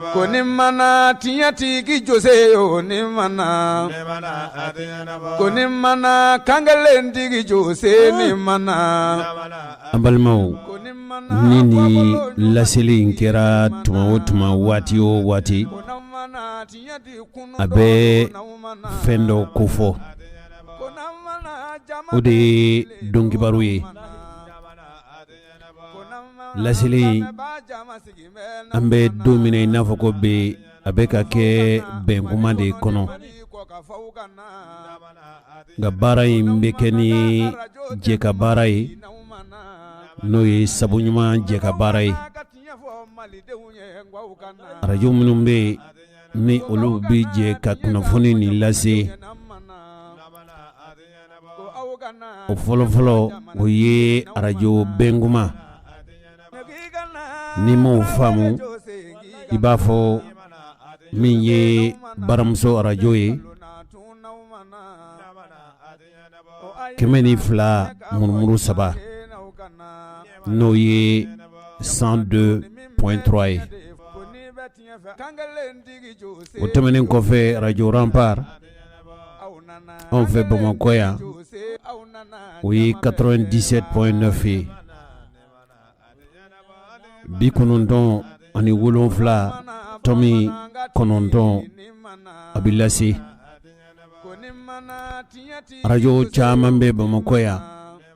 Ko ni mana tiɲɛtigi Jose o ni mana ko ni mana kankelentigi Jose ni mana. An balimaw, ni nin laseli in kɛra tuma o tuma, waati o waati, a bɛ fɛn dɔ kofɔ, o de ye donkibaru ye. Laseli, an bɛ don min i n'a fɔ ko bi, a bɛ ka kɛ bɛnkuma de kɔnɔ, nka baara in bɛ kɛ ni jɛka baara ye, n'o ye sabu ɲuman jɛka baara ye. Arajo minnu bɛ yen, ni olu bɛ jɛ ka kunnafoni nin lase, o fɔlɔfɔlɔ, o ye arajo Bɛnkuma. N'i m'o faamu, i b'a fɔ min ye baramuso arajo ye, 102.3, n'o ye 102.3 ye. O tɛmɛnen kɔfɛ, arajo Rempart anw fɛ Bamakɔ yan, o ye 97.9 ye, 97.9, a bɛ lase. Arajo caman bɛ Bamakɔ yan,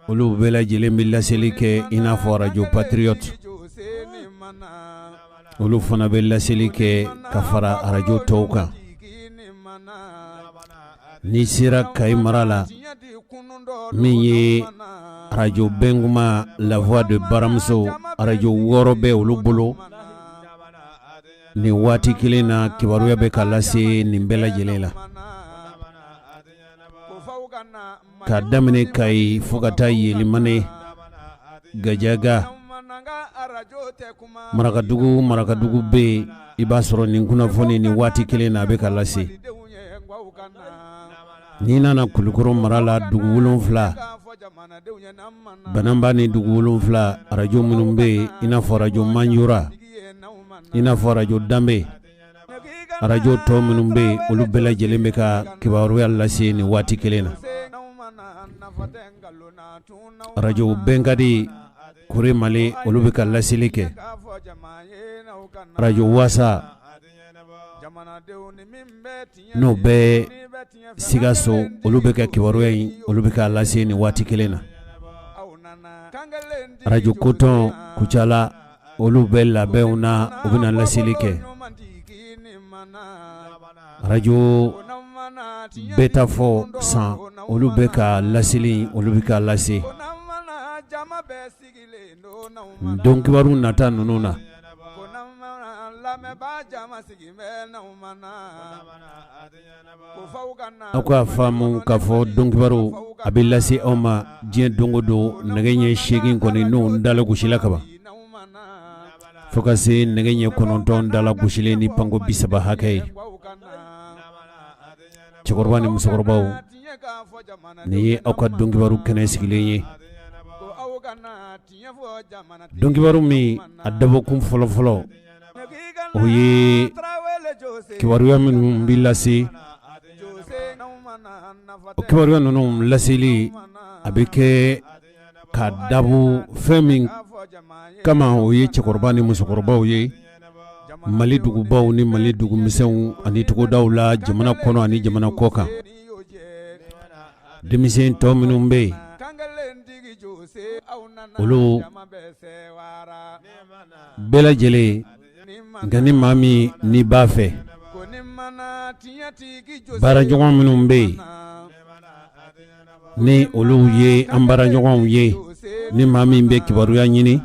olu bɛɛ lajɛlen bɛ laseli kɛ, i n'a fɔ arajo Patriote, olu fana bɛ laseli kɛ ka fara arajo tɔw kan. N'i sera Kayi mara la, min ye arajo Bɛnkuma, La Voix de Baramuso, arajo 6 bɛ olu bolo nin waati kelen na. Kibaruya bɛ ka lase nin bɛɛ lajɛlen la, k'a daminɛ Kayi fo ka taa Yelimane, Gajaga, Marakadugu. Marakadugu bɛ yen, i b'a sɔrɔ nin kunnafoni nin waati kelen na, a bɛ ka lase. N'i nana Kulukɔrɔ mara la, dugu 7, Bananba ni dugu 7, arajo minnu bɛ yen, i n'a fɔ arajo Manjura, i n'a fɔ arajo Danbe, arajo tɔ minnu bɛ yen, olu bɛɛ lajɛlen bɛ ka kibaruya lase nin waati kelen na. Arajo Bɛnkadi Kuremale, olu bɛ ka laseli kɛ. Arajo Wasa, n'o bɛ Sikaso, olu bɛ ka kibaruya in, olu bɛ ka lase nin waati kelen na. Arajo Kotɔn Kucala, olu bɛ labɛnw na, u bɛna laseli kɛ. Arajo Bɛtafɔ San, olu bɛ ka laseli, olu bɛ ka lase don kibaru nata ninnu na. Aw k'a faamu k'a fɔ don kibaru a bɛ lase aw ma diɲɛ don o don, nɛgɛ ɲɛ 8 kɔni n'o dalagosila kaban, fo ka se nɛgɛ ɲɛ 9 dalagosilen ni panko 30 hakɛ ye. Cɛkɔrɔba ni musokɔrɔbaw, nin ye aw ka don kibaru kɛnɛ sigilen ye. Don kibaru min a dabɔkun fɔlɔfɔlɔ, o ye kibaruya minnu bɛ lase, o kibaruya ninnu laseli a bɛ kɛ ka dabɔ fɛn min kama, o ye cɛkɔrɔba ni musokɔrɔbaw ye, Mali dugubaw ni Mali dugumisɛnw ani togodaw la, jamana kɔnɔ ani jamana kɔ kan. Denmisɛn tɔ minnu bɛ yen, olu bɛɛ lajɛlen. Nka ni maa min n'i b'a fɛ, baaraɲɔgɔn minnu bɛ yen, ni olu ye an baaraɲɔgɔnw ye, ni maa min bɛ kibaruya ɲini,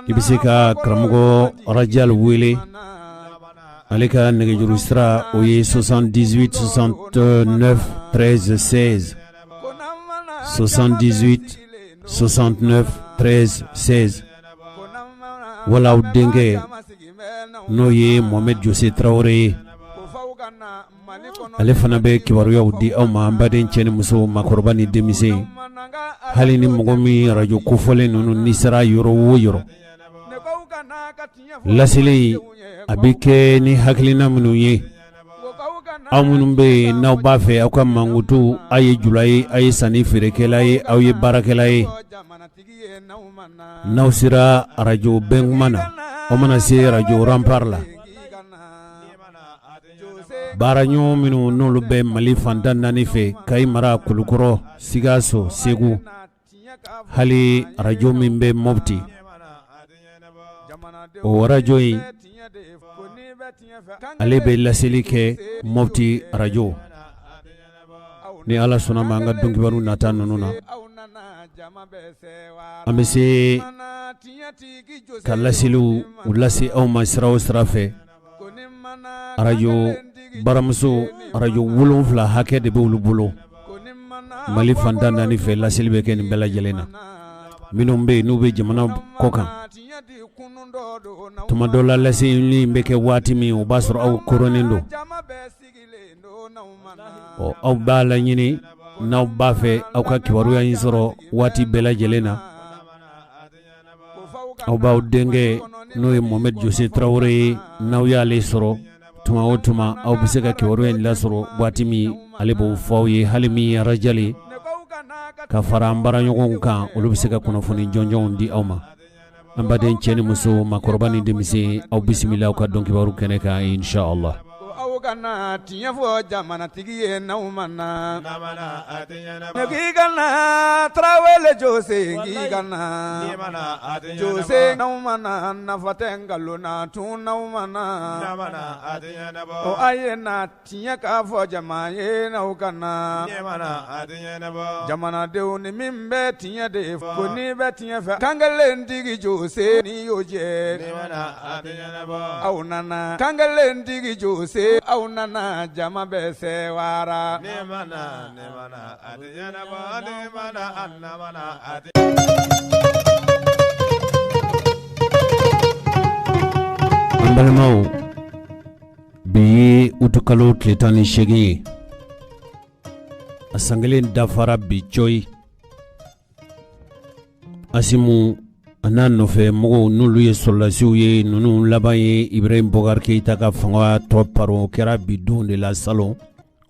i bɛ se ka karamɔgɔ Rajal wele. Ale ka nɛgɛjuru sira, o ye 78 69 13 16, 78 69 13 16, wala aw denkɛ, n'o ye Mohamed Jose Tarawele ye, ale fana bɛ kibaruyaw di aw ma. An baden cɛ ni muso, makɔrɔba ni denmisɛn, hali ni mɔgɔ min arajo kofɔlen ninnu, n'i sera yɔrɔ o yɔrɔ. Laseli a bɛ kɛ ni hakilina minnu ye, aw minnu bɛ yen n'aw b'a fɛ aw ka mankutu, aw ye jula ye, aw ye sanni feerekɛla ye, aw ye baarakɛla ye, n'aw sera arajo Bɛnkuma na, aw mana se arajo Rempart la, baaraɲɔgɔn minnu n'olu bɛ Mali fan 14 fɛ, Kayi mara, Kulukɔrɔ, Sikaso, Segu, hali arajo min bɛ Mopti, o arajo in ale bɛ laseli kɛ Mopti arajo. Ni Ala sɔnna ma an ka donkibaru nata ninnu na, an bɛ se ka laseliw u lase aw ma sira o sira fɛ. Arajo baramuso arajo 7 hakɛ de bɛ olu bolo Mali fan 14 fɛ laseli bɛ kɛ nin bɛɛ lajɛlen na minnu bɛ yen n'u bɛ jamana kɔ kan tuma dɔ la laseli bɛ kɛ waati min o b'a sɔrɔ aw koronnen don ɔ aw b'a laɲini n'aw b'a fɛ aw ka kibaruya in sɔrɔ waati bɛɛ lajɛlen na aw b'aw denkɛ n'o ye Mohamed Jose Tarawele ye n'aw y'ale sɔrɔ tuma o tuma aw bɛ se ka kibaruya in lasɔrɔ waati min ale b'o fɔ aw ye hali min ye Rajali ka fara an baaraɲɔgɔnw kan olu bɛ se ka kunnafoni jɔnjɔnw di aw ma an baden cɛ ni muso maakɔrɔba ni denmisɛn aw bisimila aw ka dɔnkibaru kɛnɛ kan inshallah. Aw kana tiɲɛ fɔ jamanatigi ye n'aw ma na k'i ka na Tarawele Jose k'i ka na Jose n'aw ma na nafa tɛ nkalon na tun n'aw ma na o a ye na tiɲɛ k'a fɔ jama ye n'aw ka na jamanadenw ni min bɛ tiɲɛ de fɔ ko n'i bɛ tiɲɛ fɛ kan kelentigi Jose n'i y'o jɛ aw nana kan kelentigi Jose aw nana jama bɛɛ sewara An balimaw bi ye utukalo tile 18 ye a san kelen dafara bi cɔyi Asimu a n'a nɔfɛ mɔgɔw n'olu ye sɔrɔdasiw ye ninnu laban ye Ibrahim Boubacar Keita ka fanga tɔ paron o kɛra bi don de la salon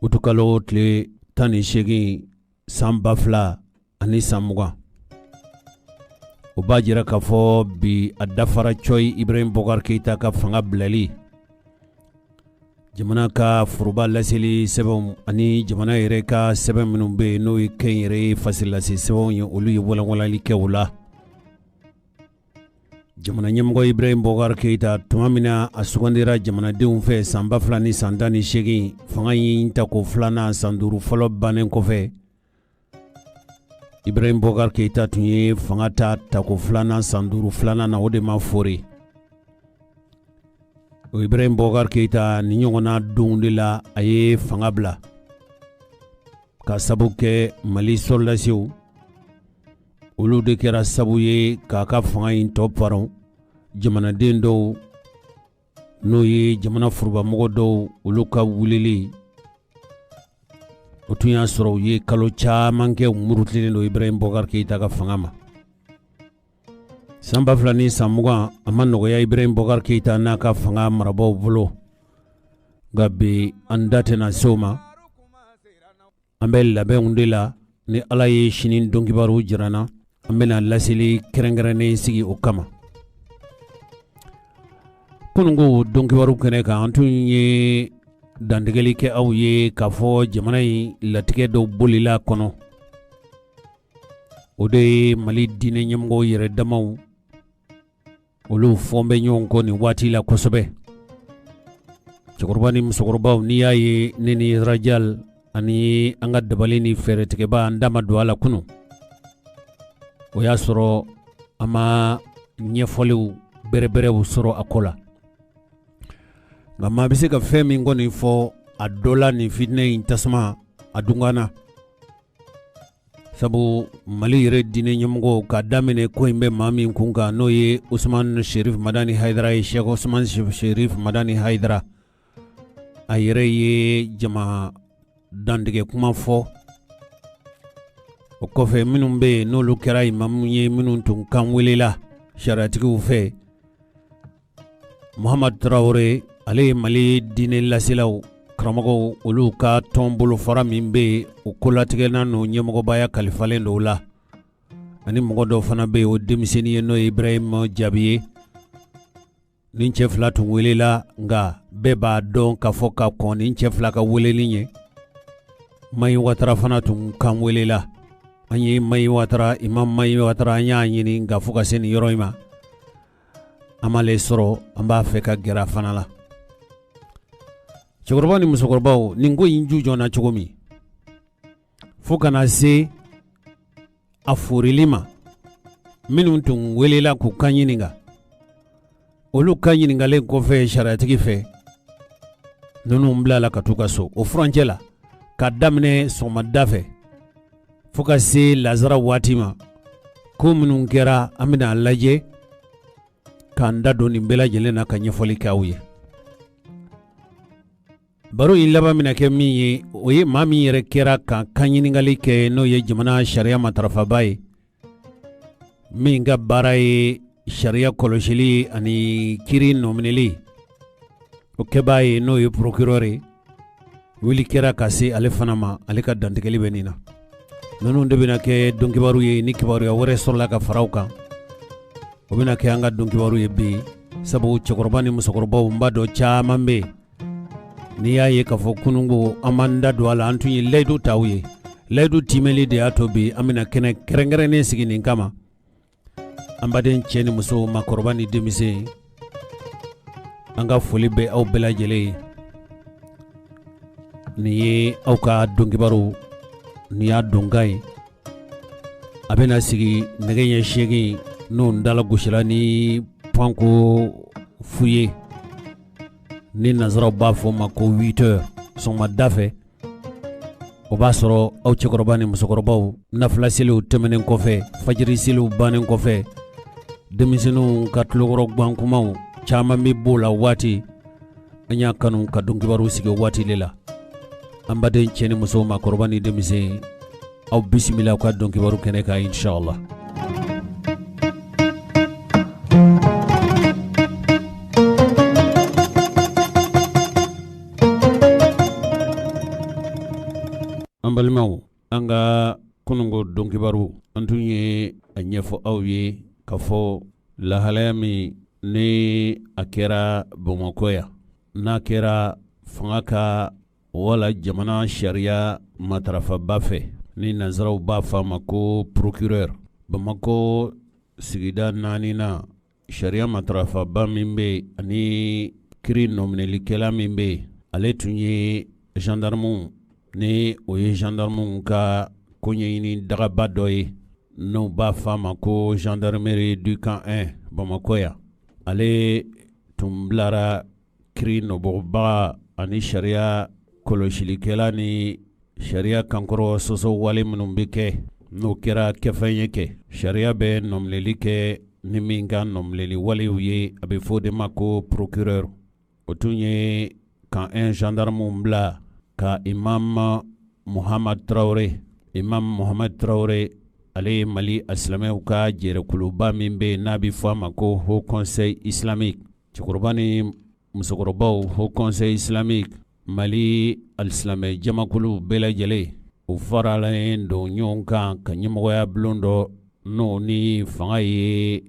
utukalo tile 18 san 2020 o b'a jira k'a fɔ bi a dafara cɔyi Ibrahim Boubacar Keita ka fanga bilali jamana ka foroba laseli sɛbɛnw ani jamana yɛrɛ ka sɛbɛn minnu bɛ yen n'o ye kɛnyɛrɛye fasilase sɛbɛnw ye olu ye walanwalali kɛ o la jamana ɲɛmɔgɔ Ibrahim Boubacar Keita tuma min na a sugandira jamanadenw fɛ san 2018 fanga in tako filanan san 5 fɔlɔ bannen kɔfɛ Ibrahim Boubacar Keita tun ye fanga ta tako filanan san 5 filanan na o de ma fori o Ibrahim Boubacar Keita nin ɲɔgɔnna donw de la a ye fanga bila ka sabu kɛ Mali sɔrɔdasiw olu de kɛra sabu ye k'a ka fanga in tɔ paron jamanaden dɔw n'o ye jamana forobamɔgɔ dɔw olu ka wulili o tun y'a sɔrɔ u ye kalo caman kɛ u murutilen don Ibrahim Boubacar Keita ka fanga ma san 2020 a ma nɔgɔya Ibrahim Boubacar Keita n'a ka fanga marabaaw bolo nka bi an da tɛna se o ma an bɛ labɛnw de la ni Ala ye sini donkibaru jira an na an bɛna laseli kɛrɛnkɛrɛnnen sigi o kama kununko donkibaru kɛnɛ kan an tun ye dantigɛli kɛ aw ye k'a fɔ jamana in latigɛ dɔw bolila kɔnɔ o de ye Mali diinɛ ɲɛmɔgɔw yɛrɛ damaw olu fɔn bɛ ɲɔgɔn kɔ nin waati la kosɛbɛ cɛkɔrɔba ni musokɔrɔbaw n'i y'a ye ne ni Rajal ani an ka dabali ni fɛɛrɛtigɛba an da ma don a la kunun o y'a sɔrɔ an ma ɲɛfɔliw bɛrɛbɛrɛw sɔrɔ a ko la nka maa bɛ se ka fɛn min kɔni fɔ a dɔ la nin fitinɛ in tasuma a dunkan na sabu Mali yɛrɛ diinɛ ɲɛmɔgɔw ka daminɛ ko in bɛ maa min kun kan n'o ye Usumani Sherif Madani Hayidara ye Cheikh Usumani Sherif Madani Hayidara a yɛrɛ ye jama dantigɛ kuma fɔ o kɔfɛ minnu bɛ yen n'olu kɛra imamu ye minnu tun kan welela sariyatigiw fɛ. Muhamadu Tarawele, ale ye Mali diinɛ laselaw karamɔgɔw olu ka tɔn bolofara min bɛ yen, o kolatigɛna n'o ɲɛmɔgɔbaya kalifalen don o la. Ani mɔgɔ dɔw fana bɛ yen, o denmisɛnnin ye, n'o ye Ibrahima Jabi ye. Nin cɛ fila tun welela, nka bɛɛ b'a dɔn k'a fɔ ka kɔn nin cɛ fila ka weleli ɲɛ, Mayi Watara fana tun kan welela. An ye Mayi Watara, Imam Mayi Watara, an y'a ɲini, nka fo ka se nin yɔrɔ in ma, an m'ale sɔrɔ. An b'a fɛ ka gɛrɛ a fana la. Cɛkɔrɔba ni musokɔrɔbaw, nin ko in ju jɔna cogo min fo ka na se a forili ma, minnu tun welela k'u kan ɲininka, olu kan ɲininkalen kɔfɛ sariyatigi fɛ, ninnu bilala ka t'u ka so. O furancɛ la, ka daminɛ sɔgɔmada fɛ fo ka se lazara waati ma, ko minnu kɛra, an bɛna a lajɛ k'an da don nin bɛɛ lajɛlen na ka ɲɛfɔli kɛ aw ye. Baro in laban bɛna kɛ min ye, o ye maa min yɛrɛ kɛra ka kan ɲininkali kɛ, n'o ye jamana sariya matarafaba ye, min ka baara ye sariya kɔlɔsili ani kiri nɔminɛli, o kɛbaa ye, n'o ye procureur ye. Wuli kɛra ka se ale fana ma, ale ka dantigɛli bɛ nin na. Ninnu de bɛna kɛ donkibaru ye. Ni kibaruya wɛrɛ sɔrɔla ka fara u kan, o bɛna kɛ an ka donkibaru ye bi, sabu cɛkɔrɔba ni musokɔrɔbaw, n b'a dɔn caman bɛ yen, n'i y'a ye k'a fɔ kununko an b'an da don a la, an tun ye layidu ta aw ye. Layidu timɛli de y'a to bi an bɛna kɛnɛ kɛrɛnkɛrɛnnen sigi nin kama. An baden cɛ ni muso, maakɔrɔba ni denmisɛn, an ka foli bɛ aw bɛɛ lajɛlen ye. Nin ye aw ka donkibaru, nin y'a donkan ye. A bɛna sigi nɛgɛ ɲɛ 8, n'o dala gosira ni panko fu ye, ni nansaraw b'a fɔ ma ko 8 heures sɔgɔmada fɛ. O b'a sɔrɔ aw cɛkɔrɔba ni musokɔrɔbaw, nafila seliw tɛmɛnen kɔfɛ, fajiri seliw bannen kɔfɛ, denmisɛnninw ka tulokɔrɔ gwankumaw caman bɛ b'o la waati. An y'a kanu ka donkibaru sigi waati de la. An baden cɛ ni muso, maakɔrɔba ni denmisɛn, aw bisimila aw ka donkibaru kɛnɛ kan, inshallah. An balimaw, an ka kununko donkibaru, an tun ye a ɲɛfɔ aw ye k'a fɔ lahalaya min ni a kɛra Bamakɔ yan, n'a kɛra fanga ka wala jamana sariya matarafaba fɛ, ni nansaraw b'a fɔ a ma ko procureur, Bamakɔ sigida naaninan sariya matarafaba min bɛ yen ani kiri nɔminɛlikɛla min bɛ yen, ale tun ye gendarmew, ni o ye gendarmew ka koɲɛɲini dagaba dɔ ye, n'o b'a fɔ a ma ko gendarmerie du camp 1 Bamakɔ yan. Ale tun bilara kiri nɔbɔbaga ani sariya kɔlɔsilikɛla ni sariya kankɔrɔ sɔsɔ wale minnu bɛ kɛ, n'o kɛra kɛfɛn ye kɛ sariya bɛ nɔminɛli kɛ ni min ka nɔminɛli walew ye, a bɛ fɔ o de ma ko procureur. O tun ye camp 1 gendarmew bila ka Imam Muhamad Tarawele. Imam Muhamad Tarawele, ale ye Mali alisilamɛw ka jɛrɛkuluba min bɛ yen, n'a bɛ fɔ a ma ko Haut Conseil islamique. Cɛkɔrɔba ni musokɔrɔbaw, Haut Conseil islamique Mali alisilamɛ jamakulu bɛɛ lajɛlen, u faralen don ɲɔgɔn kan ka ɲɛmɔgɔya bulon dɔ, n'o ni fanga ye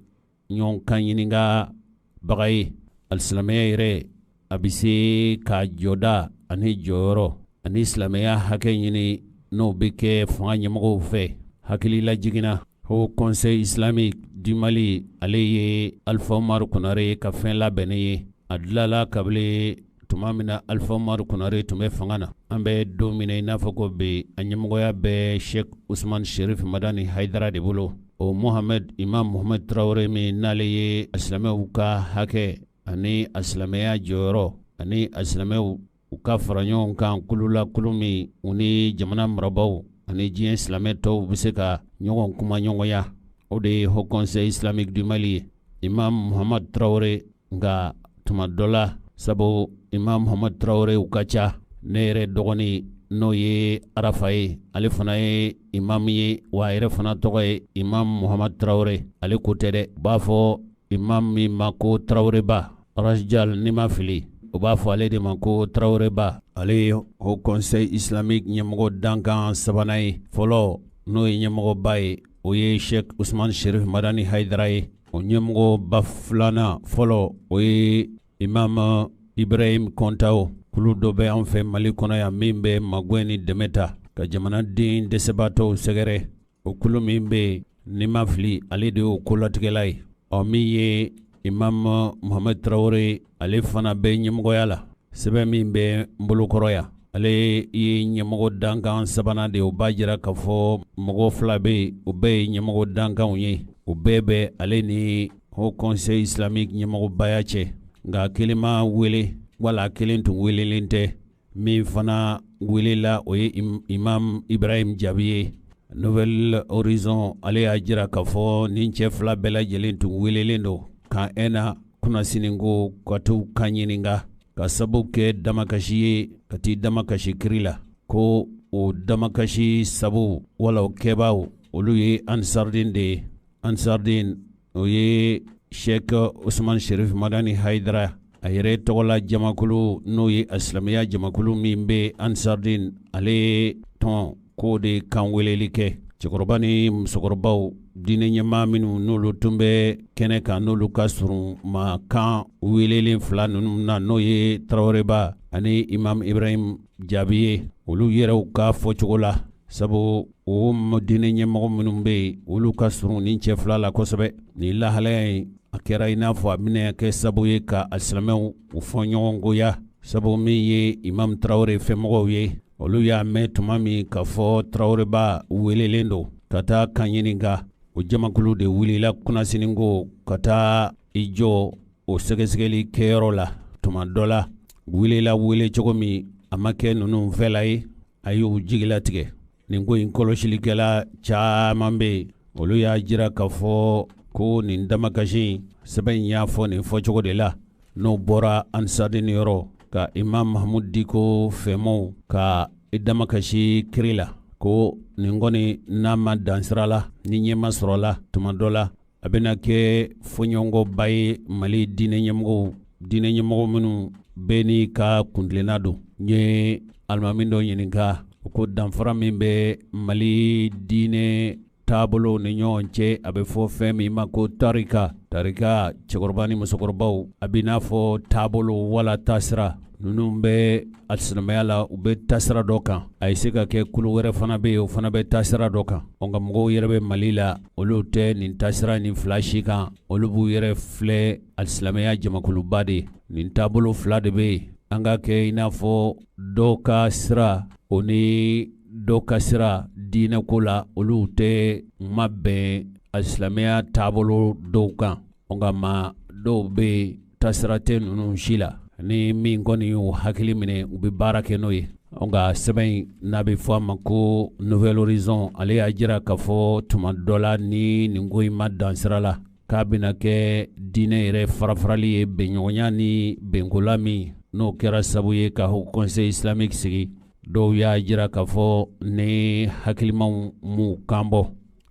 ɲɔgɔn kan ɲininkabaga ye. Alisilamɛya yɛrɛ a bɛ se ka jɔda ani jɔyɔrɔ ani silamɛya hakɛ ɲini, n'o bɛ kɛ fanga ɲɛmɔgɔw fɛ. Hakili lajiginna, Haut Conseil islamique du Mali, ale ye Alpha Umaru Konare ka fɛn labɛnnen ye. A dilala kabini tuma min na Alpha Umaru Konare tun bɛ fanga na. An bɛ don min na i n'a fɔ ko bi, a ɲɛmɔgɔya bɛ Sheikh Usman Sherif Madani Hayidara de bolo. O Mohamed, Imam Mohamed Traoré min n'ale ye silamɛw ka hakɛ ani a silamɛya jɔyɔrɔ ani a silamɛw u ka fara ɲɔgɔn kan kulu la, kulu min u ni jamana marabaaw ani diɲɛ silamɛ tɔw bɛ se ka ɲɔgɔn kuma ɲɔgɔnya, o de ye Haut Conseil islamique du Mali ye, Imam Muhamad Traoré. Nka tuma dɔ la, sabu Imam Muhamad Traoré u ka ca, ne yɛrɛ dɔgɔnin n'o ye Arafa ye, ale fana ye imam ye, wa a yɛrɛ fana tɔgɔ ye Imam Muhamad Traoré. Ale ko tɛ dɛ, u b'a fɔ imam min ma ko Traoréba. Rajal ni ma fili u b'a fɔ ale de ma ko Taraweleba. Ale ye Haut Conseil islamique ɲɛmɔgɔ dankan sabanan ye. Fɔlɔ n'o ye ɲɛmɔgɔba ye, o ye Sheikh Usman Sherif Madani Hayidara ye. O ɲɛmɔgɔba filanan fɔlɔ, o ye Imam Ibrahim Kɔntawo. Kulu dɔ bɛ an fɛ Mali kɔnɔ yan min bɛ magɛn ni dɛmɛ ta ka jamanaden dɛsɛbaatɔw sɛgɛrɛ. O kulu min bɛ yen ni ma fili, ale de y'o kolatigɛla ye. Ɔ min ye Imam Mohamed Tarawele, ale fana bɛ ɲɛmɔgɔya la. Sɛbɛn min bɛ n bolokɔrɔ yan, ale ye ɲɛmɔgɔ dankan sabanan de ye. O b'a jira k'a fɔ mɔgɔ fila bɛ yen, o bɛɛ ye ɲɛmɔgɔ dankanw ye. O bɛɛ bɛ ale ni Haut Conseil islamique ɲɛmɔgɔbaya cɛ, nka kelen ma wele wala kelen tun welelen tɛ. Min fana welela, o ye Imam Ibrahim Jaabi ye. Nouvel Horizon ale y'a jira k'a fɔ nin cɛ fila bɛɛ lajɛlen tun welelen don ka ɛna kunnasiniko ka t'u kan ɲininka ka sababu kɛ damakasi ye ka t'i damakasi kiri la, ko o damakasi sabu wala o kɛbaaw, olu ye Ansardine de ye. Ansardine, o ye Sheikh Usman Sherif Madani Hayidara a yɛrɛ tɔgɔla jamakulu, n'o ye a silamɛya jamakulu min bɛ Ansardine, ale tɔn k'o de kan weleli kɛ. Cɛkɔrɔba ni musokɔrɔbaw, diinɛ ɲɛmaa minnu n'olu tun bɛ kɛnɛ kan, n'olu ka surun maa kan welelen fila ninnu na, n'o ye Taraweleba ani Imam Ibrahim Jaabi ye, olu yɛrɛw ka fɔcogo la, sabu o diinɛ ɲɛmɔgɔ minnu bɛ yen, olu ka surun ni cɛ fila la kosɛbɛ. Nin lahalaya in, a kɛra i n'a fɔ a bɛna kɛ sabu ye ka a silamɛw u fɔ ɲɔgɔngoya, sabu min ye Imam Tarawele fɛmɔgɔw ye, olu y'a mɛn tuma min k'a fɔ Taraweleba welelen don ka taa kan ɲininka, o jamakulu de wulila kunnasiniko ka taa i jɔ o sɛgɛsɛgɛli kɛyɔrɔ la. Tuma dɔ la, welela wele cogo min, a ma kɛ ninnu fɛla ye, a y'u jigilatigɛ. Nin ko in kɔlɔsilikɛla caman bɛ yen, olu y'a jira k'a fɔ ko nin damakasi in, sɛbɛn in y'a fɔ nin fɔcogo de la, n'o bɔra Ansardine yɔrɔ ka Imam Mahmud Diko fɛmɔw ka i damakasi kiri la, ko nin kɔni n'a ma dan sira la, ni ɲɛma sɔrɔla, tuma dɔ la a bɛna kɛ fɔɲɔgɔnkɔba ye Mali diinɛ ɲɛmɔgɔw, diinɛ ɲɛmɔgɔ minnu bɛɛ n'i ka kuntilenna don. N ye alimami dɔ ɲininka, o ko danfara min bɛ Mali diinɛ taabolo ni ɲɔgɔn cɛ, a bɛ fɔ fɛn min ma ko tarika. Tarika, cɛkɔrɔba ni musokɔrɔbaw, a bɛ n'a fɔ taabolo wala taasira ninnu bɛ alisilamɛya la, u bɛ taasira dɔ kan. A ye se ka kɛ kulu wɛrɛ fana bɛ yen, o fana bɛ taasira dɔ kan. Nka mɔgɔw yɛrɛ bɛ Mali la, olu tɛ nin taasira nin fila si kan. Olu b'u yɛrɛ filɛ alisilamɛya jamakuluba de ye. Nin taabolo fila de bɛ yen. An ka kɛ i n'a fɔ dɔw ka sira, o ni dɔw ka sira diinɛko la, olu tɛ mabɛn alisilamɛya taabolo dɔw kan. Nka maa dɔw bɛ yen, taasira tɛ ninnu si la, ni min kɔni y'u hakili minɛ, u bɛ baara kɛ n'o ye. Nka sɛbɛn in n'a bɛ fɔ a ma ko Nouvel Horizon, ale y'a jira k'a fɔ tuma dɔ la, ni nin ko in ma dan sira la, k'a bɛna kɛ diinɛ yɛrɛ farafarali ye, bɛnɲɔgɔnya ni bɛnkola min n'o kɛra sabu ye ka Haut Conseil islamique sigi. Dɔw y'a jira k'a fɔ ni hakilimaw m'u kan bɔ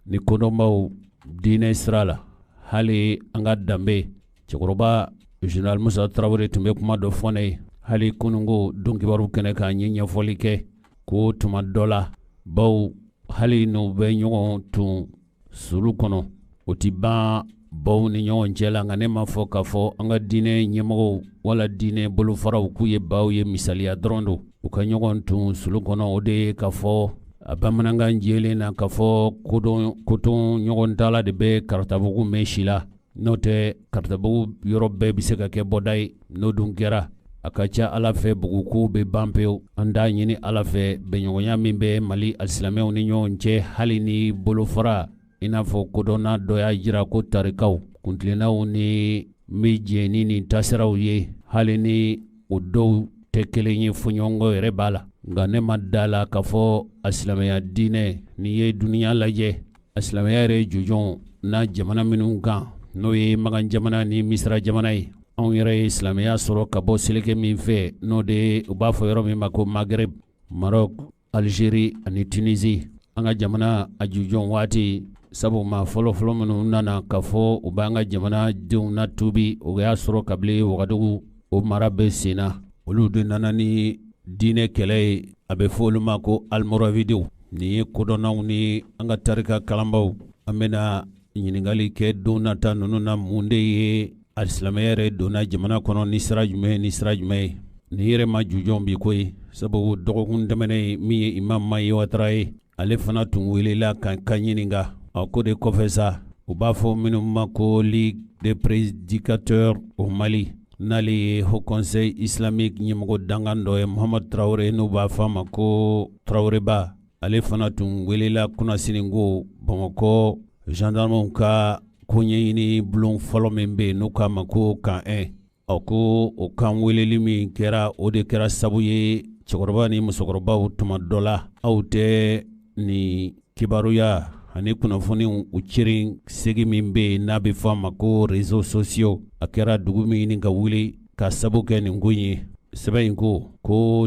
ni kodɔnbaw diinɛ sira la, hali an ka danbe. Cɛkɔrɔba Général Musa Tarawele tun bɛ kuma dɔ fɔ ne ye hali kununko don kibaru kɛnɛ kan, ye ɲɛfɔli kɛ ko tuma dɔ la, baw hali n'u bɛ ɲɔgɔn tun sulu kɔnɔ, o tɛ ban baw ni ɲɔgɔn cɛ la. Nka ne m'a fɔ k'a fɔ an ka diinɛ ɲɛmɔgɔw wala diinɛ bolofaraw k'u ye baw ye, misaliya dɔrɔn don. U ka ɲɔgɔn tun sulu kɔnɔ, o de ye k'a fɔ a bamanankan jɛlen na k'a fɔ kodɔn ɲɔgɔn tala de bɛ karatabugu mɛn si la. N'o tɛ, karatabugu yɔrɔ bɛɛ bɛ se ka kɛ bɔda ye. N'o dun kɛra, a ka ca Ala fɛ buguko bɛ ban pewu. An t'a ɲini Ala fɛ bɛnɲɔgɔnya min bɛ Mali alisilamɛw ni ɲɔgɔn cɛ, hali ni bolofara i n'a fɔ kodɔnna dɔ y'a jira ko tarikaw kuntilennaw ni min jɛ ni nin taasiraw ye, hali ni o dɔw tɛ kelen ye, fɔɲɔgɔnkɔ yɛrɛ b'a la. Nka ne ma da la k'a fɔ a silamɛya diinɛ, n'i ye dunuya lajɛ, a silamɛya yɛrɛ jɔjɔn na jamana minnu kan, n'o ye Makan jamana ni Misira jamana ye, anw yɛrɛ ye silamɛya sɔrɔ ka bɔ seleke min fɛ, n'o de ye u b'a fɔ yɔrɔ min ma ko Maghreb, Maroc, Algérie ani Tunisie. An ka jamana a jujɔn waati Sabu maa fɔlɔfɔlɔ minnu nana k'a fɔ u b'an ka jamana denw natubi, o y'a sɔrɔ kabini Wagadugu o mara bɛ sen na. Olu de nana ni diinɛ kɛlɛ ye, a bɛ fɔ olu ma ko almoravidew. Nin ye kodɔnnaw ni an ka tarika kalanbaw. An bɛna ɲininkali kɛ don nata ninnu na, mun de ye alisilamɛya yɛrɛ donna jamana kɔnɔ ni sira jumɛn ni sira jumɛn ye? Nin yɛrɛ ma jujɔn bi ko ye, sabu dɔgɔkun tɛmɛnen min ye Imam Mahi Ouattara ye, ale fana tun welela ka kan ɲininka. A ko de kɔfɛ sa, u b'a fɔ minnu ma ko Ligue des prédicateurs au Mali, n'ale ye Haut Conseil islamique ɲɛmɔgɔ dankan dɔ ye, Muhamadu Tarawele, n'u b'a fɔ a ma ko Taraweleba, ale fana tun welela kunasini ko Bamakɔ gendarmew ka koɲɛɲini bulon fɔlɔ min bɛ yen, n'u k'a ma ko camp 1. Ɔ ko o kan weleli min kɛra, o de kɛra sabu ye cɛkɔrɔba ni musokɔrɔbaw, tuma dɔ la aw tɛ nin kibaruya ani kunnafoniw u ceri segi min bɛ yen, n'a bɛ fɔ a ma ko réseaux sociaux. A kɛra dugu min ɲini ka wuli ka sabu kɛ nin ko in ye. Sɛbɛn in ko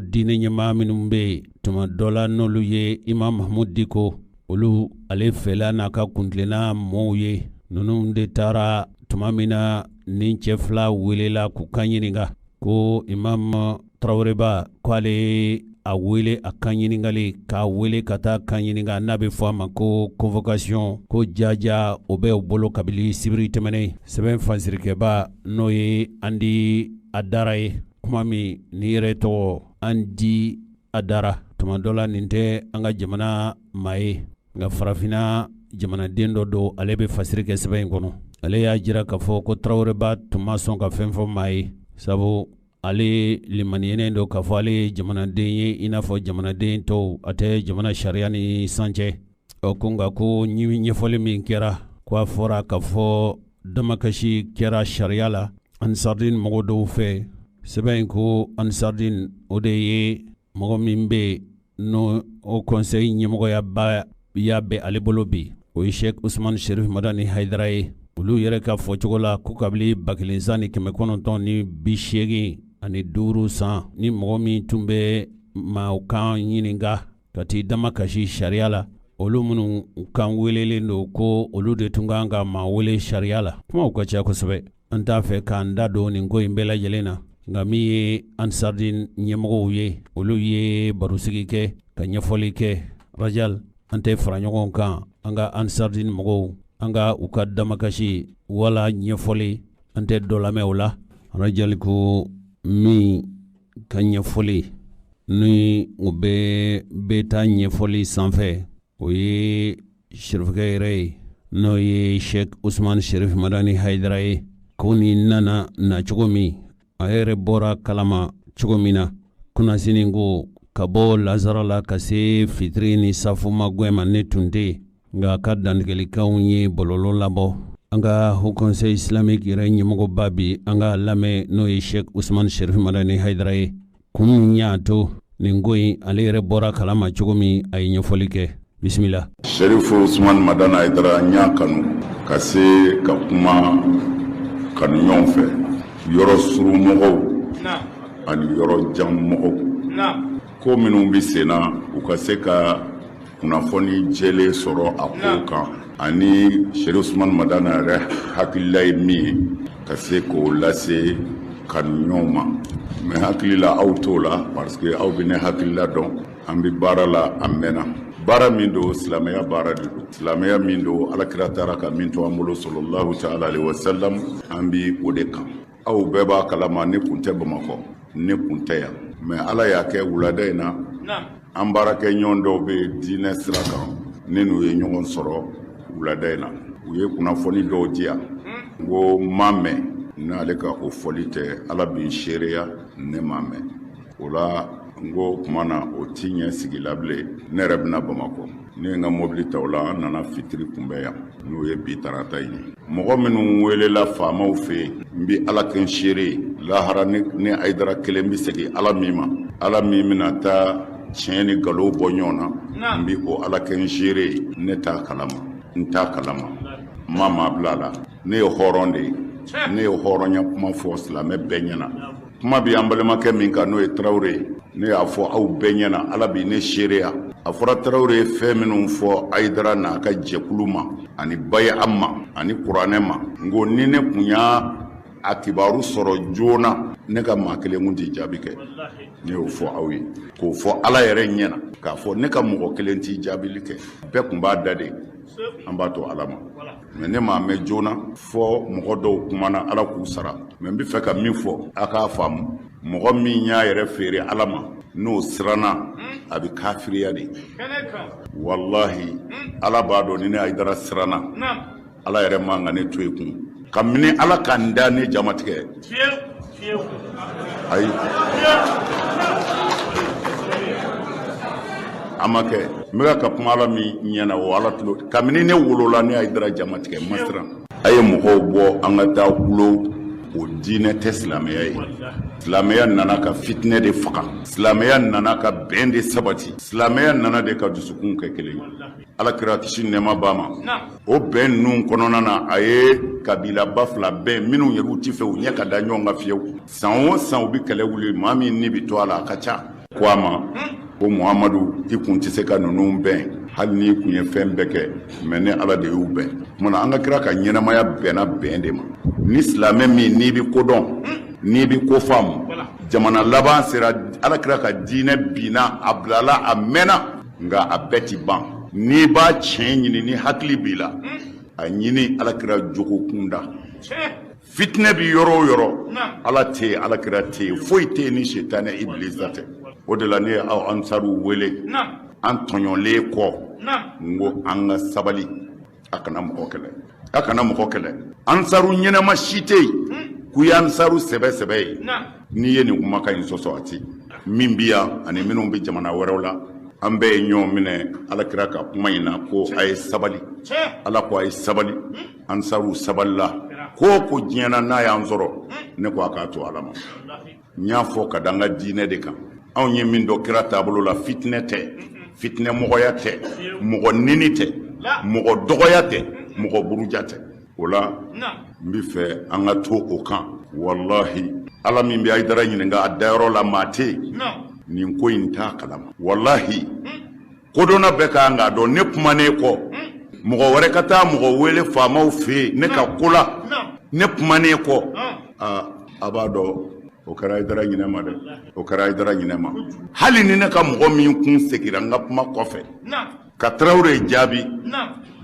diinɛ ɲɛmaa minnu bɛ yen tuma dɔ la, n'olu ye Imam Mahmoud Dicko, olu ale fɛla n'a ka kuntilenna mɔɔw ye, ninnu de taara tuma min na ni cɛ fila welela k'u kan ɲininka, ko Imam Taraweleba ko ale a wele a kan ɲininkali, k'a wele ka taa kan ɲininka, n'a bɛ fɔ a ma ko convocation, ko jaja o bɛ u bolo kabini sibiri tɛmɛnen. Sɛbɛn fasirikɛba, n'o ye Andi Adara ye, kuma min ni yɛrɛ tɔgɔ Andi Adara, tuma dɔ la nin tɛ an ka jamana maa ye, nka farafinna jamanaden dɔ don. Ale bɛ fasiri kɛ sɛbɛn in kɔnɔ. Ale y'a jira k'a fɔ ko Taraweleba tun ma sɔn ka fɛn fɔ maa ye, sabu ale limaniyenen don k'a fɔ ale ye jamanaden ye i n'a fɔ jamanaden tɔw, a tɛ jamana sariya ni san cɛ. Ɔ ko nka ko ɲɛfɔli min kɛra, ko a fɔra k'a fɔ damakasi kɛra sariya la Ansardine mɔgɔ dɔw fɛ. Sɛbɛn in ko Ansardine, o de ye mɔgɔ min bɛ yen n'o Haut Conseil ɲɛmɔgɔyaba ya bɛ ale bolo bi, o ye Sheikh Usman Sherif Madani Hayidara ye. Olu yɛrɛ ka fɔcogo la, ko kabini 1985 san, ni mɔgɔ min tun bɛ maaw kan ɲininka ka t'i damakasi sariya la, olu minnu kan welelen don, ko olu de tun kan ka maa wele sariya la. Kumaw ka ca kosɛbɛ, an t'a fɛ k'an da don nin ko in bɛɛ lajɛlen na. Nka min ye Ansardine ɲɛmɔgɔw ye, olu ye barosigi kɛ ka ɲɛfɔli kɛ. Rajal, an tɛ fara ɲɔgɔn kan, an ka Ansardine mɔgɔw, an ka u ka damakasi wala ɲɛfɔli, an tɛ dɔ lamɛn o la. Rajal ko min ka ɲɛfɔli ni o bɛ taa ɲɛfɔli sanfɛ, o ye sherifukɛ yɛrɛ ye, n'o ye Sheikh Usman Sherif Madani Hayidara ye. Ko nin nana na cogo min, a yɛrɛ bɔra kalama cogo min na kunnasini ko ka bɔ lazara la ka se fitiri ni safuma gwɛn ma, ne tun tɛ yen, nka a ka dantigɛlikanw ye bɔlɔlɔ labɔ. An ka Haut Conseil islamique yɛrɛ ɲɛmɔgɔba bi, an ka lamɛn, n'o ye Sheikh Usman Sherif Madani Hayidara ye. Kun min y'a to nin ko in, ale yɛrɛ bɔra kalama cogo min, a ye ɲɛfɔli kɛ. Bisimila. Sherifu Usman Madani Hayidara, n y'a kanu ka se ka kuma kanuɲɔgɔn fɛ, yɔrɔ surun mɔgɔw ani yɔrɔ jan mɔgɔw, ko minnu bɛ sen na, u ka se ka kunnafoni jɛlen sɔrɔ a ko kan, ani Sherifu Usman Madani yɛrɛ hakilila ye min ye, ka se k'o lase kanuɲɔgɔnw ma. Mais hakili la aw t'o la, parce que aw bɛ ne hakilila dɔn. An bɛ baara la, a mɛnna. Baara min don, silamɛya baara de don. Silamɛya min don, alakira taara ka min to an bolo, sallallahu ta'ala alaihi wa sallam, an bi o de kan. Aw bɛɛ b'a kalama, ne kun tɛ Bamakɔ, ne kun tɛ yan, mais Ala y'a kɛ wulada in na, an baarakɛ ɲɔgɔn dɔw bɛ diinɛ sira kan, ne n'u ye ɲɔgɔn sɔrɔ wulada in na, u ye kunnafoni dɔw di yan. N ko n m'a mɛn, n'ale ka o fɔli tɛ, Ala b'i seereya, ne m'a mɛn o la. N ko o tuma na o ti ɲɛ sigi la bilen, ne yɛrɛ bɛna Bamakɔ. Ne ye n ka mobili ta o la, an nana fitiri kunbɛn yan, n'o ye bi tarata in ye. Mɔgɔ minnu welela faamaw fɛ yen, n bɛ Ala kɛ n seere ye, lahara ne Hayidara kelen bɛ segin Ala min ma, Ala min bɛna taa tiɲɛ ni nkalon bɔ ɲɔgɔn na, n bɛ o Ala kɛ n seere ye, ne t'a kalama, n t'a kalama, n ma maa bila a la. Ne ye hɔrɔn de ye, ne ye hɔrɔnya kuma fɔ silamɛ bɛɛ ɲɛna. Kuma bɛ an balimakɛ min kan, n'o ye Tarawele ye. Ne y'a fɔ aw bɛɛ ɲɛna, Ala bi ne seereya. A fɔra Tarawele ye fɛn minnu fɔ Hayidara n'a ka jɛkulu ma ani baya ma ani kuranɛ ma, n ko ni ne tun y'a a kibaru sɔrɔ joona, ne ka maa kelen kun tɛ jaabi kɛ. Ne y'o fɔ aw ye, k'o fɔ Ala yɛrɛ ɲɛna, k'a fɔ ne ka mɔgɔ kelen tɛ jaabili kɛ. Bɛɛ tun b'a da de, an b'a to Ala ma. Mais ne m'a mɛn joona fɔ mɔgɔ dɔw kumana, Ala k'u sara. Mais n bɛ fɛ ka min fɔ, a k'a faamu, mɔgɔ min y'a yɛrɛ feere Ala ma, n'o siranna, a bɛ kafiriya de. Walahi, Ala b'a dɔn ni ne Hayidara siranna, Ala yɛrɛ man ka ne to yen kun. Kabini Ala ka n da, ne ja ma tigɛ. Ayi, a ma kɛ. N bɛ ka kuma Ala min ɲɛna, o Ala tulo. Kabini ne wolola, ne Hayidara ja ma tigɛ, n ma siran. A ye mɔgɔw bɔ, an ka taa gulo, o diinɛ tɛ silamɛya ye. Silamɛya nana ka fitinɛ de faga, silamɛya nana ka bɛn de sabati, silamɛya nana de ka dusukun kɛ kelen ye. Ala kira, kisi nɛɛma b'a ma, o bɛn ninnu kɔnɔna na, a ye kabilaba fila bɛn minnu yɛrɛ ti fɛ u ɲɛ ka da ɲɔgɔn kan fiyewu. San o san u bɛ kɛlɛ wuli, maa min ni bɛ to a la, a ka ca. Ko a ma ko Muhamadu, i kun tɛ se ka ninnu bɛn hali n'i kun ye fɛn bɛɛ kɛ, mais ne Ala de y'u bɛn. Tuma an ka kira ka ɲɛnamaya bɛnna bɛn de ma. Ni silamɛ min n'i bɛ ko dɔn, n'i bɛ ko faamu, jamana laban sera, Ala kira ka diinɛ binna, a bilala, a mɛnna, nka a bɛɛ ti ban. N'i b'a tiɲɛ ɲini, ni hakili b'i la, a ɲini Ala kira jogo kunda. Fitinɛ bɛ yɔrɔ o yɔrɔ, Ala tɛ yen, Ala kira tɛ yen, foyi tɛ yen ni sitanɛ ibilisa tɛ. O de la ne ye aw ansaruw wele, an tɔɲɔlen kɔ, n ko an ka sabali, a kana mɔgɔ kɛlɛ, a kana mɔgɔ kɛlɛ. Ansaru ɲɛnama si tɛ yen k'u ye ansaru sɛbɛ sɛbɛ ye n'i ye nin kumakan in sɔsɔ. A ti min bi yan ani minnu bɛ jamana wɛrɛw la, an bɛɛ ye ɲɔgɔn minɛ Ala kira ka kuma in na ko a ye sabali. Ala ko a ye sabali, ansaru sabalila. Ko o ko diɲɛ na n'a y'an sɔrɔ, ne ko a k'a to Ala ma. N y'a fɔ ka da an ka diinɛ de kan. Anw ye min dɔn kira taabolo la, fitinɛ tɛ, fitinɛ mɔgɔya tɛ, mɔgɔ neni tɛ, mɔgɔ dɔgɔya tɛ, mɔgɔ buruja tɛ. O la n bɛ fɛ an ka to o kan. Walahi, Ala min bɛ Hayidara ɲininka a dayɔrɔ la, maa tɛ yen nin ko in t'a kalama. Walahi, kodɔnna bɛɛ ka kan k'a dɔn, ne kumanen kɔ, mɔgɔ wɛrɛ ka taa mɔgɔ wele faamaw fɛ yen ne ka ko la, ne kumanen kɔ, aa, a b'a dɔn o kɛra Hayidara ɲinɛ ma dɛ, o kɛra Hayidara ɲinɛ ma. Hali ni ne ka mɔgɔ min kun segira n ka kuma kɔfɛ ka Tarawele jaabi,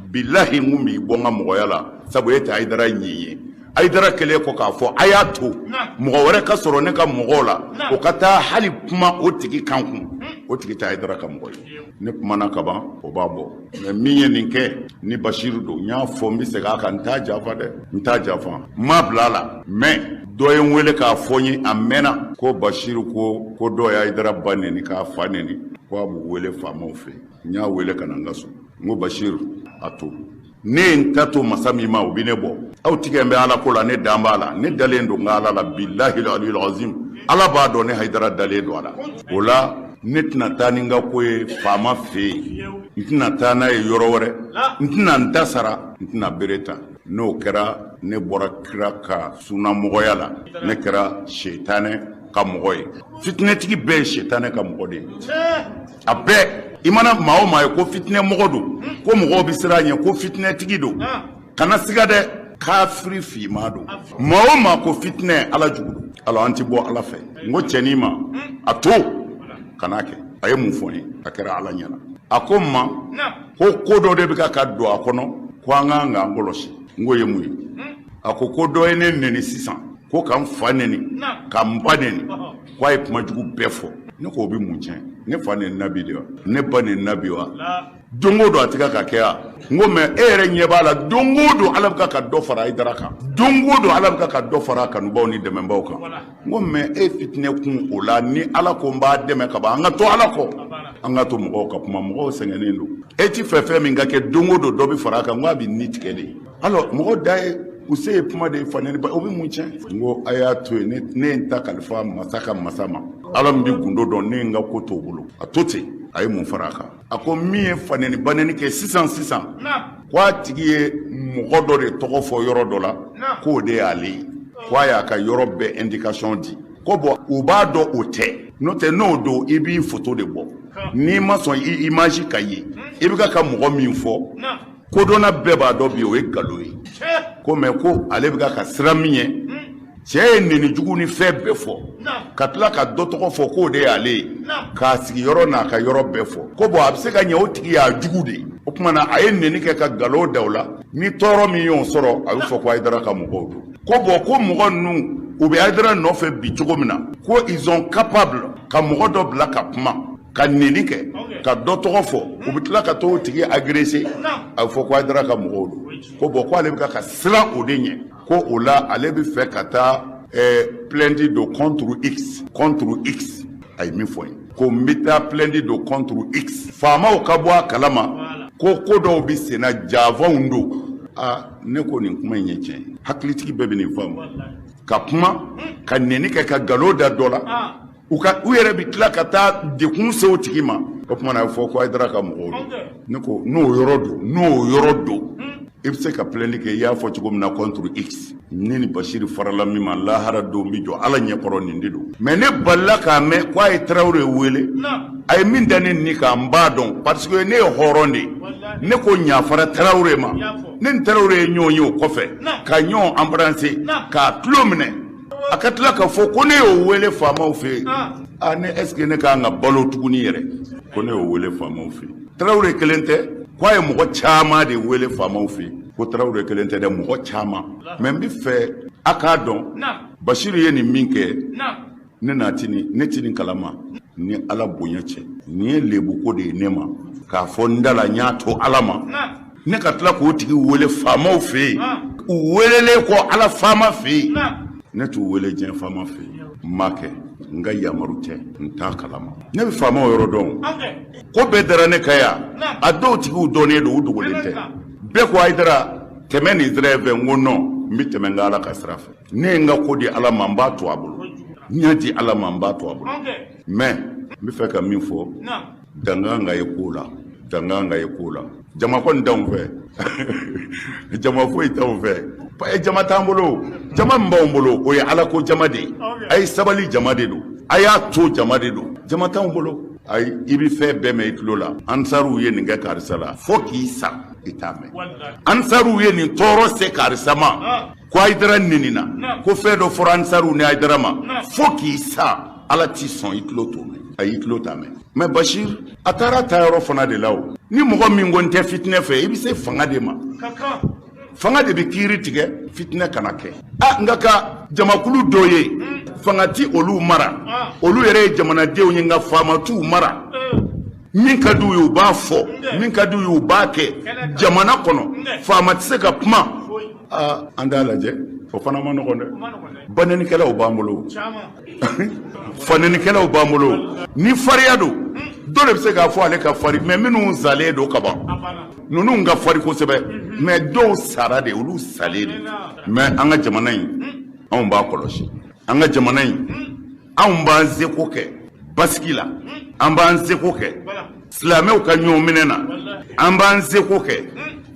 bilahi, n kun b'i bɔ n ka mɔgɔya la, sabu e tɛ Hayidara ɲin ye. Hayidara kɛlen kɔ k'a fɔ a y'a to mɔgɔ wɛrɛ ka sɔrɔ ne ka mɔgɔw la, o ka taa hali kuma o tigi kan kun, o tigi tɛ Hayidara ka mɔgɔ ye. Ne kumana ka ban, o b'a bɔ. Mais min ye nin kɛ, ni Basiru don, n y'a fɔ, n bɛ segin a kan, n t'a janfa dɛ, n t'a janfa, n m'a bila a la. Mais dɔ ye n wele k'a fɔ n ye, a mɛnna, ko Basiru ko dɔ ye Hayidara ba neni k'a fa neni, ko a b'u wele faamaw fɛ. N y'a wele ka na n ka so, n ko Basiru, a to ne ye n ta to masa min ma, o bɛ ne bɔ. Aw tigɛ n bɛ Ala ko la, ne dan b'a la, ne dalen don n ka Ala la. Bilahi aliyul azim, Ala b'a dɔn ne Hayidara dalen don a la. O la ne tɛna taa ni n ka ko ye faama fɛ yen, n tɛna taa n'a ye yɔrɔ wɛrɛ, n tɛna n ta sara, n tɛna bere ta. N'o kɛra, ne bɔra kira ka sunamɔgɔya la, ne kɛra setanɛ ka mɔgɔ ye. Fitinɛtigi bɛɛ ye setanɛ ka mɔgɔ de ye, a bɛɛ. I mana maa o maa ye ko fitinɛ mɔgɔ don, ko mɔgɔw bɛ siran a ɲɛ, ko fitinɛtigi don, kana siga dɛ, kafiri finman don. Maa o maa ko fitinɛ, Ala jugu don. Alors an ti bɔ Ala fɛ. N ko cɛnin ma, a to kan'a kɛ. A ye mun fɔ n ye? A kɛra Ala ɲɛna. A ko n ma ko dɔ de bɛ ka don a kɔnɔ, ko an k'an k'an kɔlɔsi. N ko ye mun ye? A ko ko dɔ ye ne neni sisan, ko ka n fa neni, ka n ba neni, ko a ye kuma jugu bɛɛ fɔ. Ne ko o bɛ mun tiɲɛ? Ne fa nenina bi de wa? Ne ba nenina bi wa? Don o don a tɛ ka kɛ wa? N ko mais e yɛrɛ ɲɛ b'a la, don o don Ala bɛ ka dɔ fara Hayidara kan, don o don Ala bɛ ka dɔ fara a kanubaw ni dɛmɛbaw kan. N ko mais e fitinɛ kun o la, ni Ala ko n b'a dɛmɛ ka ban, an ka to Ala kɔ, an ka to mɔgɔw ka kuma. Mɔgɔw sɛgɛnnen don. E ti fɛ fɛn min ka kɛ, don o don dɔ bɛ fara a kan. N ko a bɛ ni tigɛ de. Alors mɔgɔ da ye u se ye kuma de ye, fa neni ba, o bɛ mun tiɲɛ? N ko a y'a to yen, ne ye n ta kalifa masa ka masa ma, Ala min bɛ gundo dɔn, ne ye n ka ko t'o bolo, a to ten. A ye mun fara a kan? A ko min ye fa neni ba neni kɛ sisan sisan, ko a tigi ye mɔgɔ dɔ de tɔgɔ fɔ yɔrɔ dɔ la, k'o de y'ale ye, ko a y'a ka yɔrɔ bɛɛ indication di. Ko bon, u b'a dɔn o tɛ, n'o tɛ n'o don i b'i photo de bɔ, n'i ma sɔn i image ka ye, i bɛ ka mɔgɔ min fɔ, kodɔnna bɛɛ b'a dɔn bi o ye nkalon ye. Ko mais ko ale bɛ ka siran min ɲɛ, cɛ ye nenijugu ni fɛn bɛɛ fɔ, ka tila ka dɔ tɔgɔ fɔ k'o de y'ale ye, k'a sigiyɔrɔ n'a ka yɔrɔ bɛɛ fɔ. Ko bon, a bɛ se ka ɲɛ o tigi y'a jugu de ye. O tuma na a ye neni kɛ ka nkalon da o la, ni tɔɔrɔ min y'o sɔrɔ, a bɛ fɔ ko Hayidara ka mɔgɔw don. Ko bon, ko mɔgɔ ninnu u bɛ Hayidara nɔfɛ bi cogo min na, ko ils sont capables ka mɔgɔ dɔ bila ka kuma, ka neni kɛ, ka dɔ tɔgɔ fɔ, u bɛ tila ka t'o tigi agresser, a bɛ fɔ ko Hayidara ka mɔgɔw don. Ko bon, ko ale bɛ ka siran o de ɲɛ, ko o la ale bɛ fɛ ka taa plainte don contre X, contre X. A ye min fɔ n ye, ko n bɛ taa plainte don contre X, faamaw ka bɔ a kalama ko ko dɔw bɛ senna, janfanw don. Aa, ne ko nin kuma in ye tiɲɛ ye, hakilitigi bɛɛ bɛ nin faamu. Ka kuma, ka neni kɛ, ka nkalon da dɔ la, u ka u yɛrɛ bɛ tila ka taa dekun se o tigi ma. O tuma na a bɛ fɔ ko Hayidara ka mɔgɔw don. Ne ko n'o yɔrɔ don, n'o yɔrɔ don, i bɛ se ka plainte kɛ, i y'a fɔ cogo min na, contre X. Ne ni Bashir farala min ma, lahara don bɛ jɔ Ala ɲɛkɔrɔ, nin de don. Mais ne balila k'a mɛn k'a ye Tarawele wele, a ye min da ne ni kan, n b'a dɔn, parce que ne ye hɔrɔn de ye. Ne ko ɲafara Tarawele ma, ne ni Tarawele ye ɲɔgɔn ye o kɔfɛ, ka ɲɔgɔn embrasser, k'a tulo minɛ, a ka tila k'a fɔ ko ne y'o wele faamaw fɛ yen. Aa, ne est ce que ne ka kan ka balo tuguni yɛrɛ? Ko ne y'o wele faamaw fɛ yen. Tarawele kelen tɛ, ko a ye mɔgɔ caman de wele faamaw fɛ yen. Ko Tarawele kelen tɛ dɛ, mɔgɔ caman. Mais n bɛ fɛ a k'a dɔn, Basiru ye nin min kɛ, ne n'a ti nin, ne ti nin kalama ni Ala bonya cɛ. Nin ye lebuko de ye ne ma, k'a fɔ n da la, n y'a to Ala ma, ne ka tila k'o tigi wele faamaw fɛ yen. U welelen kɔ Ala faama fɛ yen, ne t'u wele diɲɛ faama fɛ yen. N m'a kɛ, n ka yamaru tɛ, n t'a kalama. Ne bɛ faamaw yɔrɔ dɔn, ko bɛɛ dara ne kan yan. A dɔw tigiw dɔnnen don, u dogolen tɛ. Bɛɛ ko Hayidara tɛmɛ nin sira in fɛ, n ko non, n bɛ tɛmɛ n ka Ala ka sira fɛ. Ne ye n ka ko di Ala ma, n b'a to a bolo. N y'a di Ala ma, n b'a to a bolo. Mais n bɛ fɛ ka min fɔ, dangan ka ye ko la, dangan ka ye ko la. Jama kɔni t'anw fɛ, jama foyi t'anw fɛ, jama t'an bolo. Jama min b'anw bolo, o ye Ala ko jama de ye. A ye sabali jama de don, a y'a to jama de don, jama t'anw bolo. Ayi, i bɛ fɛn bɛɛ mɛn i tulo la. Ansaruw ye nin kɛ karisa la, fo k'i sa i t'a mɛn. Ansaruw ye nin tɔɔrɔ se karisa ma, ko Hayidara nenina, ko fɛn dɔ fɔra Ansaruw ni Hayidara ma, fo k'i sa Ala t'i sɔn i tulo t'o mɛn. Ayi, i tulo t'a mɛn. Mais Bashir a taara taayɔrɔ fana de la. O ni mɔgɔ min ko n tɛ fitinɛ fɛ, i bɛ se fanga de ma, fanga de bɛ kiiri tigɛ, fitinɛ kana kɛ. A nka ka jamakulu dɔ ye, fanga ti olu mara, olu yɛrɛ ye jamanadenw ye, nka faama t'u mara. Min ka d'u ye, u b'a fɔ, min ka d'u ye, u b'a kɛ. Jamana kɔnɔ, faama tɛ se ka kuma. Aa, an t'a lajɛ, o fana ma nɔgɔn dɛ. Banɛnikɛlaw b'an bolo, fanɛnikɛlaw b'an bolo. Ni fariya don, dɔ de bɛ se k'a fɔ ale ka fari. Mais minnu salen don kaban, ninnu ka fari kosɛbɛ. Mais dɔw sara de, olu salen de. Mais an ka jamana in, anw b'a kɔlɔsi. An ka jamana in, anw b'an seko kɛ basigi la, an b'an seko kɛ silamɛw ka ɲɔgɔn minɛ na, an b'an seko kɛ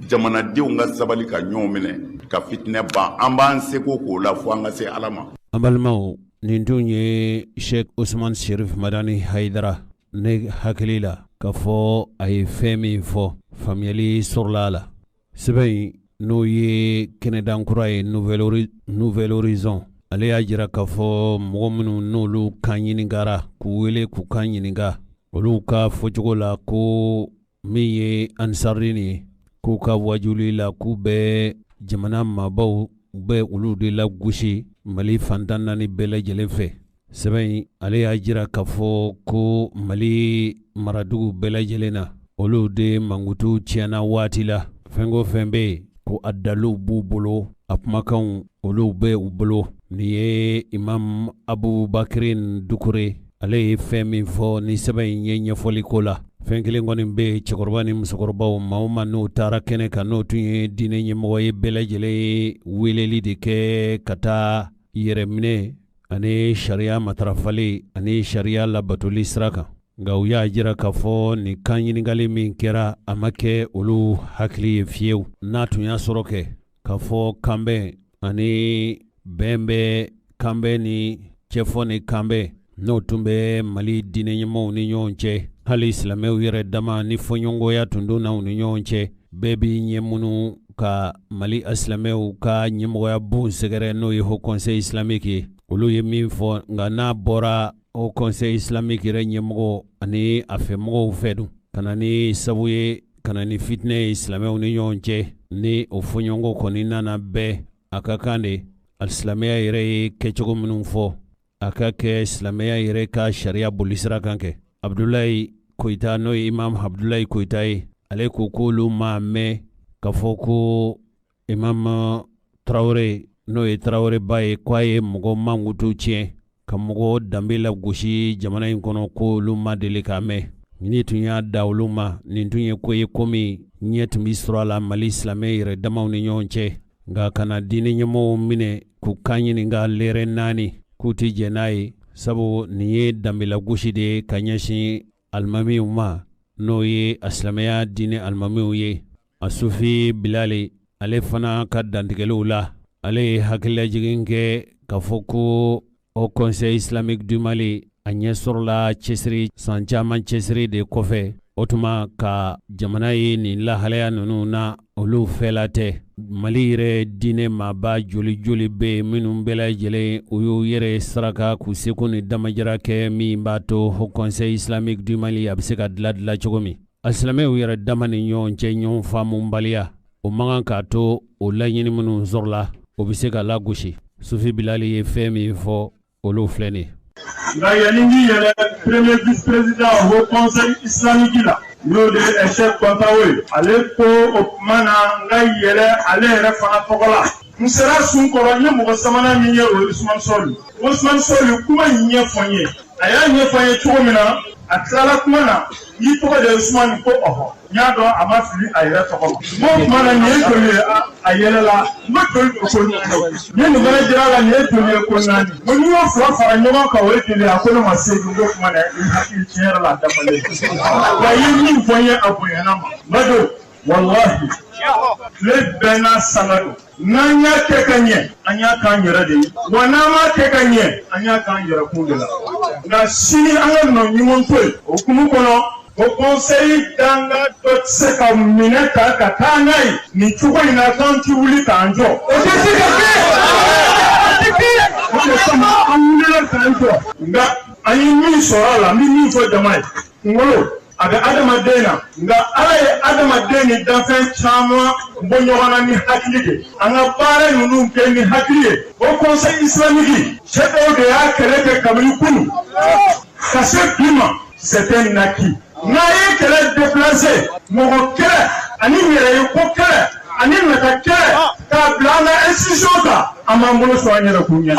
jamanadenw ka sabali ka ɲɔgɔn minɛ, ka fitinɛ ban. An b'an seko k'o la fo an ka se Ala ma. An balimaw, nin tun ye Sheikh Usman Sherif Madani Hayidara. Ne hakili la k'a fɔ a ye fɛn min fɔ, faamuyali sɔrɔla a la. Sɛbɛn in, n'o ye kɛnɛdan kura ye, Nouvel Horizon, ale y'a jira k'a fɔ mɔgɔ minnu n'olu kan ɲininkara, k'u wele k'u kan ɲininka, olu ka fɔcogo la, ko min ye Ansaridini ye, k'u ka wajuli la, k'u bɛ jamana maabaw bɛ olu de lagosi Mali fantan naani bɛɛ lajɛlen fɛ. Sɛbɛn in, ale y'a jira k'a fɔ ko Mali maradugu bɛɛ lajɛlen na, olu de mankutu tiɲɛna waati la. Fɛn o fɛn bɛ yen, ko a daliluw b'u bolo, a kumakanw olu bɛ u bolo. Nin ye Imam Abubakirin Dukure, ale ye fɛn min fɔ ni sɛbɛn in ye ɲɛfɔli ko la. Fɛn kelen kɔni bɛ yen, cɛkɔrɔba ni musokɔrɔbaw, maa o maa n'o taara kɛnɛ kan, n'o tun ye diinɛ ɲɛmɔgɔ ye, bɛɛ lajɛlen ye weleli de kɛ ka taa yɛrɛminɛ ani sariya matarafali ani sariya labatoli sira kan. Nka u y'a jira k'a fɔ nin kan ɲininkali min kɛra, a ma kɛ olu hakili ye fiyewu. N'a tun y'a sɔrɔ kɛ k'a fɔ kanbɛn ani bɛn bɛ kanbɛn ni Cɛfɔ ni kanbɛn n'o tun bɛ Mali diinɛ ɲɛmɔgɔw ni ɲɔgɔn cɛ, hali silamɛw yɛrɛ dama ni fɔɲɔgɔnkɔya tun donna u ni ɲɔgɔn cɛ, bɛɛ b'i ɲɛ minnu ka Mali silamɛw ka ɲɛmɔgɔya bon sɛgɛrɛ n'o ye Haut Conseil islamique ye, olu ye min fɔ. Nka n'a bɔra Haut Conseil islamique yɛrɛ ɲɛmɔgɔ ani a fɛmɔgɔw fɛ dun, ka na ni sabu ye, ka na ni fitinɛ ye silamɛw ni ɲɔgɔn cɛ, ni o fɔɲɔgɔnkɔ kɔni nana bɛɛ, a ka kan de alisilamɛya yɛrɛ ye kɛcogo minnu fɔ, a ka kɛ silamɛya yɛrɛ ka sariya bolisira kan kɛ. Abudulayi Koyita, n'o ye Imam Abudulayi Koyita ye, ale ko k'olu m'a mɛn k'a fɔ ko Imam Tarawele, n'o ye Taraweleba ye, k'a ye mɔgɔ mankutu tiɲɛ, ka mɔgɔ danbe lagosi jamana in kɔnɔ, ko olu ma deli k'a mɛn. Ni tun y'a da olu ma, nin tun ye ko ye ko min ɲɛ tun bɛ sɔrɔ a la Mali silamɛ yɛrɛ damaw ni ɲɔgɔn cɛ. Nka ka na diinɛ ɲɛmɔgɔw minɛ k'u kan ɲininka lɛrɛ 4, k'u tɛ jɛn n'a ye, sabu nin ye danbelagosi de ye ka ɲɛsin alimamiw ma, n'o ye a silamɛya diinɛ alimamiw ye. A Sufi Bilali, ale fana ka dantigɛliw la, ale ye hakililajigin kɛ k'a fɔ ko Haut Conseil islamique du Mali a ɲɛ sɔrɔla cɛsiri, san caman cɛsiri de kɔfɛ. O tuma ka jamana ye nin lahalaya ninnu na, olu fɛla tɛ. Mali yɛrɛ diinɛ maaba joli joli bɛ yen minnu bɛɛ lajɛlen u y'u yɛrɛ saraka k'u seko ni damajira kɛ min b'a to Haut Conseil islamique du Mali a bɛ se ka dilan dilan cogo min. Alisilamɛw yɛrɛ dama ni ɲɔgɔn cɛ ɲɔgɔn faamubaliya, o man kan k'a to o laɲini minnu sɔrɔla, o bɛ se ka lagosi. Sufi Bilali ye fɛn min fɔ, olu filɛ nin ye. Nka yanni n k'i yɛlɛ premier vice président Haut Conseil islamique la, n'o de ye Cheick Kɔntawo ye, ale ko o tuma na n ka yɛlɛ ale yɛrɛ fana tɔgɔ la. N sera sun kɔrɔ, n ye mɔgɔ sabanan min ye, o ye Usumani Sɔli. Usumani Sɔli kuma in ɲɛfɔ n ye, a y'a ɲɛfɔ n ye cogo min na, a tilala kuma na, n y'i tɔgɔ de ye Usumani, ko ɔhɔ, n y'a dɔn a ma fili a yɛrɛ tɔgɔ ma. N ko o tuma na nin ye joli ye? A yɛlɛla. N ko joli don? Ko 4. N ye nin fana jira a la, nin ye joli ye? Ko 4. N ko n'i y'o fila fara ɲɔgɔn kan, o ye joli ye? A ko ne ma 8. N ko o tuma na i hakili tiɲɛ yɛrɛ la a dafalen. Nka i ye min fɔ n ye, a bonyana ma. N ba don, walahi, tile bɛɛ n'a sanga don. N'an y'a kɛ ka ɲɛ, an y'a k'an yɛrɛ de ye, wa n'an m'a kɛ ka ɲɛ, an y'a k'an yɛrɛ kun de la. Nka sini an ka nɔ ɲuman to yen o hukumu kɔnɔ, Haut Conseil danga dɔ tɛ se ka minɛ ta ka taa n'a ye nin cogo in na k'an ti wuli k'an jɔ, o tɛ se ka kɛ. O de kama an wulila k'an jɔ. Nka an ye min sɔrɔ a la, n bɛ min fɔ jama ye, kunkolo a bɛ adamaden na, nka Ala ye adamaden ni danfɛn caman bɔ ɲɔgɔn na ni hakili de. An ka baara ninnu kɛ ni hakili ye. Haut Conseil islamique, cɛ dɔw de y'a kɛlɛ kɛ kabini kunun ka se bi ma, c'est un acquis. N'a ye kɛlɛ déplacé, mɔgɔ kɛlɛ ani yɛrɛ ye ko kɛlɛ ani nata kɛlɛ, k'a bila an ka institution kan, an b'an bolo sɔn an yɛrɛ kun ɲɛ.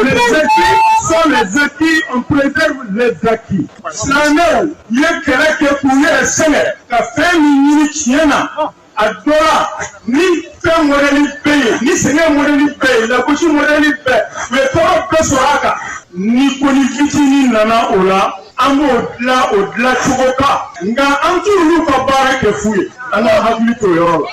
Les acquis sont les acquis, on préserve les acquis. Silamɛw ye kɛlɛ kɛ k'u yɛrɛ sɛgɛn ka fɛn min ɲini tiɲɛ na, a dɔ la ni fɛn mɔdɛli bɛ yen, ni sɛgɛn mɔdɛli bɛ yen, lagosi mɔdɛli bɛɛ, u ye tɔɔrɔ bɛɛ sɔrɔ a kan. Ni ko ni fitinin nana o la, an b'o dilan o dilan cogo kan, nka an t'olu ka baara kɛ fu ye. An ka hakili to o yɔrɔ la.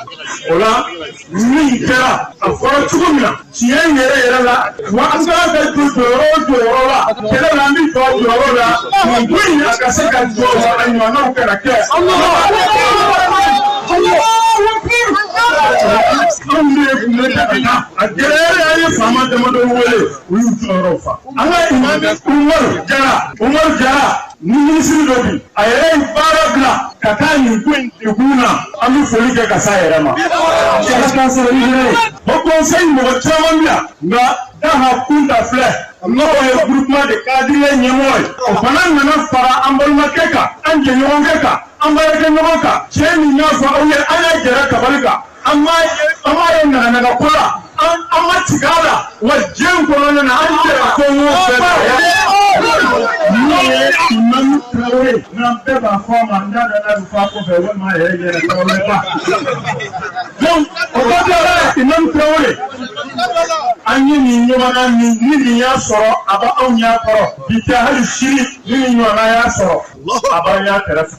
O la, min kɛra, a fɔra cogo min na, tiɲɛ yɛrɛ yɛrɛ la, wa an ka kan ka jɔ jɔyɔrɔ o jɔyɔrɔ la kɛlɛ la, an bɛ jɔ jɔyɔrɔ la nin ko in a ka se ka jɔ, wa a ɲɔgɔnnaw kana kɛ. Anw de tun bɛ ka taa a gɛlɛya, an ye faama damadɔ wele, u y'u jɔyɔrɔ fa. An ka imam Umaru Jara, Umaru Jara ni minisiri dɔ bi, a yɛrɛ ye baara bila ka taa nin ko in degun na, an bɛ foli kɛ ka s'a yɛrɛ ma. Ala k'an sɔrɔ i yɛrɛ ye. Haut Conseil mɔgɔ caman bɛ yan, nka Daha Kunta filɛ, n'o ye groupement de cadres ɲɛmɔgɔ ye, o fana nana fara an balimakɛ kan, an jɛɲɔgɔnkɛ kan, an baarakɛɲɔgɔn kan. Cɛ min y'a fɔ aw ye, an y'a jɛra kabali kan, an m'a ye, an m'a ye naganaga ko la, an ma tigɛ a la, wa diɲɛ kɔnɔna na an jɛra fɛn o fɛn na. N'o ye Imamu Tarawele, n'an bɛɛ b'a fɔ a ma, n t'a dɔn n'a bɛ fɔ a kɔfɛ walima a yɛrɛ ɲɛna, Tarawele ba. Donc o kɔfɛ, Imamu Tarawele, an ye nin ɲɔgɔnna nin ni nin y'a sɔrɔ, a bɛ anw ɲɛ kɔrɔ bi tɛ, hali sini ni nin ɲɔgɔnna y'a sɔrɔ, a b'an ɲɛ kɛrɛfɛ.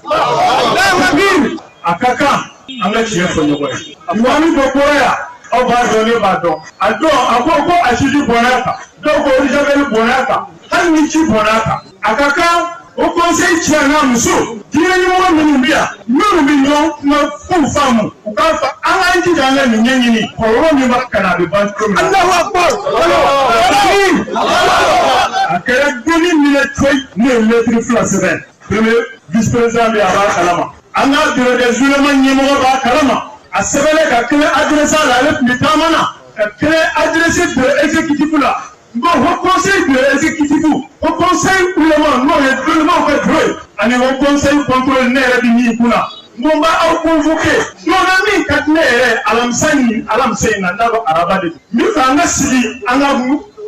A ka kan an ka tiɲɛ fɔ ɲɔgɔn ye. Imamu dɔ bɔra yan. Aw b'a dɔn, ne b'a dɔn. A don a ko ko asidi bɔnna a kan, dɔw ko eau de javel bɔnna a kan, hali ni ji bɔnna a kan, a ka kan haut conseil cɛ n'a muso, diinɛ ɲɛmɔgɔ minnu bɛ yan, minnu bɛ ɲɔgɔn kuma kow faamu, u k'a fɔ an k'an jija an ka nin ɲɛɲini, kɔlɔlɔ min b'a kan na, a bɛ ban cogo min na. Alahu akbar. A kɛra donni min na coyi, ne ye lɛtiri 2 sɛbɛn. Premier vice président bɛ, a b'a kalama, an ka bureau des oulémas ɲɛmɔgɔ b'a kalama. A sɛbɛnnen ka kelen adressé a la, ale tun bɛ taama na, ka kelen adressé bureau exécutif la. N ko haut conseil bureau exécutif, haut conseil ulama n'o ye dɔnnibaw ka bureau ye, ani haut conseil contrôle, ne yɛrɛ bɛ min kunna, n ko n b'aw convoqué don na min ka di ne yɛrɛ, alamisa ni alamisa in na, n t'a dɔn araba de don, n bɛ fɛ an ka sigi, an ka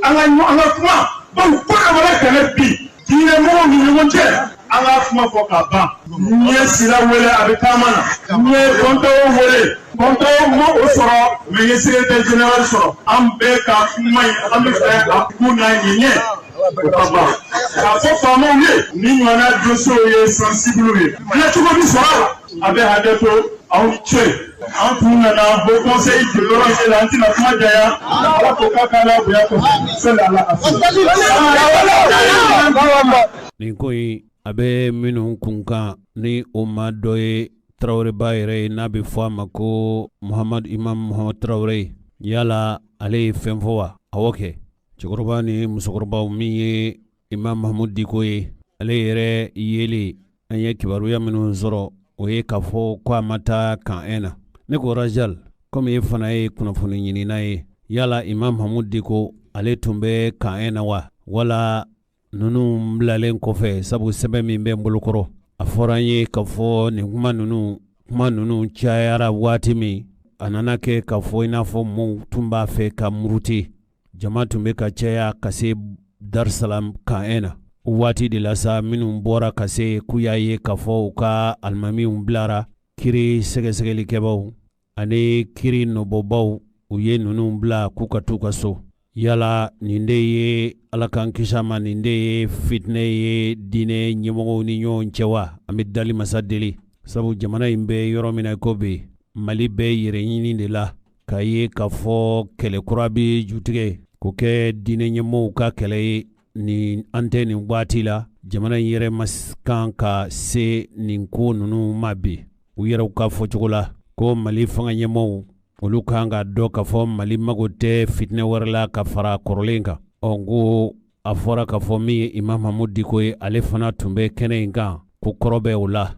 an ka an ka kuma, bawo ko dɔ bɛ kɛlɛ bi diinɛ mɔgɔw ni ɲɔgɔn cɛ, an ka kuma fɔ ka ban. N ye Sila wele, a bɛ taama na. N ye Kɔntawo wele, Kɔntawo ma o sɔrɔ, mais n ye secrétaire général sɔrɔ. An bɛɛ ka kuma in, an bɛ fɛ a kun n'a ɲɛ o ka ban, k'a fɔ faamaw ye ni ɲɔgɔnna dossiers ye sensible ye, dilancogo bɛ sɔrɔ a la. A bɛ hakɛ to, aw ni ce. An tun nana haut conseil jɔyɔrɔ la, an tɛna kuma janya. Ala ko k'a k'a la bonya kɔfɛ sali ala a. Nin ko in, a bɛ minnu kun kan, ni o maa dɔ ye Taraweleba yɛrɛ ye, n'a bɛ fɔ a ma ko Muhamadu Imam Muhamadu Tarawele, yala ale ye fɛn fɔ wa? Awɔ kɛ, cɛkɔrɔba ni musokɔrɔbaw, min ye Imam Mahamudu Diko ye, ale yɛrɛ yeli, an ye kibaruya minnu sɔrɔ, o ye k'a fɔ ko a ma taa camp 1 na. Ne ko Rajal, komi e fana ye kunnafoni ɲinina ye, yala Imam Mahamudu Diko, ale tun bɛ camp 1 na wa, wala ninnu bilalen kɔfɛ? Sabu sɛbɛn min bɛ n bolokɔrɔ, a fɔra an ye k'a fɔ nin kuma ninnu cayara waati min, a nana kɛ k'a fɔ i n'a fɔ mɔɔw tun b'a fɛ ka muruti, jama tun bɛ ka caya ka se Darusalam camp 1 na. O waati de la sa, minnu bɔra ka se k'u y'a ye k'a fɔ u ka alimamiw bilara, kiri sɛgɛsɛgɛlikɛbaw ani kiri nɔbɔbaw, u ye ninnu bila k'u ka t'u ka so. Yala nin de ye, Ala k'an kisi a ma, nin de ye fitinɛ ye diinɛ ɲɛmɔgɔw ni ɲɔgɔn cɛ wa? An bɛ dali masa deli, sabu jamana in bɛ yɔrɔ min na ko bi, Mali bɛ yɛrɛ ɲini de la, k'a ye k'a fɔ kɛlɛ kura bɛ jutigɛ k'o kɛ diinɛ ɲɛmɔgɔw ka kɛlɛ ye. Nin an tɛ nin waati la, jamana in yɛrɛ ma kan ka se nin ko ninnu ma bi. U yɛrɛw ka fɔcogo la ko Mali fanga ɲɛmɔgɔw, olu kan ka dɔn k'a fɔ Mali mago tɛ fitinɛ wɛrɛ la ka fara kɔrɔlen kan. Ɔ n ko a fɔra k'a fɔ min ye Imam Mahamudu Diko ye, ale fana tun bɛ kɛnɛ in kan, ko kɔrɔ bɛ o la.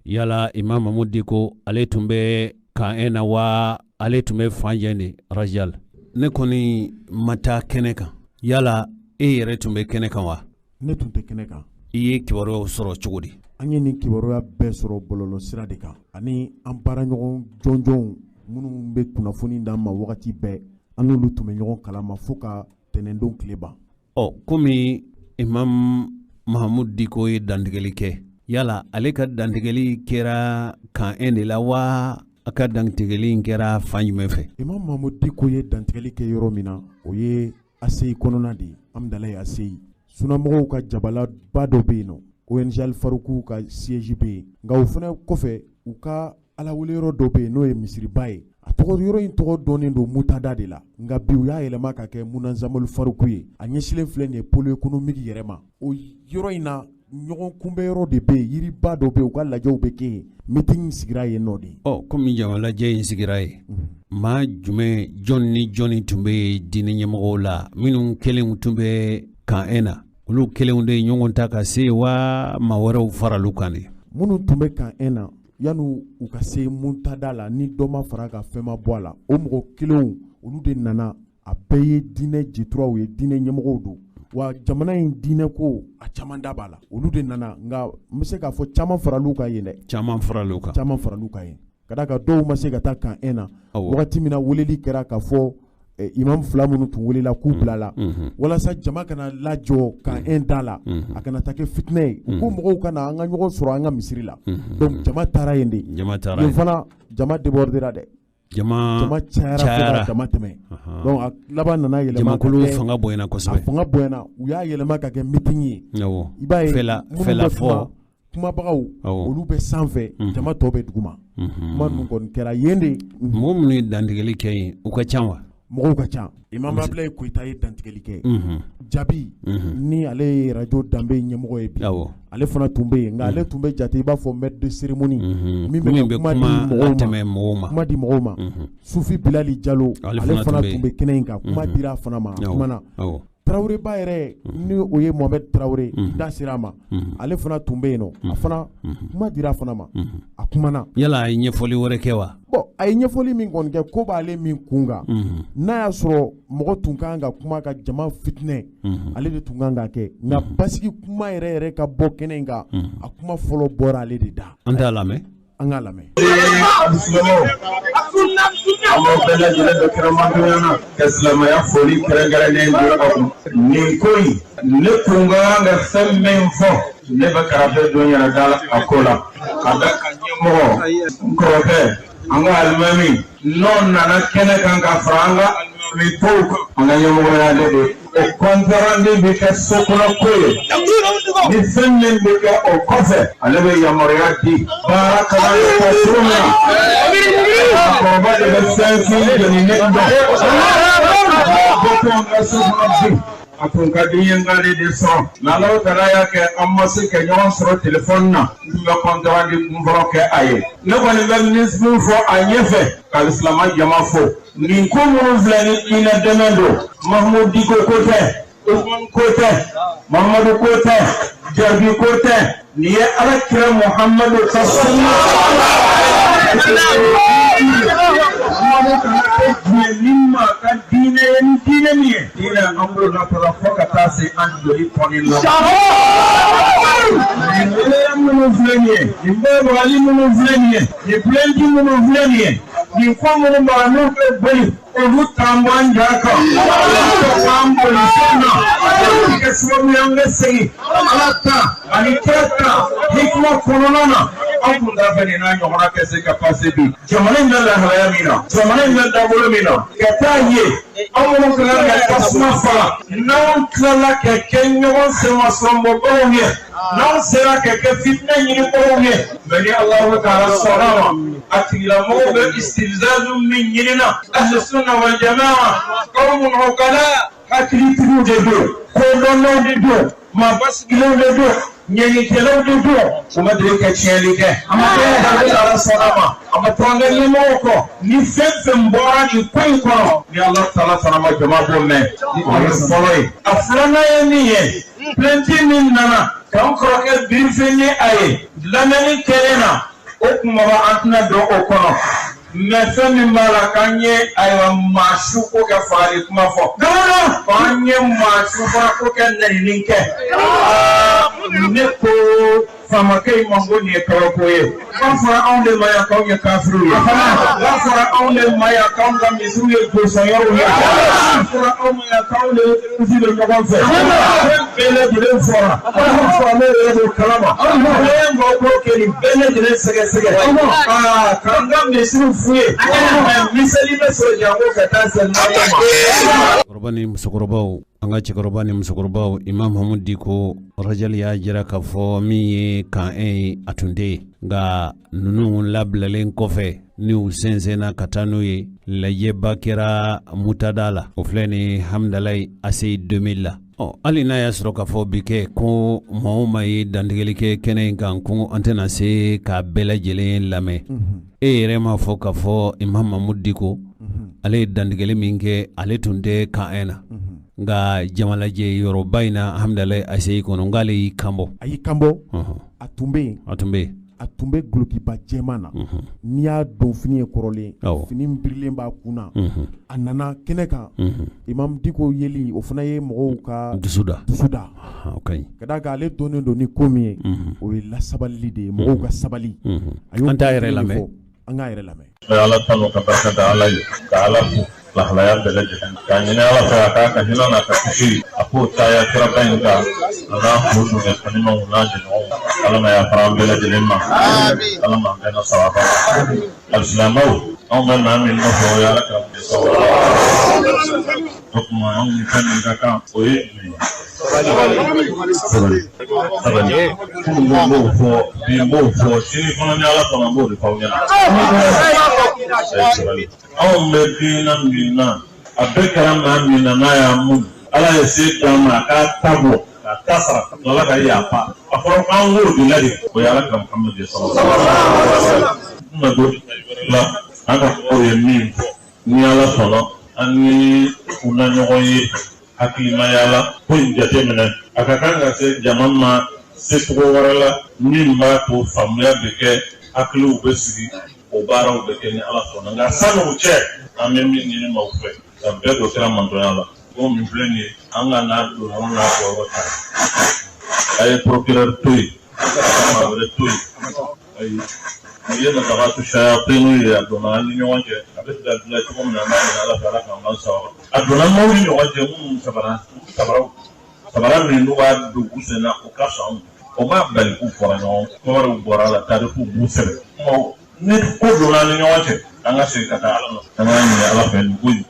Yala Imam Mahamudu Diko, ale tun bɛ camp 1 na wa, ale tun bɛ fan jɛn de? Rajal, ne kɔni ma taa kɛnɛ kan. Yala e yɛrɛ tun bɛ kɛnɛ kan wa? Ne tun tɛ kɛnɛ kan. I ye kibaruyaw sɔrɔ cogo di? An ye nin kibaruya bɛɛ sɔrɔ bɔlɔlɔ sira de kan, ani an baaraɲɔgɔn jɔnjɔnw minnu bɛ kunnafoni d'an ma wagati bɛɛ, an n'olu tun bɛ ɲɔgɔn kalama fo ka tɛnɛndon tile ban. Ɔ, komi Imam Mahamudu Diko ye dantigɛli kɛ, yala ale ka dantigɛli kɛra camp 1 de la wa, a ka dantigɛli in kɛra fan jumɛn fɛ? Imam Mahamudu Diko ye dantigɛli kɛ yɔrɔ min na, o ye ACI kɔnɔna de ye, Amudalayi ACI. Sunamɔgɔw ka jabalaba dɔ bɛ yen nɔ, ONG Alifaruku ka siège bɛ yen. Nka o fana kɔfɛ, u ka Ala wele yɔrɔ dɔ bɛ yen, n'o ye misiriba ye. A tɔgɔ, yɔrɔ in tɔgɔ dɔnnen don Mutada de la, nka bi u y'a yɛlɛma ka kɛ Munazamali Faruku ye. A ɲɛsinnen filɛ nin ye pôle économique yɛrɛ ma. O yɔrɔ in na, ɲɔgɔn kunbɛn yɔrɔ de bɛ yen, yiriba dɔ bɛ yen, u ka lajɛw bɛ kɛ yen. Meeting sigira yen nɔ de. Ɔ, komi jama lajɛ in sigira yen, maa jumɛn, jɔn ni jɔnni tun bɛ yen diinɛ ɲɛmɔgɔw la? Minnu kelenw tun bɛ camp 1 na, olu kelenw de ye ɲɔgɔn ta ka se wa, maa wɛrɛw faral'u kan de? Minnu tun bɛ camp 1 na yanni u ka se Muntada la, ni dɔ ma fara ka fɛn ma bɔ a la, o mɔgɔ kelenw, olu de nana. A bɛɛ ye diinɛ jituraw ye, diinɛ ɲɛmɔgɔw don wa, jamana in diinɛ ko a caman da b'a la. Olu de nana, nka n bɛ se k'a fɔ caman faral'u kan yen dɛ. Caman faral'u kan. Caman faral'u kan yen, ka d'a kan dɔw ma se ka taa camp 1 na. Wagati min na weleli kɛra k'a fɔ imam fila minnu tun welela k'u bilala, walasa jama kana lajɔ camp 1 da la, a kana taa kɛ fitinɛ ye, u ko mɔgɔw ka na an ka ɲɔgɔn sɔrɔ an ka misiri la. Donc jama taara yen de. Jama taara yen fana, jama débordera dɛ. Jama jama cayara fo ka dama tɛmɛ. Donc a laban nana yɛlɛma. Jamakulu fanga bonyana kosɛbɛ. A fanga bonyana, u y'a yɛlɛma ka kɛ meeting ye. I b'a ye fɛla fɔ. Kumabagaw olu bɛ sanfɛ, jama tɔ bɛ duguma. Kuma ninnu kɔni kɛra yen de. Mɔgɔ minnu ye dantigɛli kɛ yen, u ka ca wa? Mɔgɔw ka ca. Imam Abulayi Koyita ye dantigɛli kɛ. Jabi ni ale ye radio Danbe ɲɛmɔgɔ ye bi, ale fana tun bɛ yen, nka ale tun bɛ jate i b'a fɔ maître de cérémonie min bɛ kuma di mɔgɔw ma, kuma di mɔgɔw ma. Sufi Bilali Jalo, ale fana tun bɛ kɛnɛ in kan, kuma dira a fana ma, a kumana. Taraweleba yɛrɛ, ni o ye Mohamed Tarawele, da sera a ma, ale fana tun bɛ yen nɔ, a fana kuma dira a fana ma, a kumana. Yala a ye ɲɛfɔli wɛrɛ kɛ wa? Bon, a ye ɲɛfɔli min kɔni kɛ, ko b'ale min kun kan, n'a y'a sɔrɔ mɔgɔ tun kan ka kuma ka jama fitinɛ, ale de tun kan ka kɛ, nka basigi kuma yɛrɛ yɛrɛ ka bɔ kɛnɛ in kan, a kuma fɔlɔ bɔra ale de da. An t'a lamɛn. An k'a lamɛn. An b'aw bɛɛ lajɛlen bɛ kɛrɛmakɛya na ka silamɛya foli kɛrɛnkɛrɛnnen di aw ma. Nin ko in, ne kun ka kan ka fɛn min fɔ, ne bɛ karafe don yɛrɛ da la a ko la, ka da ka ɲɛmɔgɔ, n kɔrɔkɛ, an ka alimami, n'o nana kɛnɛ kan ka fara an ka alimami tɔw kan, an ka ɲɛmɔgɔya de don. O compte rendu bɛ kɛ so kɔnɔ ko ye, ni fɛn min bɛ kɛ o kɔfɛ, ale bɛ yamaruya di baara ka kan ka kɛ cogo min na. Maakɔrɔba de bɛ fɛn fɛn jeninen dɔn. Bɔ to an ka so kɔnɔ bi, a tun ka di n ye n k'ale de sɔrɔ, nka Alahu taala y'a kɛ an ma se ka ɲɔgɔn sɔrɔ telefɔni na. N tun bɛ compte rendu kunfɔlɔ kɛ a ye. Ne kɔni bɛ min fɔ a ɲɛfɛ, ka silamɛ jama fo. Nin ko minnu filɛ ni diinɛ dɛmɛ don, Mahamudu Diko ko tɛ, Usumani ko tɛ, Mahamadu ko tɛ, Jabi ko tɛ, nin ye Ala kira Muhamadu ka sunna. Muhamadu kana kɛ diɲɛ ni maa ka diinɛ ye ni diinɛ min ye. Diinɛ an b'o latara fo ka taa se an joli tɔni la. Nin waleya minnu filɛ nin ye, nin bɛɛbagali minnu filɛ nin ye, nin plainte minnu filɛ nin ye, nin ko minnu b'a n'u bɛ boli, olu t'an bɔ an ja kan, olu t'an boli fɛn na, olu bɛ kɛ sababu ye an bɛ segin Ala ta ani kira ta hikima kɔnɔna na. An kun t'a fɛ nin n'a ɲɔgɔnna kɛ se ka pase bi. Jamana in bɛ lahalaya min na, jamana in bɛ dabolo min na, ka taa ye an minnu ka kan ka tasuma faga, n'anw tilala ka kɛ ɲɔgɔn senmasɔnbɔbagaw ye, n'anw sera ka kɛ fitinɛ ɲinibagaw ye, mɛ ni Alahu taala sɔnna ma, a tigilamɔgɔw bɛ istifzazu min ɲinina, ahlu sunna wal jamaa qawmun uqala, hakilitigiw de don, kodɔnnaw de don, maa basigilenw de don, ɲɛnikɛlaw de don, u ma deli ka tiɲɛli kɛ. Ni Ala sɔnna ma, a ma to an ka ɲɛmɔgɔw kɔ, ni fɛn fɛn bɔra nin ko in kɔnɔ, ni Ala taala fana ma jama b'o mɛn, o ye fɔlɔ ye. A filanan ye min ye, plainte min nana k'an kɔrɔkɛ briefé ni a ye, lamɛnni kɛlen na, o kumaba an tɛna don o kɔnɔ. Mɛ fɛn min b'a la k'an ye ayiwa maa su ko kɛ fagali kuma fɔ, k'an ye maa su fana ko kɛ nɛnini kɛ. Ne ko faamakɛ in ma ko nin ye kabako ye. K'a fɔra anw de ma yan k'anw ye kafiriw ye. K'a fɔra anw de ma yan k'anw ka misiriw ye josɔnyɔrɔw ye. K'a fɔra anw ma yan k'anw de ye bɛ ɲɔgɔn fɛ. Fɛn bɛɛ lajɛlen fɔra. Anw faamaw yɛrɛ b'o kalama. Ne ye mɔgɔ kɛ nin bɛɛ lajɛlen sɛgɛsɛgɛ. Aa, k'an ka misiriw f'u ye. Mɛ miseli bɛ sɔrɔ janko ka taa se naani ma. Cɛkɔrɔba ni musokɔrɔbaw, an ka cɛkɔrɔba ni musokɔrɔbaw, Imam Mahamudu Diko Rajali y'a jira k'a fɔ min ye camp 1 ye, a tun tɛ yen, nka ninnu labilalen kɔfɛ ni u sɛnsɛnna ka taa n'u ye, lajɛba kɛra Mutada la, o filɛ ni Hamdalayi ACI 2000 la. Ɔ, hali n'a y'a sɔrɔ k'a fɔ bi kɛ ko maa o maa ye dantigɛli kɛ kɛnɛ in kan, ko an tɛna se k'a bɛɛ lajɛlen lamɛn. E yɛrɛ m'a fɔ k'a fɔ Imam Mahamudu Diko, ale ye dantigɛli min kɛ, ale tun tɛ camp 1 na, nka jamalajɛ yɔrɔba in na Hamdalayi ACI kɔnɔ, nk'ale y'i kanbɔ. A y'i kanbɔ, a tun bɛ yen. A tun bɛ yen. A tun bɛ dulokiba jɛman na, n'i y'a don fini ye kɔrɔlen, fini birilen b'a kun na, a nana kɛnɛ kan. Imam Diko yeli, o fana ye mɔgɔw ka dusu da, dusu da, o ka ɲi. Ka d'a kan ale donnen don ni ko min ye, o ye lasabalili de ye, mɔgɔw ka sabali. An t'a yɛrɛ lamɛn. An k'a yɛrɛ lamɛn. N bɛ Ala tanu ka barika da Ala ye, ka Ala fo lahalaya bɛɛ lajɛlen, k'a ɲini Ala fɛ a k'a ka hinɛ n'a ka kisi a k'o caya kiraba in kan, a n'a kun dungɛ sanimanw n'a jɛɲɔgɔnw. Ala ma yafara an bɛɛ lajɛlen ma, Ala m'an bɛɛ na sababa. Alisilamɛw, anw bɛ maa min nɔfɛ, o ye Ala kira ye, o tuma anw ni fɛn min ka kan, o ye jumɛn ye? Sabali sabali. Kunun ko n b'o fɔ, bi n b'o fɔ, sini fana ni Ala sɔnna n b'o de f'aw ɲɛna. Sabali. Anw bɛ diinɛ min na, a bɛɛ kɛra maa min na n'a y'a mun, Ala ye se d'an ma a k'a ta bɔ k'a ta sara, Ala ka yafa. A fɔra k'an k'o de ladi, o ye Ala ka Muhamadu ye sallallahu alaihi wa sallam. N ma don la, an ka mɔgɔw ye min fɔ, ni Ala sɔnna an ni u na ɲɔgɔn ye hakilimaya la ko in jateminɛ, a ka kan ka se jama ma secogo wɛrɛ la min b'a to faamuya bɛ kɛ, hakiliw bɛ sigi, o baaraw bɛ kɛ ni Ala sɔnna. Nka sani o cɛ, an bɛ min ɲini maaw fɛ ka bɛɛ don kira mantɔnya la, ko min filɛ nin ye, an ka n'a don yɔrɔ n'a bɔ yɔrɔ ta. A ye procureur to yen, a ka maa wɛrɛ to yen. Ayi, nin ye nasaratu sayatinu ye, a donna an ni ɲɔgɔn cɛ, a bɛ bila bila cogo min na, an b'a ɲini Ala fɛ Ala k'an ban sawaba. A donna maaw ni ɲɔgɔn cɛ minnu sabara sabaraw sabara min n'u b'a don u sen na, o ka fisa anw ma. O m'a bali k'u fɔra ɲɔgɔn kɔ, wɛrɛw bɔra a la, tariku b'u sɛbɛn. Ni ko donna an ni ɲɔgɔn cɛ, an ka segin ka taa Ala ma, an k'a ɲini Ala fɛ nin ko in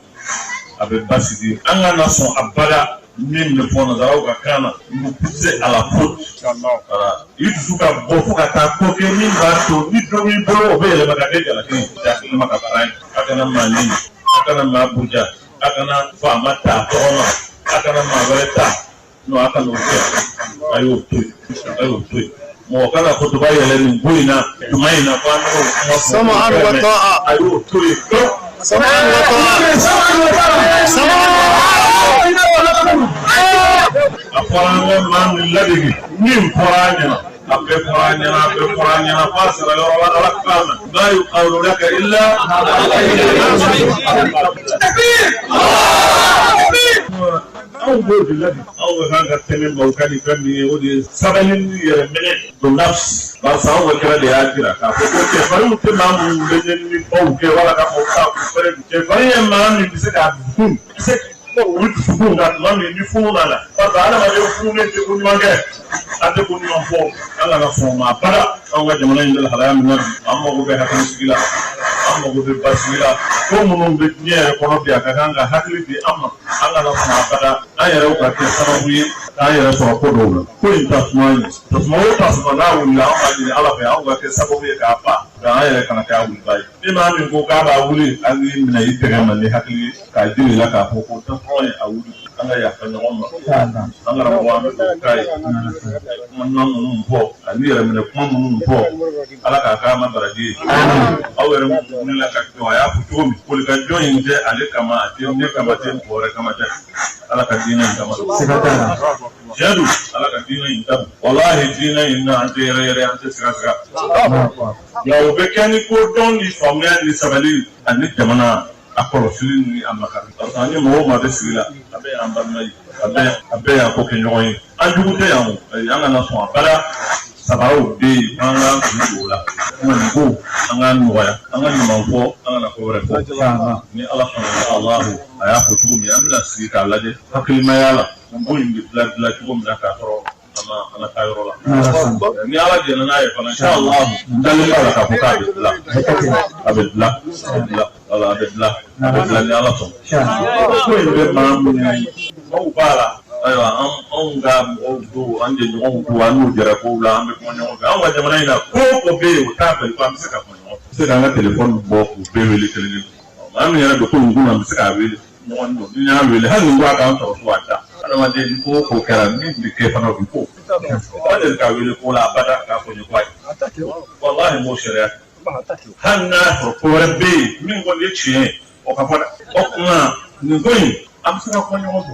a bɛ basigi. An kana sɔn abada min bɛ fɔ nanzaraw ka kan na, nous pousser à la faute. Voilà, i dusu ka bɔ fo ka taa ko kɛ min b'a to ni dɔ b'i bolo, o bɛ yɛlɛma ka kɛ jalaki ye. Jalaki ma ka baara ye. A kana maa ɲini, a kana maa buruja, a kana faama ta tɔgɔ ma, a kana maa wɛrɛ ta. Non, a kana o kɛ, a y'o to yen, a y'o to yen. Mɔgɔ kana kutuba yɛlɛ nin ko in na tuma in na ko an bɛ o kuma fɔ. Sam'an wa ta'a. A y'o to yen. Sam'an wa ta'a. Sam'an A fɔra an ka maa min ladege, min fɔra an ɲɛna, a bɛɛ fɔra an ɲɛna, a bɛɛ fɔra an ɲɛna f'a sera yɔrɔ la, Ala k'a mɛn. Ma yuqalu laka illa. Anw b'o de ladi. Anw ka kan ka tɛmɛ maaw kan ni fɛn min ye, o de ye sabali ni yɛrɛ minɛ don nafsi. Barisa anw ka kira de y'a jira k'a fɔ ko cɛfarinw tɛ maa minnu bɛ ɲɛninibaw kɛ wala ka maaw ta k'u fɛrɛ. Cɛfarin ye maa min bɛ se k'a dusukun, bɛ se o dusukun kan tuma min ni funu nana. Barisa adamaden fununen tɛ ko ɲuman kɛ, an tɛ ko ɲuman fɔ. An kana sɔn maa bada. Anw ka jamana in bɛ lahalaya min na bi, an mago bɛ hakilisigi la, an mago bɛ basigi la. Ko minnu bɛ diɲɛ yɛrɛ kɔnɔ bi, a ka kan ka hakili di an ma. An kana sɔn abada an yɛrɛw ka kɛ sababu ye k'an yɛrɛ sɔrɔ ko dɔw la. Ko in tasuma ye tasuma o tasuma n'a wulila, an b'a ɲini Ala fɛ anw ka kɛ sababu ye k'a ban, nka an yɛrɛ kana kɛ a wulibaa ye. Ni maa min ko k'a b'a wuli, an k'i minɛ i tɛgɛ ma ni hakili ye k'a jira i la k'a fɔ ko tasuma ye a wuli. An ka yafa ɲɔgɔn ma, an karamɔgɔ, an bɛ dugawu k'a ye. Kuma ɲuman minnu fɔ ani yɛrɛminɛ kuma minnu fɔ, Ala k'a k'a ma baraji ye. Aw yɛrɛ minnu wulila ka jɔ, a y'a fɔ cogo min, kolikajɔ in tɛ ale kama, a tɛ ne kama, tɛ mɔgɔ wɛrɛ kama tɛ, Ala ka diinɛ in kama. Siga t'a la. Tiɲɛ don, Ala ka diinɛ in ta. Walahi, diinɛ in na, an tɛ yɛrɛ yɛrɛ, an tɛ siga siga. Nka o bɛ kɛ ni ko dɔn ni faamuya ni sabali ani jamana a kɔlɔsili ni a makari. Parce que an ni mɔgɔ o maa bɛ sigi la, a bɛɛ y'an balima ye, a bɛɛ y'an ko kɛ ɲɔgɔn ye. An jugu tɛ yan o, ayi, an kana sɔn abada. Sabaraw bɛ yen, an k'an kun don o la. Nin ko, an k'a nɔgɔya, an ka ɲuman fɔ, an kana ko wɛrɛ fɔ. Ni Ala sɔnna, inshallah, a y'a fɔ cogo min, an bɛna sigi k'a lajɛ hakilimaya la, ko in bɛ dilan dilan cogo min na k'a sɔrɔ an ma an ka taa yɔrɔ la. Ni Ala jɛnna n'a ye fana, inshallah, n dalen b'a la k'a fɔ k'a bɛ dilan, a bɛ dilan, a bɛ dilan, wala a bɛ dilan, a bɛ dilan ni Ala sɔnna. Ko in bɛ maa minnu maaw b'a la, ayiwa, anw ka mɔgɔw don, an jɛɲɔgɔnw don, an n'u jɛra kow la, an bɛ kuma ɲɔgɔn fɛ. Anw ka jamana in na, ko o ko bɛ yen, o t'a bali ko an bɛ se ka kuma ɲɔgɔn fɛ. N bɛ se k'an ka telefɔni bɔ k'u bɛɛ wele kelen kelen. Maa min yɛrɛ bɛ ko in kunna, n bɛ se k'a wele ɲɔgɔn don. Ni n y'a wele, hali ni n ko a k'an sɔrɔ so, a da. Adamaden, ni ko o ko kɛra, min bɛ kɛ fana, o bɛ ko. Ma deli k'a wele ko la abada k'a fɔ n ye ko ayi. Walahi, n b'o sariya. Hali n'a y'a sɔrɔ ko wɛrɛ bɛ yen min kɔni ye tiɲɛ ye, o ka fɔ dɛ. O tuma nin ko in, an bɛ se ka kuma ɲɔgɔn fɛ.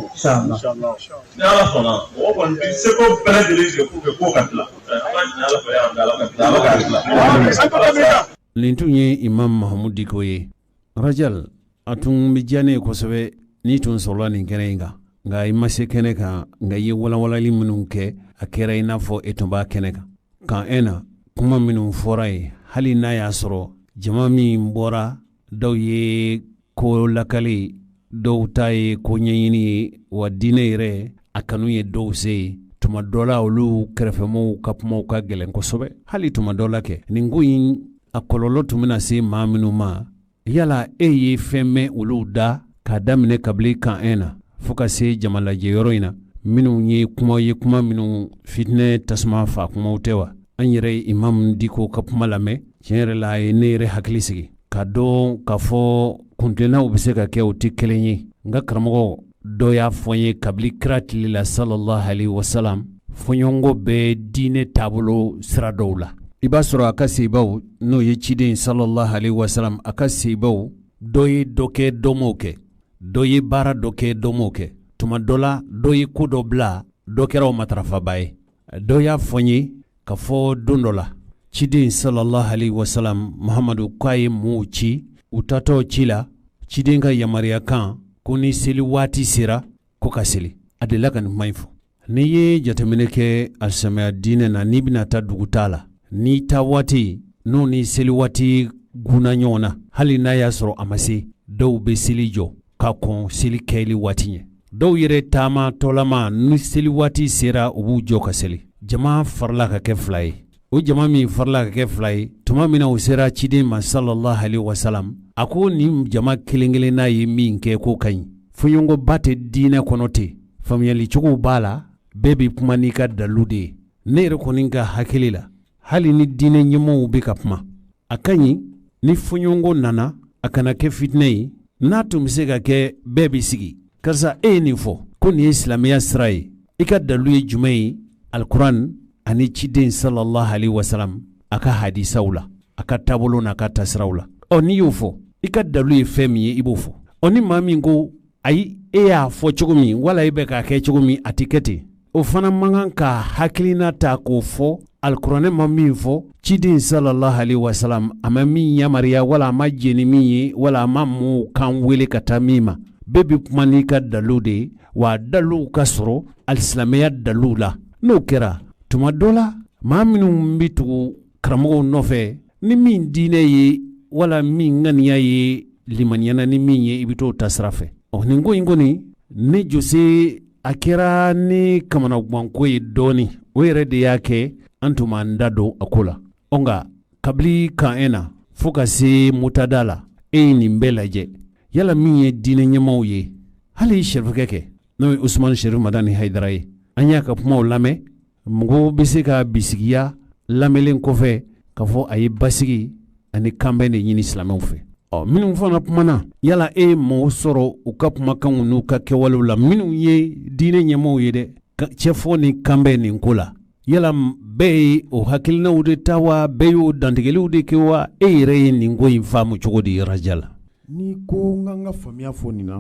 Ni Ala sɔnna, mɔgɔ kɔni bɛ seko bɛɛ lajɛlen kɛ pour que ko ka dilan. An b'a ɲini Ala fɛ yan, Ala ka dilan, Ala k'a dilan. Nin tun ye Imam Mahamudu Diko ye. Rajal, a tun bɛ diya ne ye kosɛbɛ n'i tun sɔrɔla nin kɛnɛ in kan, nka i ma se kɛnɛ kan, nka i ye walanwalali minnu kɛ, a kɛra i n'a fɔ e tun b'a kɛnɛ kan. Kan e na kuma minnu fɔra ye, hali n'a y'a sɔrɔ jama min bɔra, dɔw ye ko lakali, dɔw ta ye ko ɲɛɲini ye, wa diinɛ yɛrɛ a kanu ye dɔw se ye. Tuma dɔ la, olu kɛrɛfɛmɔgɔw ka kumaw ka gɛlɛn kosɛbɛ. Hali tuma dɔ la kɛ, nin ko in a kɔlɔlɔ tun bɛna se maa minnu ma, yala e ye fɛn mɛn olu da k'a daminɛ kabini kan 1 na fo ka se jamalajɛ yɔrɔ in na? minnu ye kuma ye, kuma minnu fitinɛ tasuma fa kumaw tɛ wa? An yɛrɛ ye Imamu Diko ka kuma lamɛn, tiɲɛ yɛrɛ la a ye ne yɛrɛ hakili sigi k'a dɔn k'a fɔ kuntilennaw bɛ se ka kɛ, o tɛ kelen ye. N ka karamɔgɔ dɔ y'a fɔ n ye kabini kira tile la sallallahu alaihi wasalam, fɔɲɔgɔnkɔ bɛ diinɛ taabolo sira dɔw la. I b'a sɔrɔ a ka seyibaw, n'o ye ciden sallallahu alaihi wasalam, a ka seyibaw dɔ ye dɔ kɛ, dɔ m'o kɛ, dɔ ye baara dɔ kɛ, dɔ m'o kɛ. Tuma dɔ la dɔ ye ko dɔ bila, dɔ kɛra o matarafaba ye. Dɔ y'a fɔ n ye k'a fɔ don dɔ la ciden sallallahu alaihi wasalam Muhamadu k'a ye mɔɔw ci, u taatɔ ci la, ciden ka yamaruya kan ko ni seli waati sera ko ka seli. A delila ka nin kuma in fɔ. N'i ye jateminɛ kɛ alisilamɛya diinɛ na, n'i bɛna taa dugutaa la, n'i taa waati n'o ni seli waati gunna ɲɔgɔn na, hali n'a y'a sɔrɔ a ma se, dɔw bɛ seli jɔ ka kɔn seli kɛli waati ɲɛ. Dɔw yɛrɛ taamatɔlama, ni seli waati sera, u b'u jɔ ka seli. Jama farala ka kɛ fila ye. O jama min farala ka kɛ fila ye, tuma min na u sera ciden ma sallallahu alaihi wasalam, a ko nin jama kelen kelenna ye min kɛ k'o ka ɲi. Fɔɲɔgɔnkɔba tɛ diinɛ kɔnɔ ten, faamuyali cogow b'a la, bɛɛ bɛ kuma n'i ka dalu de ye. Ne yɛrɛ kɔni ka hakili la, hali ni diinɛ ɲɛmɔgɔw bɛ ka kuma, a ka ɲi ni fɔɲɔgɔnkɔ nana, a kana kɛ fitinɛ ye. N'a tun bɛ se ka kɛ, bɛɛ bɛ sigi, karisa e ye nin fɔ ko nin ye silamɛya sira ye, i ka dalu ye jumɛn ye? Alikuran ani ciden sallallahu alaihi wasalam a ka hadisaw la, a ka taabolo n'a ka taasiraw la. Ɔ n'i y'o fɔ, i ka dalu ye fɛn min ye, i b'o fɔ. Ɔ ni maa min ko ayi, e y'a fɔ cogo min wala e bɛ k'a kɛ cogo min, a tɛ kɛ ten, o fana man kan ka hakilina ta k'o fɔ alikuranɛ ma min fɔ, ciden sallallahu alaihi wasalam a ma min yamaruya wala a ma jɛn ni min ye wala a ma mɔɔw kan wele ka taa min ma. Bɛɛ bɛ kuma n'i ka dalu de ye, wa daluw ka sɔrɔ alisilamɛya daluw la. N'o kɛra, tuma dɔ la maa minnu bɛ tugu karamɔgɔw nɔfɛ, ni min diinɛ ye wala min ŋaniya ye limaniyana ni min ye, i bɛ t'o ta sira fɛ. Ɔ nin ko in kɔni, ne Jose, a kɛra ne kamanaganko ye dɔɔnin. O yɛrɛ de y'a kɛ an tun b'an da don a ko la. Ɔ nka kabini camp 1 na fo ka se mutada la, e ye nin bɛɛ lajɛ, yala min ye diinɛ ɲɛmaaw ye, hali sɛrifukɛ kɛ, n'o ye Usumani Sɛrifu Madani Hayidara ye, an y'a ka kumaw lamɛn. Mɔgɔw bɛ se ka bisigiya lamɛnlen kɔfɛ k'a fɔ a ye basigi ani kanbɛn de ɲini silamɛw fɛ. Ɔ minnu fana kumana, yala e ye mɔgɔw sɔrɔ u ka kumakanw n'u ka kɛwalew la, minnu ye diinɛ ɲɛmaaw ye dɛ, cɛfɔ ni kanbɛn nin ko la, yala bɛɛ ye o hakilinaw de ta wa, bɛɛ y'o dantigɛliw de kɛ wa? E yɛrɛ ye nin ko in faamu cogo di raja la? N'i ko n ka n ka faamuya fɔ nin na,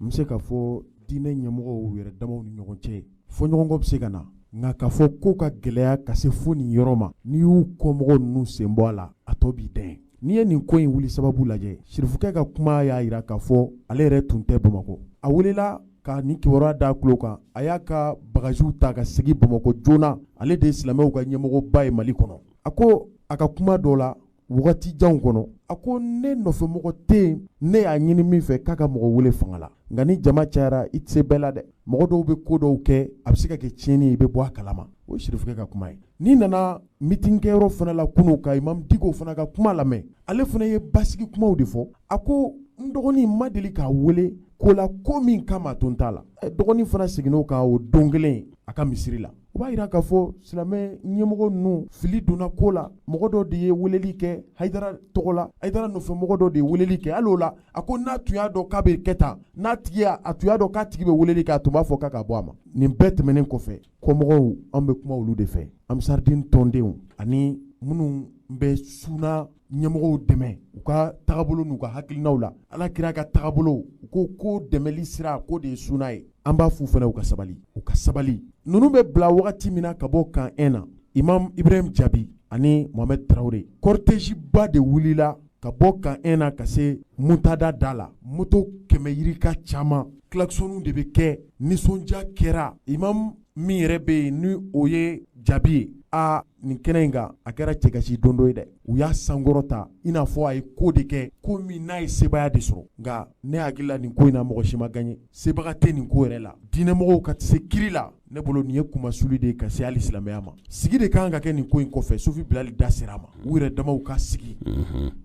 n bɛ se k'a fɔ diinɛ ɲɛmɔgɔw yɛrɛ damaw ni ɲɔgɔn cɛ, fɔɲɔgɔnkɔ bɛ se ka na, nka k'a fɔ ko ka gɛlɛya ka se fo nin yɔrɔ ma, n'i y'u kɔmɔgɔw ninnu sen bɔ a la, a tɔ b'i dɛn. N'i ye nin ko in wuli sababu lajɛ, sirifukɛ ka kuma y'a jira k'a fɔ ale yɛrɛ tun tɛ Bamakɔ. A welela ka nin kibaruya d'a tulo kan, a y'a ka bagages ta ka segin Bamakɔ joona. Ale de ye silamɛw ka ɲɛmɔgɔba ye Mali kɔnɔ. A ko a ka kuma dɔ la wagati janw kɔnɔ, a ko ne nɔfɛmɔgɔ tɛ yen, ne y'a ɲini min fɛ k'a ka mɔgɔ wele fanga la, nka ni jama cayara i tɛ se bɛɛ la dɛ. Mɔgɔ dɔw bɛ ko dɔw kɛ, a bɛ se ka kɛ tiɲɛni ye, i bɛ bɔ a kalama. O ye sirifukɛ ka kuma ye. N'i nana meeting kɛyɔrɔ fana la kunun ka Imam Diko fana ka kuma lamɛn, ale fana ye basigi kumaw de fɔ. A ko n dɔgɔnin ma deli k'a wele ko la ko min kama to n t'a la. Dɔgɔnin fana seginn'o kan o don kelen a ka misiri la. O b'a jira k'a fɔ silamɛ ɲɛmɔgɔ ninnu fili donna ko la. Mɔgɔ dɔ de ye weleli kɛ Hayidara tɔgɔ la, Hayidara nɔfɛ mɔgɔ dɔ de ye weleli kɛ. Hali o la, a ko n'a tun y'a dɔn k'a bɛ kɛ tan, n'a tigi y'a, a tun y'a dɔn k'a tigi bɛ weleli kɛ, a tun b'a fɔ k'a ka bɔ a ma. Nin bɛɛ tɛmɛnen kɔfɛ, kɔmɔgɔw, an bɛ kuma olu de fɛ, Ansardine tɔndenw ani minnu bɛ suna ɲɛmɔgɔw dɛmɛ u ka tagabolo n'u ka hakilinaw la, Ala kira ka tagabolo, u ko ko dɛmɛli sira k'o de ye suna ye. An b'a f'u fana u ka sabali, u ka sabali. Ninnu bɛ bila wagati min na ka bɔ camp 1 na, Imam Ibrahim Jabi ani Mohamed Traoré, cortège ba de wulila ka bɔ camp 1 na ka se Muntada da la, moto 100 yirika caman, klaxonw de bɛ kɛ, nisɔndiya kɛra. Imam min yɛrɛ bɛ yen ni o ye Jabi ye, aa nin kɛnɛ in kan, a kɛra cɛkasi don dɔ ye dɛ. U y'a sankɔrɔta i n'a fɔ a ye ko de kɛ, ko min n'a ye sebaaya de sɔrɔ. Nka ne hakili la nin ko in na, mɔgɔ si ma gagné, sebaga tɛ nin ko yɛrɛ la. Diinɛmɔgɔw ka se kiri la, ne bolo nin ye kunmasuli de ye ka se hali silamɛya ma. Sigi de ka kan ka kɛ nin ko in kɔfɛ. Sufi Bilali da sera a ma. U yɛrɛ damaw ka sigi,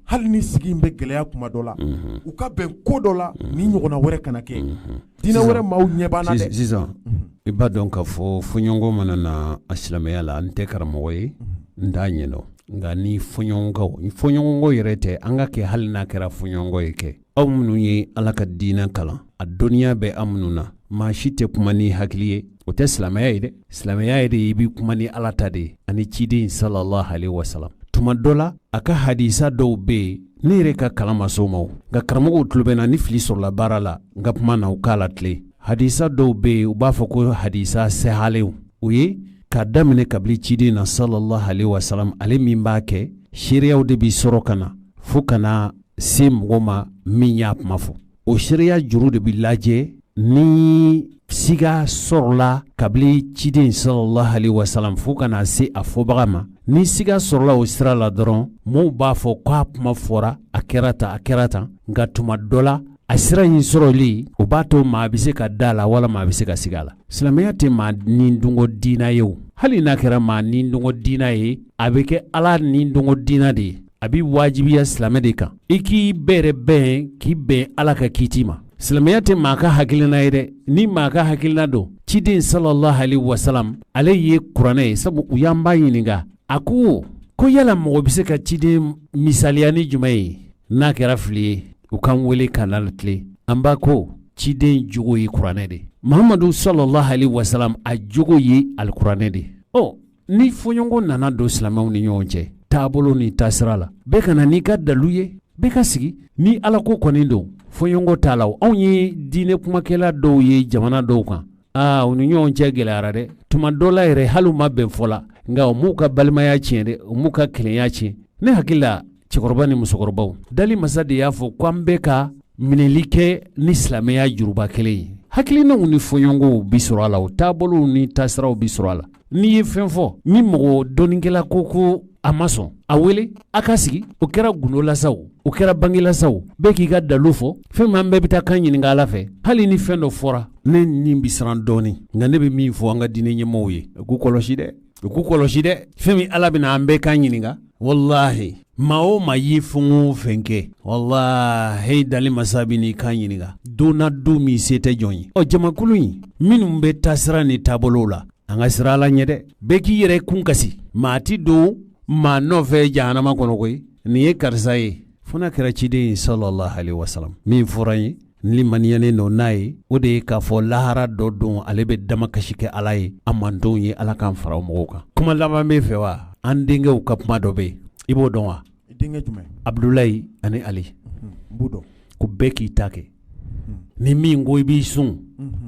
hali ni sigi in bɛ gɛlɛya kuma dɔ la, u ka bɛn ko dɔ la, ni ɲɔgɔnna wɛrɛ kana kɛ. Diinɛ wɛrɛ maaw ɲɛ b'an na dɛ. Sisan i b'a dɔn k'a fɔ fɔɲɔgɔnkɔ mana na a silamɛya la, n tɛ karamɔgɔ ye, n t'a ɲɛdɔn, nka ni fɔɲɔgɔnkɔ yɛrɛ tɛ, an ka kɛ hali n'a kɛra fɔɲɔgɔnkɔ ye kɛ, aw minnu ye Ala ka diinɛ kalan, a dɔnniya bɛ aw minnu na, maa si tɛ kuma ni hakili ye. O tɛ silamɛya ye dɛ. Silamɛya ye de i bɛ kuma ni Ala ta de ye ani ciden sallallahu alaihi wasallam. Tuma dɔ la a ka hadisa dɔw bɛ yen, ne yɛrɛ ka kalan ma s'o ma, nka karamɔgɔw tulo bɛ n na, ni fili sɔrɔla baara la n ka kuma na, u k'a latilen. Hadisa dɔw bɛ yen, u b'a fɔ ko hadisa sahalenw, o ye k'a daminɛ kabini ciden na sallallahu alaihi wasallam, ale min b'a kɛ, seereyaw de bɛ sɔrɔ ka na fo ka na se mɔgɔ ma min y'a kuma fɔ. O seereya juru de bɛ lajɛ ni siga sɔrɔla kabini ciden sallallahu alaihi wasallam fo ka na se a fɔbaga ma. Ni siga sɔrɔla o sira la dɔrɔn, mɔgɔw b'a fɔ k'a kuma fɔra, a kɛra tan, a kɛra tan. Nka tuma dɔ la a sira in sɔrɔli, o b'a to maa bɛ se ka da la walima maa bɛ se ka siga a la. Silamɛya tɛ maa nidungɔ diina ye o. Hali n'a kɛra maa nidungɔ diina ye, a bɛ kɛ Ala nidungɔ diina de ye. A bɛ wajibiya silamɛ de kan i k'i bɛrɛ bɛn, k'i bɛn Ala ka kiti ma. Silamɛya tɛ maa ka hakilina ye dɛ. Ni maa ka hakilina don, ciden sallallahu alaihi wasallam ale ye kuranɛ ye, sabu u y'an ba ɲininka, a ko ko yala mɔgɔ bɛ se ka ciden misaliya ni jumɛn ye? N'a kɛra fili ye, u k'an wele ka na tilen. An ba ko ciden jogo ye kuranɛ de. Muhamadu sallallahu alaihi wasallam a jogo ye alikuranɛ de. Ɔ ni fɔɲɔgɔnkɔ nana don silamɛw ni ɲɔgɔn cɛ taabolo ni taasira la, bɛɛ ka na n'i ka dalu ye, bɛɛ ka sigi. Ni Ala ko kɔni don, fɔɲɔgɔnkɔ t'a la. Anw ye diinɛ kumakɛla dɔw ye jamana dɔw kan, aa u ni ɲɔgɔn cɛ gɛlɛyara dɛ. Tuma dɔ la yɛrɛ hali u ma bɛn fɔ la, nka u m'u ka balimaya tiɲɛ dɛ, u m'u ka kelenya tiɲɛ. Ne hakili la, cɛkɔrɔba ni musokɔrɔbaw, dali masa de y'a fɔ ko an bɛɛ ka minɛli kɛ ni silamɛya juruba kelen ye. Hakilinaw ni fɔɲɔgɔnkɔw bi sɔrɔ a la, o taabolow ni taasiraw bi sɔrɔ a la. N'i ye fɛn fɔ min mɔgɔ dɔnnikɛla ko ko a ma sɔn, a wele a ka sigi. O kɛra gundo la sa o, o kɛra bange la sa o, bɛɛ k'i ka dalu fɔ. Fɛn min an bɛɛ bɛ taa kan ɲininka Ala fɛ. Hali ni fɛn dɔ fɔra, ne ni bɛ siran dɔɔnin, nka ne bɛ min fɔ an ka diinɛ ɲɛmɔgɔw ye, u k'u kɔlɔsi dɛ, u k'u kɔlɔsi dɛ. Fɛn min Ala bɛna an bɛɛ kan ɲininka, walahi maa o maa ye fɛn o fɛn kɛ, walahi dali masa bɛ n'i kan ɲininka don na, don min se tɛ jɔn ye. Ɔ jamakulu in minnu bɛ taasira ni taabolow la, an ka siran Ala ɲɛ dɛ. Bɛɛ k'i yɛrɛ kun kasi, maa tɛ don maa nɔfɛ jahanama kɔnɔ koyi. Nin ye karisa ye, fo n'a kɛra ciden ye sallallahu alaihi wasallam. Min fɔra n ye, n limaniyanen don n'a ye, o de ye k'a fɔ lahara dɔ don ale bɛ damakasi kɛ Ala ye a mantonw ye. Ala k'an fara o mɔgɔw kan. Kuma laban b'e fɛ wa? An denkɛw ka kuma dɔ bɛ yen, i b'o dɔn wa? Denkɛ jumɛn? Abudulayi ani Ali. N b'o dɔn. Ko bɛɛ k'i ta kɛ. Ni min ko i b'i sun,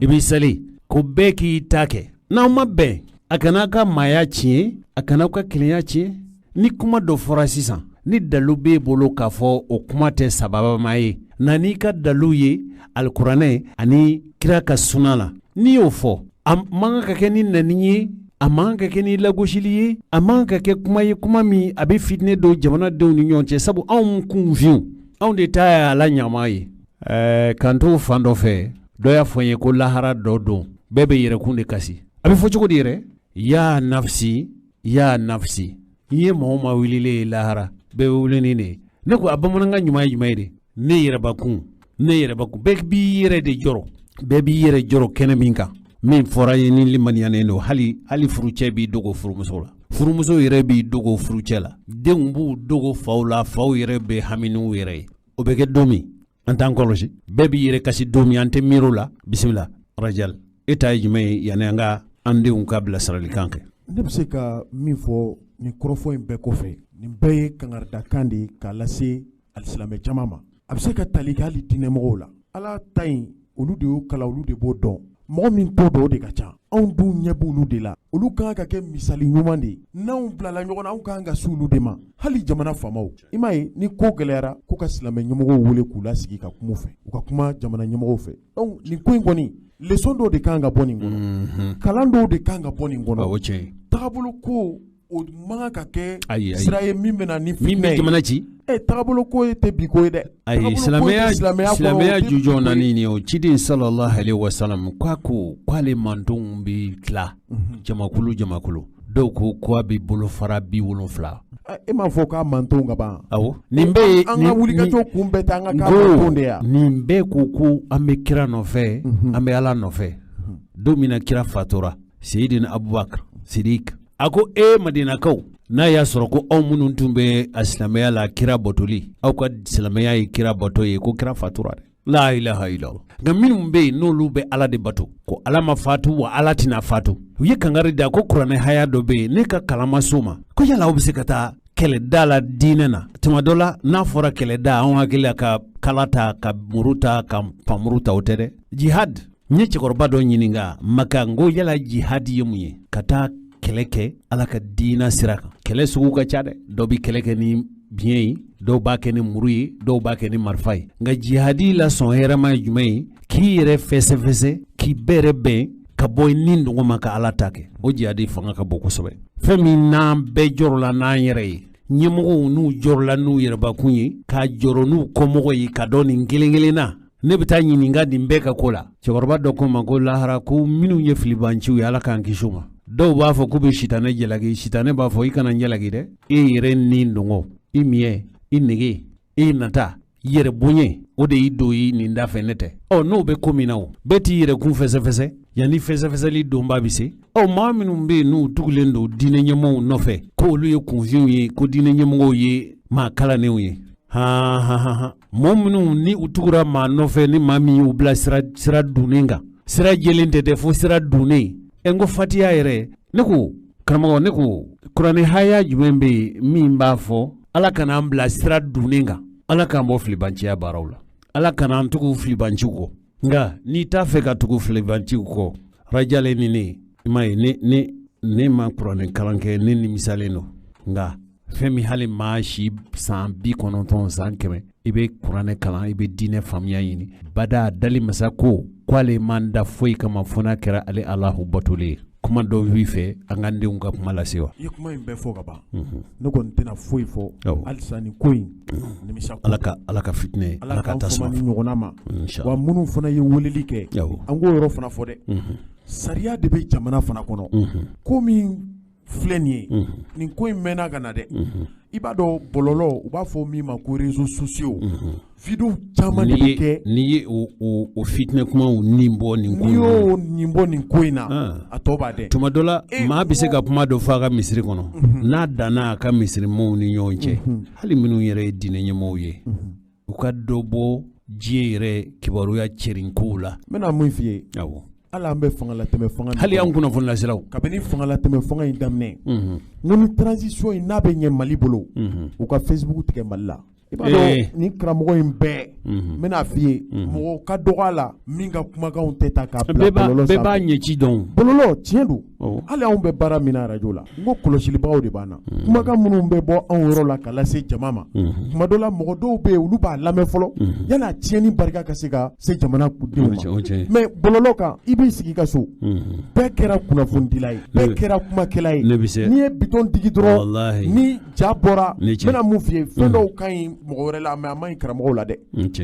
i b'i seli, ko bɛɛ k'i ta kɛ. N'aw ma bɛn, a kana aw ka maaya tiɲɛ, a kana aw ka kelenya tiɲɛ. Ni kuma dɔ fɔra sisan, ni dalu b'e bolo k'a fɔ o kuma tɛ sababama ye, na n'i ka dalu ye alikuranɛ ani kira ka suna la. N'i y'o fɔ, a man kan ka kɛ ni nɛni ye, a man kan ka kɛ ni lagosili ye, a man kan ka kɛ kuma ye, kuma min a bɛ fitinɛ don jamanadenw ni ɲɔgɔn cɛ. Sabu anw kunfinw, anw de ta ye ala ɲama ye. Ɛɛ k'an to fan dɔ fɛ, dɔ y'a fɔ n ye ko lahara dɔ don, bɛɛ bɛ yɛrɛkun de kasi. A bɛ fɔ cogo di yɛrɛ? Ya nafsi, ya nafsi. N'i ye maa o maa wulilen ye lahara, bɛɛ bɛ wuli ni de ye. Ne ko a bamanankan ɲuman ye jumɛn ye de? Ne yɛrɛbakun, ne yɛrɛbakun. Bɛɛ b'i yɛrɛ de jɔrɔ, bɛɛ b'i yɛrɛ jɔrɔ kɛnɛ min kan. Min fɔra ye ni limaniyanen don, hali hali furucɛ b'i dogo furumuso la, furumuso yɛrɛ b'i dogo furucɛ la, denw b'u dogo faw la, faw yɛrɛ bɛ hami n'u yɛrɛ ye. O bɛ kɛ don min, an t'an kɔlɔsi, bɛɛ b'i yɛrɛ kasi don min, an tɛ miiri o la. Bisimila Rajal, e ta ye jumɛn ye yanni an ka an denw ka bilasiralikan kɛ? Ne bɛ se ka min fɔ nin kɔrɔfɔ in bɛɛ kɔfɛ, nin bɛɛ ye kangaridakan de ye k'a lase alisilamɛ caman ma. A bɛ se ka tali kɛ hali diinɛmɔgɔw la. Ala ta in, olu de y'o kalan, olu de b'o dɔn. Mɔgɔ min t'o dɔn, o de ka ca. Anw dun ɲɛ b'olu de la. Olu kan ka kɛ misali ɲuman de ye. N'anw bilala ɲɔgɔn na, anw kan ka s'olu de ma. Hali jamana faamaw, i m'a ye, ni ko gɛlɛyara, ko ka silamɛ ɲɛmɔgɔw wele k'u lasigi ka kuma u fɛ, u ka kuma jamana ɲɛmɔgɔw fɛ. Donc nin ko in kɔni, leçon dɔw de kan ka bɔ nin kɔnɔ, kalan dɔw de kan ka bɔ nin kɔnɔ. O tiɲɛ. Tagabolo ko O man kan ka kɛ sira ye min bɛ na ni min bɛ jamana ci. Tagabolo ko ye tɛ bi ko ye dɛ. Ayi, silamɛya jujɔn na nin ye o ciden sallallahu alaihi wasallam k'a ko k'ale mantonw bɛ tila jamakulu jamakulu, dɔw ko k'a bɛ bolofara 70. E m'a fɔ k'a mantonw ka ban. Awɔ, nin bɛɛ ye an ka wulikajɔ kun bɛɛ tɛ an ka k'a mantonw de ye. Nin bɛɛ ko ko an bɛ kira nɔfɛ, an bɛ Ala nɔfɛ. Don min na kira fatura, Seyidina Abubakar Sidik a ko e Madinakaw, n'a y'a sɔrɔ ko aw minnu tun bɛ a silamɛya la kira batoli, aw ka silamɛya ye kira bato ye, ko kira fatura dɛ. La ilaha illallah. Nka minnu bɛ yen n'olu bɛ Ala de bato, ko Ala ma fatu wa Ala tɛna fatu. U ye kangari da ko kuranɛ haya dɔ bɛ yen, ne ka kalan ma s'o ma, ko yala aw bɛ se ka taa kɛlɛda la diinɛ na. Tuma dɔ la n'a fɔra kɛlɛda, anw hakili la ka kala ta, ka muru ta, ka panmuru ta, o tɛ dɛ. Jihad, n ye cɛkɔrɔba dɔ ɲininka Maka, n ko yala jihad ye mun ye? Ka taa kɛlɛ kɛ Ala ka diinɛ sira kan. Kɛlɛ sugu ka ca dɛ, dɔw bɛ kɛlɛ kɛ ni biɲɛ ye, dɔw b'a kɛ ni muru ye, dɔw b'a kɛ ni marifa ye. Nka jihadi la sɔn hɛrɛma ye jumɛn ye? K'i yɛrɛ fɛsɛfɛsɛ, k'i bɛrɛ bɛn ka bɔ i ni dɔgɔ ma ka Ala ta kɛ. O jihadi fanga ka bon kosɛbɛ. Fɛn min n'an bɛɛ jɔrɔla n'an yɛrɛ ye, ɲɛmɔgɔw n'u jɔrɔla n'u yɛrɛbakun ye, k'a jɔrɔ n'u kɔmɔgɔ ye, ka dɔn nin kelen kelen na. Ne bɛ taa ɲininka nin bɛɛ ka ko la. Cɛkɔrɔba dɔ ko ma ko lahara ko minnu ye filibanciw ye, Ala k'an kisi u ma. Dɔw b'a fɔ k'u bɛ sitanɛ jalaki, sitanɛ b'a fɔ i kana jalaki dɛ, e yɛrɛ ni dɔngɔ, i miɲɛ, i nege, i nata, i yɛrɛ bonya, o de y'i don i nin da fɛ, ne tɛ. Ɔ n'o bɛ ko min na, o bɛɛ t'i yɛrɛ kun fɛsɛfɛsɛ yanni fɛsɛfɛsɛli donba bɛ se. Ɔ maa minnu bɛ yen n'u tugulen don diinɛ ɲɛmɔgɔw nɔfɛ, k'olu ye kunfinw ye, ko diinɛ ɲɛmɔgɔw ye maa kalannenw ye. Han han han, mɔgɔ minnu ni u tugura maa nɔfɛ, ni maa min y'u bila sira dunnen kan, sira jɛlen tɛ dɛ, fo sira dunnen. N ko fatiya yɛrɛ, ne ko karamɔgɔ, ne ko kuranɛ haya jumɛn bɛ yen min b'a fɔ Ala kana an bila sira dunnen kan, Ala k'an bɔ filibanciya baaraw la, Ala kana an tugu filibanciw kɔ. Nka n'i t'a fɛ ka tugu filibanciw kɔ, rajalen ni ne, i m'a ye, ne ma kuranɛ kalan kɛ, ne nimisalen don. Nka fɛn min hali maa si san 90 san 100, i bɛ kuranɛ kalan, i bɛ diinɛ faamuya ɲini. Bada dali masa ko k'ale man da foyi kama fo n'a kɛra ale Alahu batolen ye. Kuma dɔw b'i fɛ an k'an denw ka kuma lase wa? I ye kuma in bɛɛ fɔ ka ban. Ne kɔni tɛna foyi fɔ halisa nin ko in nimisa ko. Ala ka fitinɛ, Ala ka tasuma ni ɲɔgɔnna ma. Wa minnu fana ye weleli kɛ, an k'o yɔrɔ fana fɔ dɛ. Sariya de bɛ jamana fana kɔnɔ. Ko min filɛ nin ye, nin ko in mɛnna ka na dɛ. I b'a dɔn bɔlɔlɔ, u b'a fɔ min ma ko réseaux sociaux, vidéo caman de bɛ kɛ. N'i ye o fitinɛ kumaw nin bɔ nin ko in na, n'i y'o nin bɔ nin ko in na, a tɔ b'a dɛ. Tuma dɔ la maa bɛ se ka kuma dɔ fɔ a ka misiri kɔnɔ, n'a danna a ka misirimaw ni ɲɔgɔn cɛ, hali minnu yɛrɛ ye diinɛ ɲɛmɔgɔw ye, u ka dɔ bɔ diɲɛ yɛrɛ kibaruya cɛrin kow la. N bɛna mun f'i ye? Awɔ. Hali an bɛ fangalatɛmɛ fanga, hali an kunnafoni laselaw, kabini fangalatɛmɛ fanga in daminɛ, n ko ni transition in n'a bɛ ɲɛ Mali bolo, u ka Facebook tigɛ Mali la. I b'a dɔn nin karamɔgɔ in bɛɛ, n bɛna f'i ye, mɔgɔ ka dɔgɔ a la min ka kumakanw tɛ ta k'a bila bɔlɔlɔ sanfɛ. Bɛɛ b'a ɲɛci dɔn. Bɔlɔlɔ tiɲɛ don. Hali anw bɛ baara min na arajo la, n ko kɔlɔsilibagaw de b'an na. Kumakan minnu bɛ bɔ anw yɔrɔ la ka lase jama ma, tuma dɔ la mɔgɔ dɔw bɛ yen, olu b'a lamɛn fɔlɔ yanni a tiɲɛni barika ka se ka se jamana denw ma. Mais bɔlɔlɔ kan, i b'i sigi i ka so, bɛɛ kɛra kunnafonidila ye, bɛɛ kɛra kumakɛla ye. N'i ye bitɔn digi dɔrɔn, ni ja bɔra, n bɛna mun f'i ye, fɛn dɔw ka ɲi mɔgɔ wɛrɛ la, mais a man ɲi karamɔgɔw la dɛ.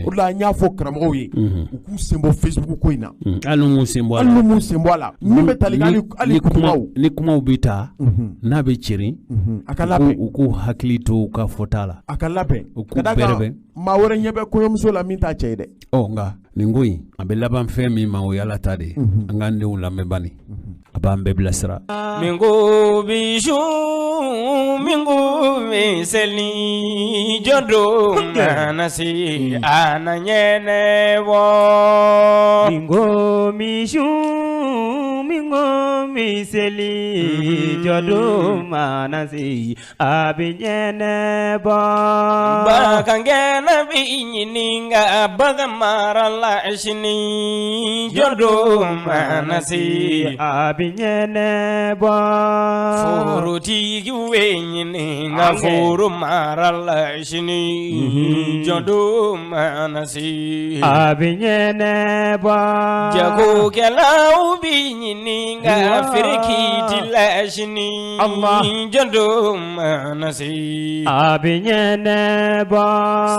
O de la an y'a fɔ karamɔgɔw ye, u k'u sen bɔ Facebook ko in na. Hali n'u m'u sen bɔ a la. Hali n'u m'u sen bɔ a la. Min bɛ tali kɛ hali kumaw. Ni kumaw bɛ ta, n'a bɛ cɛrin, a ka labɛn. U k'u hakili to u ka fɔta la. A ka labɛn. U k'u bɛrɛ bɛn. Maa wɛrɛ ɲɛ bɛ kɔɲɔmuso la min t'a cɛ ye dɛ. Ɔ nka nin ko in a bɛ laban fɛn min ma, o ye Ala ta de ye. An k'an denw lamɛn bani, a b'an bɛɛ bilasira. Min ko bi su, min ko bi seli, jɔ don mana se a na ɲɛnabɔ. Min ko bi su, min ko bi seli, jɔ don mana se a bɛ ɲɛnabɔ. Bagangɛnna bɛ ɲininka bagan mara la sini, jɔ don mana se a bɛ ɲɛnabɔ. Forotigiw bɛ ɲininka foro mara la sini, jɔ don mana se a bɛ ɲɛnabɔ. Jagokɛlaw bɛ ɲininka. ɲininka firiki ti la sini jɔndo mana se a bɛ ɲɛnabɔ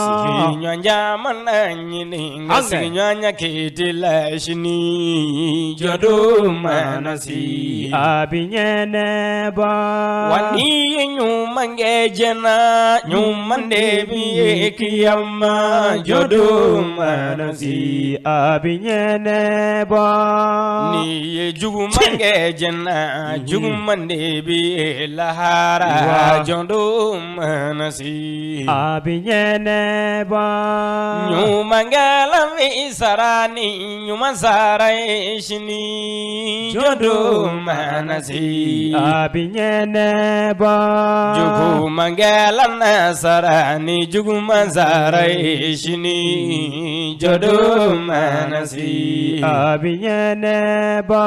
sigiɲɔgɔnya mana ɲininka sigiɲɔgɔnya kiti la sini jɔndo mana se a bɛ ɲɛnabɔ wa n'i ye ɲuman kɛ diɲɛ na ɲuman de b'i ye kiyama jɔndo mana se a bɛ ɲɛnabɔ n'i ye juguman kɛ diɲɛ na juguman de b'i ye lahara jɔndo mana se a bɛ ɲɛnabɔ ɲumankɛla bɛ sara ni ɲuman sara ye sini jɔndo mana se a bɛ ɲɛnabɔ jugumankɛla na sara ni juguman sara ye sini jɔndo mana se a bɛ ɲɛnabɔ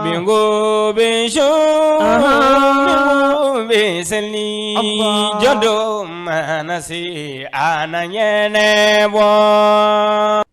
minko bɛ su minko bɛ seli jɔndo mana se a na ɲɛnabɔ.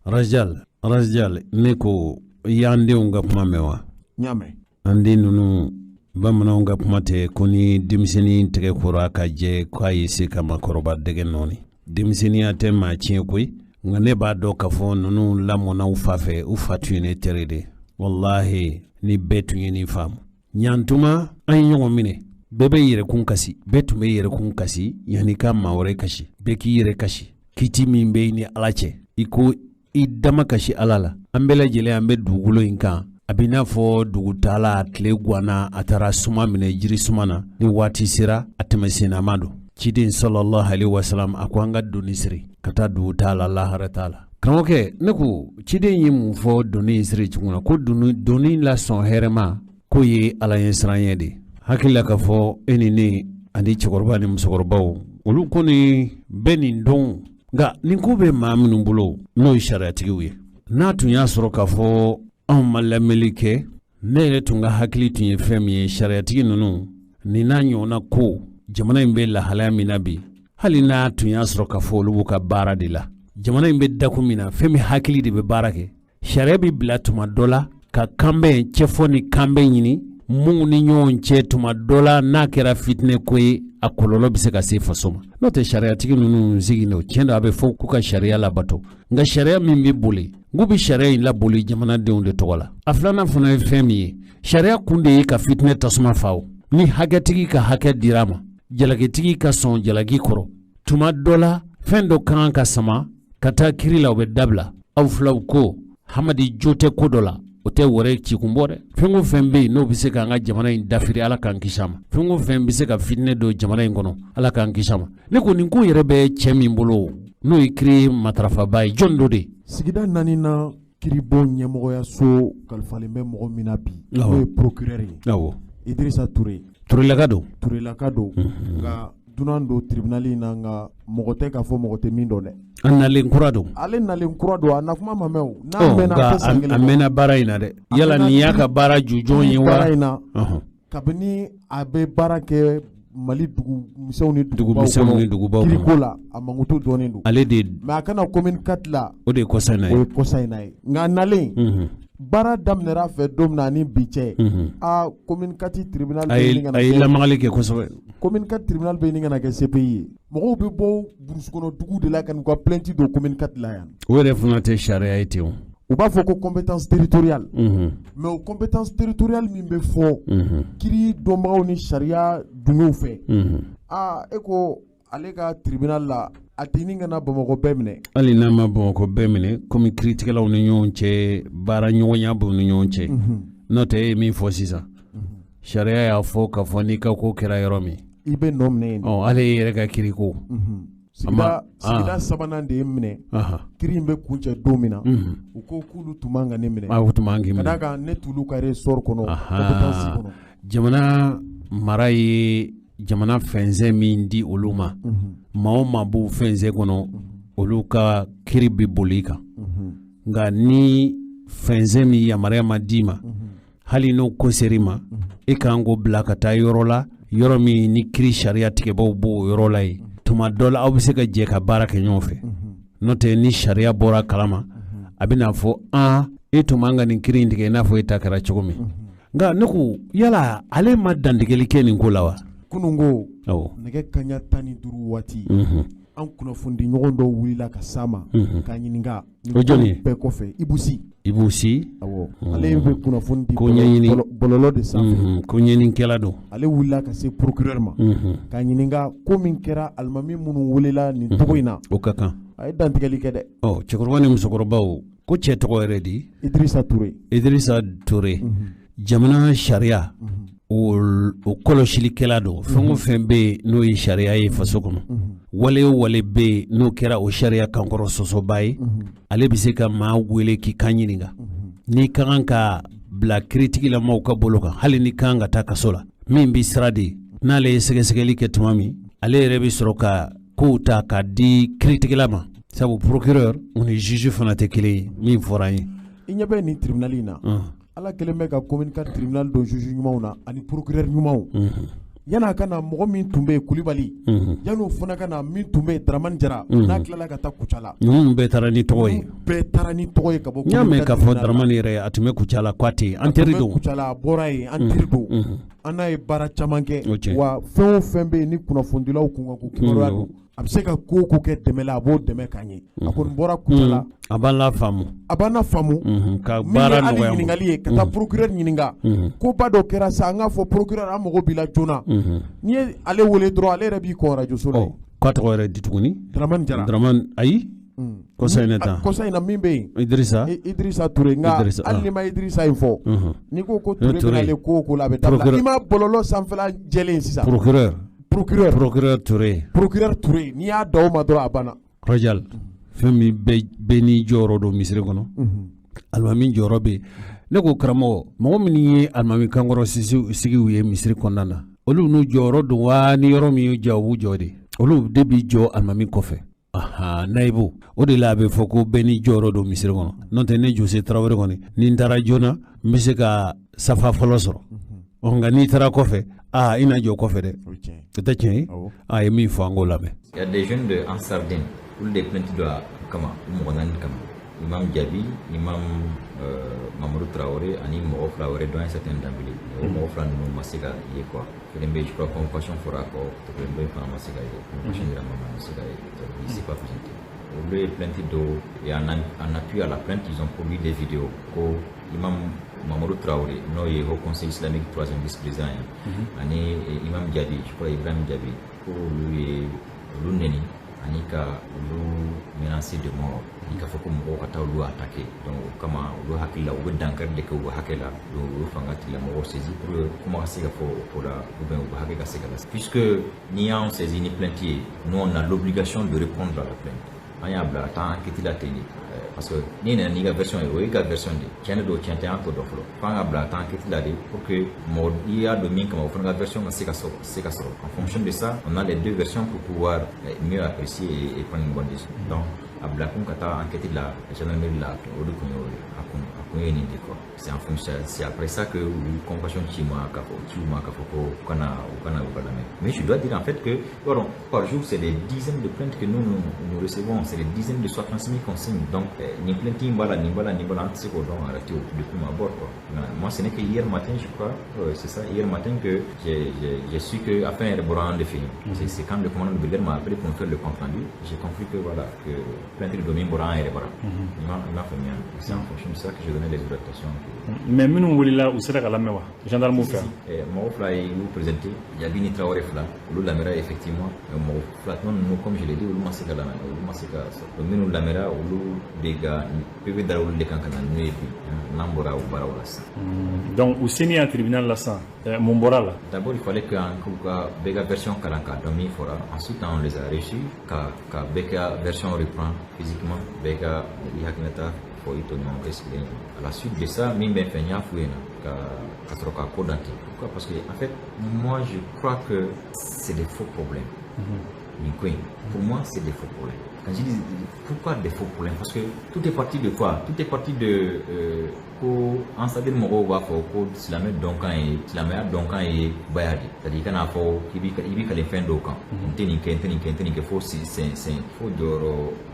Rajal ne ko i y'an denw ka kuma mɛn wa? N y'a mɛn. An den ninnu bamananw ka kuma tɛ ko ni denmisɛnnin tɛgɛ kora ka jɛ k'a ye se ka maakɔrɔba dɛgɛ nɔɔni. Denmisɛnninya tɛ maa tiɲɛ koyi, nka ne b'a dɔn k'a fɔ ninnu lamɔna u fa fɛ, u fa tun ye ne teri de. Walahi ni bɛɛ tun ye nin faamu. Ɲantuma an ye ɲɔgɔn minɛ, bɛɛ bɛ yɛrɛkun kasi, bɛɛ tun bɛ yɛrɛkun kasi yanni ka maa wɛrɛ kasi, bɛɛ k'i yɛrɛ kasi. Kiti min bɛ i ni Ala cɛ, i ko i dama kasi Ala la. An bɛɛ lajɛlen an bɛ dugukolo in kan, a bɛ n'a fɔ dugutala tile ganna a taara suma minɛ jiri suma na, ni waati sera a tɛmɛsennama don. Ciden sallallahu alaihi wasallam a ko an ka doni siri ka taa dugu t'a la lahara t'a la. Karamɔgɔkɛ, ne ko ciden ye mun fɔ doni in siri cogo la? Ko doni lasɔn hɛrɛma k'o ye Ala ɲɛsiranɲɛ de ye. Hakili la k'a fɔ e ni ne ani cɛkɔrɔba ni musokɔrɔbaw olu kɔni bɛ nin dɔn, nka nin ko bɛ maa minnu bolo n'o ye sariyatigiw ye, n'a tun y'a sɔrɔ k'a fɔ anw ma lamɛnli kɛ, ne yɛrɛ tun ka hakili tun ye fɛn min ye, sariyatigi ninnu nin n'a ɲɔgɔnna ko jamana in bɛ lahalaya min na bi, hali n'a tun y'a sɔrɔ k'a fɔ olu b'u ka baara de la, jamana in bɛ dakun min na, fɛn min hakili de bɛ baara kɛ. Sariya bɛ bila tuma dɔ la ka kanbɛn cɛfɔ ni kanbɛn ɲini minnu ni ɲɔgɔn cɛ, tuma dɔ la n'a kɛra fitinɛ ko ye, a kɔlɔlɔ bɛ se ka se faso ma. N'o tɛ sariyatigi ninnu sigi don, tiɲɛ don a bɛ fɔ k'u ka sariya labato, nka sariya min bɛ boli, k'u bɛ sariya in laboli jamanadenw de tɔgɔ la. A filanan fana ye fɛn min ye, sariya kun de ye ka fitinɛ tasuma fa o. Ni hakɛtigi ka hakɛ dira a ma, jalakitigi ka sɔn jalaki kɔrɔ, tuma dɔ la fɛn dɔ ka kan ka sama ka taa kiri la, o bɛ dabila. Aw filaw ko Hamadi jo tɛ ko dɔ la, o tɛ wɛrɛ cikun bɔ dɛ. Fɛn o fɛn bɛ yen n'o bɛ se k'an ka jamana in dafiri, Ala k'an kisi a ma. Fɛn o fɛn bɛ se ka fitinɛ don jamana in kɔnɔ, Ala k'an kisi a ma. Ne ko nin ko yɛrɛ bɛ cɛ min bolo n'o ye kiri matarafaba ye, jɔn dɔ de? Sigida naaninan kiribon ɲɛmɔgɔyaso kalifalen bɛ mɔgɔ min na bi, n'o ye procureur ye. Awɔ. Idrissa Touré. Tourelaka don. Tourelaka don. Nka dunan don tribunal in na, nka mɔgɔ tɛ k'a fɔ mɔgɔ tɛ min dɔn dɛ. A nalen kura don. Ale nalen kura don, a na kuma ma mɛn o. N'a mɛnna a tɛ san kelen bɔ. A mɛnna baara in na dɛ. Yala nin y'a ka baara jujɔn ye wa? Baara in na. Kabini a bɛ baara kɛ Mali dugu misɛnw ni dugubaw kɔnɔ, kiriko la, a mankutu dɔnnen don. Ale de. Mais a kana commune 4 la. O de ye kɔsa in na ye. O ye kɔsa in na ye. Nka a nalen. Baara daminɛra a fɛ don min na ani bi cɛ. Aa, commune 4 tribunal bɛ ɲini ka na. A ye lamagali kɛ kosɛbɛ. Commune 4 tribunal bɛ ɲini ka na kɛ CPI ye. Mɔgɔw bɛ bɔ burusi kɔnɔ dugu de la ka n'u ka plainte don commune 4 la yan. O yɛrɛ fana tɛ sariya ye ten o. U b'a fɔ ko compétence territoriale. Mais o compétence territoriale min bɛ fɔ. Kiri dɔnbagaw ni sariya dungew fɛ. Aa, e ko ale ka tribunal la, a tɛ ɲini ka na Bamakɔ bɛɛ minɛ. Hali n'a ma Bamakɔ bɛɛ minɛ, komi kiritigɛlaw ni ɲɔgɔn cɛ, baara ɲɔgɔnya b'u ni ɲɔgɔn cɛ. N'o tɛ e ye min fɔ sisan, sariya y'a fɔ k'a fɔ n'i ka ko kɛra yɔrɔ min, i bɛ nɔ minɛ yen. Ɔ, hali e yɛrɛ ka kiri ko. Sigida sabanan de ye minɛ. Kiri in bɛ kuncɛ don min na, u ko k'olu tun man ka ne minɛ. U tun man k'i minɛ. Ka d'a kan ne t'olu ka ressort kɔnɔ, compétence kɔnɔ. Jamana mara ye jamana fɛnsɛn min di olu ma, maa o maa b'o fɛnsɛn kɔnɔ, olu ka kiri bɛ boli i kan. Nka ni fɛnsɛn min yamaruya ma d'i ma, hali n'o ko ser'i ma, e kan k'o bila ka taa yɔrɔ la, yɔrɔ min ni kiri sariya tigɛbaw b'o yɔrɔ la yen. Tuma dɔ la aw bɛ se ka jɛ ka baara kɛ ɲɔgɔn fɛ. N'o tɛ ni sariya bɔra kalama, a bɛ n'a fɔ e tun man ka nin kiri in tigɛ i n'a fɔ e ta kɛra cogo min. Nka ne ko yala ale ma dantigɛli kɛ nin ko la wa? Kunun ko nɛgɛ kanɲɛ 15 waati, an kunnafoni ɲɔgɔn dɔw wulila ka s'a ma k'a ɲininka O jɔn ye? Bɛɛ kɔfɛ, Ibou Sy. Ibou Sy. Awɔ, ale bɛ kunnafoni di Ko ɲɛɲini bɔlɔlɔ de sanfɛ. Ko ɲɛɲinikɛla don. Ale wulila ka se procureur ma k'a ɲininka ko min kɛra alimami minnu welela nin tɔgɔ in na. O ka kan. A ye dantigɛli kɛ dɛ. Ɔ, cɛkɔrɔba ni musokɔrɔbaw, ko cɛ tɔgɔ yɛrɛ di? Idrissa Touré. Idrissa Touré, jamana sariya o kɔlɔsilikɛla don. Fɛn o fɛn bɛ yen n'o ye sariya ye faso kɔnɔ, wale o wale bɛ yen n'o kɛra o sariya kankɔrɔ sɔsɔba ye, ale bɛ se ka maa wele k'i kan ɲininka. N'i ka kan ka bila kiiritigilamaw ka bolo kan, hali n'i ka kan ka taa kaso la, min bɛ sira di, n'ale ye sɛgɛsɛgɛli kɛ tuma min, ale yɛrɛ bɛ sɔrɔ ka kow ta k'a di kiiritigɛla ma, sabu procureur o ni juge fana tɛ kelen ye min fɔra an ye. I ɲɛ bɛ nin tribunal in na, Ala kɛlen bɛ ka commune 4 tribunal don juge ɲumanw na ani procureur ɲumanw. Yan'a ka na, mɔgɔ min tun bɛ yen, Kulibali, yan'o fana ka na, min tun bɛ yen, Dramani Jara, n'a tilala ka taa Kucala. Ninnu bɛɛ taara ni tɔgɔ ye. Bɛɛ taara ni tɔgɔ ye ka bɔ. N y'a mɛn k'a fɔ Dramani yɛrɛ, a tun bɛ Kucala, k'a tɛ yen, an teri don. Kucala, a bɔra yen, an teri don. An n'a ye baara caman kɛ, wa fɛn o fɛn bɛ yen ni kunnafonidilaw kun kan ko kibaruya don, a bɛ se ka ko o ko kɛ dɛmɛ la, a b'o dɛmɛ k'an ye. A kɔni bɔra Kucala. A b'an la faamu. A b'an la faamu. Ka baara nɔgɔya. Min ye hali ɲininkali ye, ka taa procureur ɲininka. Koba dɔ kɛra sa, an k'a fɔ procureur, an mago b'i la joona. N'i ye ale wele dɔrɔn, ale yɛrɛ b'i kɔn radio so la. K'a tɔgɔ yɛrɛ di tuguni? Dramani Jara. Dramani, ayi. Kɔsa in na tan. Kɔsa in na min bɛ yen. Idrissa. Idrissa Touré, nka hali n'i ma Idrissa in fɔ. N'i ko ko Touré bɛ n'ale ko o ko la, a bɛ dabila. I ma bɔlɔlɔ sanfɛla jɛlen sisan. Procureur. Procureur. Procureur Touré. Procureur Touré, n'i y'a da o ma dɔrɔn, a banna. Rajal, fɛn min bɛɛ n'i jɔyɔrɔ don misiri kɔnɔ, alimami jɔyɔrɔ bɛ yen. Ne ko karamɔgɔ, mɔgɔ minnu ye alimami kankɔrɔ sigiw ye misiri kɔnɔna na, olu n'u jɔyɔrɔ don wa? Ni yɔrɔ min y'u ja, u b'u jɔ de, olu de b'i jɔ alimami kɔfɛ. Nayibu, o de la a bɛ fɔ ko bɛɛ n'i jɔyɔrɔ don misiri kɔnɔ. N'o tɛ, ne Jose Tarawele kɔni, ni n taara joona, n bɛ se ka safa fɔlɔ sɔrɔ. Nka n'i taara kɔfɛ, aa, i na jɔ kɔfɛ dɛ, o tɛ tiɲɛ ye. A ye min fɔ, an k'o lamɛn. Il y a des jeunes de Ansar Dine, olu de plainte don a kama, u mɔgɔ naani kama: Imam Diaby, Imam Mamadou Traoré ani mɔgɔ fila wɛrɛ dɔn, un certain Dembélé. O mɔgɔ fila ninnu ma se ka ye quoi. Kelen bɛ, je crois, convocation fɔra a kɔ, kelen dɔ in fana ma se ka ye, convocation yɛrɛ ma se ka ye, il s'est pas présenté. Olu ye plainte don et en appui à la plainte, ils ont produit des vidéos ko Imam Mamadou Traoré, n'o ye Haut Conseil islamique troisième vice-président ye, ani Imam Diaby, je crois Ibrahim Diaby, ko olu ye olu neni ani ka olu menacer de mort, ani k'a fɔ ko mɔgɔw ka taa olu attaquer. Donc o kama, olu hakili la, u bɛ dankari de kɛ u hakɛ la. Donc u ye fanga tigilamɔgɔw saisi pour que kuma ka se ka fɔ o ko la, ou bien u ka hakɛ ka se ka lase. Puisque n'i y'anw saisi ni plainte ye, nous, on a l'obligation de répondre à la plainte. An y'a bila ka taa enquête la ten de, parce que n'i nana n'i ka version ye, o y'i ka version de ye, tiɲɛ de don, tiɲɛ tɛ, an t'o dɔn fɔlɔ. F'an ka bila ka taa enquête la de pour que mɔgɔ i y'a don min kama, o fana ka version ka se ka sɔrɔ, se ka sɔrɔ. En fonction de ça, on a les deux versions pour pouvoir mieux apprécier et prendre une bonne décision. Donc a bila kun ka taa enquête la gendarmerie la, o de kun y'o ye. A kun ye nin de quoi. C'est en fonction, c'est après ça que u convocation ci ma k'a fɔ, ci u ma k'a fɔ ko u kana u ka lamɛn. Mais je dois dire en fait que pardon, par jour, c'est des dizaines de plaintes que nous nous, nous recevons, c'est des dizaines de soit transmis qu'on signe. Donc nin plainte in b'a la, nin b'a la, nin b'a la, an tɛ se k'o dɔn arrêté de prime abord quoi. Moi, ce n'est que hier matin, je crois, c'est ça, hier matin que j'ai su que affaire yɛrɛ bɔra an de fɛ yen. C'est quand le commandant de brigade m'a appelé pour me faire le compte rendu, j'ai compris que voilà, que plainte de min bɔra an yɛrɛ bara. I m'a faamuya? C'est en fonction de ça que je donnais les orientations. Mais minnu wulila, u sera ka lamɛn wa gendarme fɛ? Mɔgɔ fila y'u présenté, Diaby ni Traoré fila, olu lamɛnna effectivement. Mɔgɔ fila tɔ ninnu, comme je l'ai dit, olu ma se ka lamɛn, olu ma se ka sɔrɔ. Minnu lamɛnna, olu de ka PV dara olu de kan ka na n'u ye bi, n'an bɔra o baaraw la sisan. Donc u seni yan tribunal la sisan, mun bɔra la? D'abord, il fallait que an k'u ka bɛɛ ka version kalan k'a dɔn min fɔra. Ensuite, on les a reçus ka bɛɛ ka version reprendre physiquement, bɛɛ ka i hakilinata fɔ i tɔɲɔgɔn kɛ sigilen. À la suite de ça, min bɛ fɛ, n y'a f'u ɲɛna ka sɔrɔ ka ko dan ten. Pourquoi? Parce que en fait, moi, je crois que c'est des faux problèmes. Nin ko in, pour moi, c'est des faux problèmes. Quand je dis pourquoi des faux problèmes, parce que tout est parti de quoi? Tout est parti de ko Ansar Dine mɔgɔw b'a fɔ ko silamɛ dɔnkan ye, silamɛya dɔnkan ye baya de, c'est à dire i kana fɔ k'i b'i i b'i kale fɛn dɔw kan, n tɛ nin kɛ, n tɛ nin kɛ, n tɛ nin kɛ, fo sen sen fo jɔyɔrɔ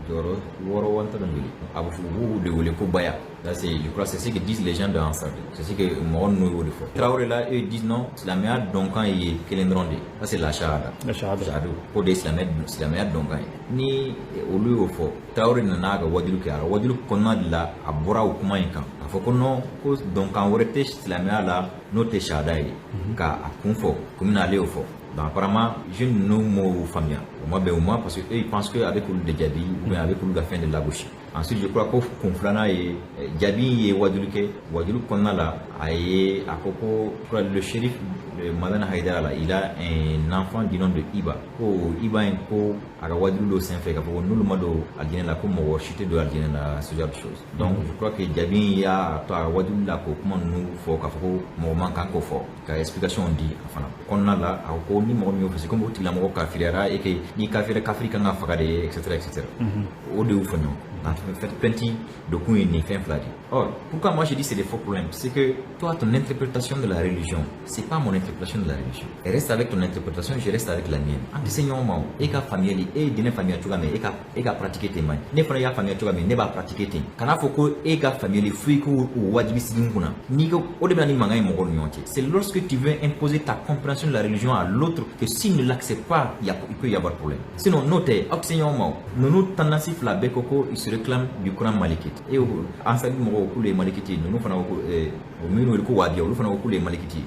6 wa n t'a dɔn joli. A bɛ fɔ, u b'o de wele ko baya. Là, c'est, je crois, c'est ce que disent les gens de Ansar. C'est ce que mɔgɔ ninnu y'o de fɔ. Traoré là, eux, ils disent non, silamɛya dɔnkan ye kelen dɔrɔn de ye. Ça, c'est la shahada. La shahada. Shahada. K'o de ye silamɛya dɔnkan ye. Ni olu y'o fɔ, Traoré nana a ka wajulu kɛ. A ka wajulu kɔnɔna de la, a bɔra o kuma in kan. A fɔ ko non, ko dɔnkan wɛrɛ tɛ silamɛya la n'o tɛ shahada ye. Ka a kun fɔ, komi n'ale y'o fɔ. Donc apparemment, jeunes ninnu m'o faamuya. O ma bɛn u ma parce que eux, ils pensent que avec olu de jaabi ou bien avec olu ka fɛn de lagosi. Ensuite, je crois ko kun filanan ye, jaabi ye wajulu kɛ. Wajulu kɔnɔna la, a ye a ko ko je crois le shérif de Madani Haidara là, il a un enfant du nom de Iba. Ko Iba in, ko a ka wajulu dɔ senfɛ k'a fɔ ko n'olu ma don alijinɛ la, ko mɔgɔ si tɛ don alijinɛ la, ce genre de choses. Donc je crois que jaabi y'a to a ka wajulu la k'o kuma ninnu fɔ, k'a fɔ ko mɔgɔ man kan k'o fɔ, ka explication di a fana kɔnɔna la. A ko ko ni mɔgɔ min y'o fɔ, c'est comme o tigilamɔgɔ kafiriyara et que ni kafira, kafiri kan ka faga de, et cetera, et cetera. O de y'u fɔ ɲɔgɔn. En fait, plainte de kun ye nin fɛn fila de ye. Or, pourquoi moi je dis c'est des faux problèmes? C'est que toi, ton interprétation de la religion, c'est pas mon interprétation de la religion. Et reste avec ton interprétation, je reste avec la mienne. An tɛ se ɲɔgɔn ma o. E ka faamuyali, e ye diinɛ faamuya cogoya min, e ka pratiquer ten man ɲi. Ne fana y'a faamuya cogoya min, ne b'a pratiquer ten. Kan'a fɔ ko e ka faamuyali fo i k'o wajibi sigi n kunna. N'i ko o de bɛ na ni mankan ye mɔgɔw ni ɲɔgɔn cɛ. C'est lorsque tu veux imposer ta compréhension de la religion à l'autre que s'il ne l'accepte pas, il peut y avoir problème. Sinon, n'o tɛ, aw tɛ se ɲɔgɔn ma o. Ninnu tendance fila bɛɛ ko ko ils se réclament du courant malikite. E ko Ansari mɔgɔw k'olu ye malikite ye, ninnu fana ko ko o minnu wele ko wahabiya, olu fana ko k'olu ye malikite ye.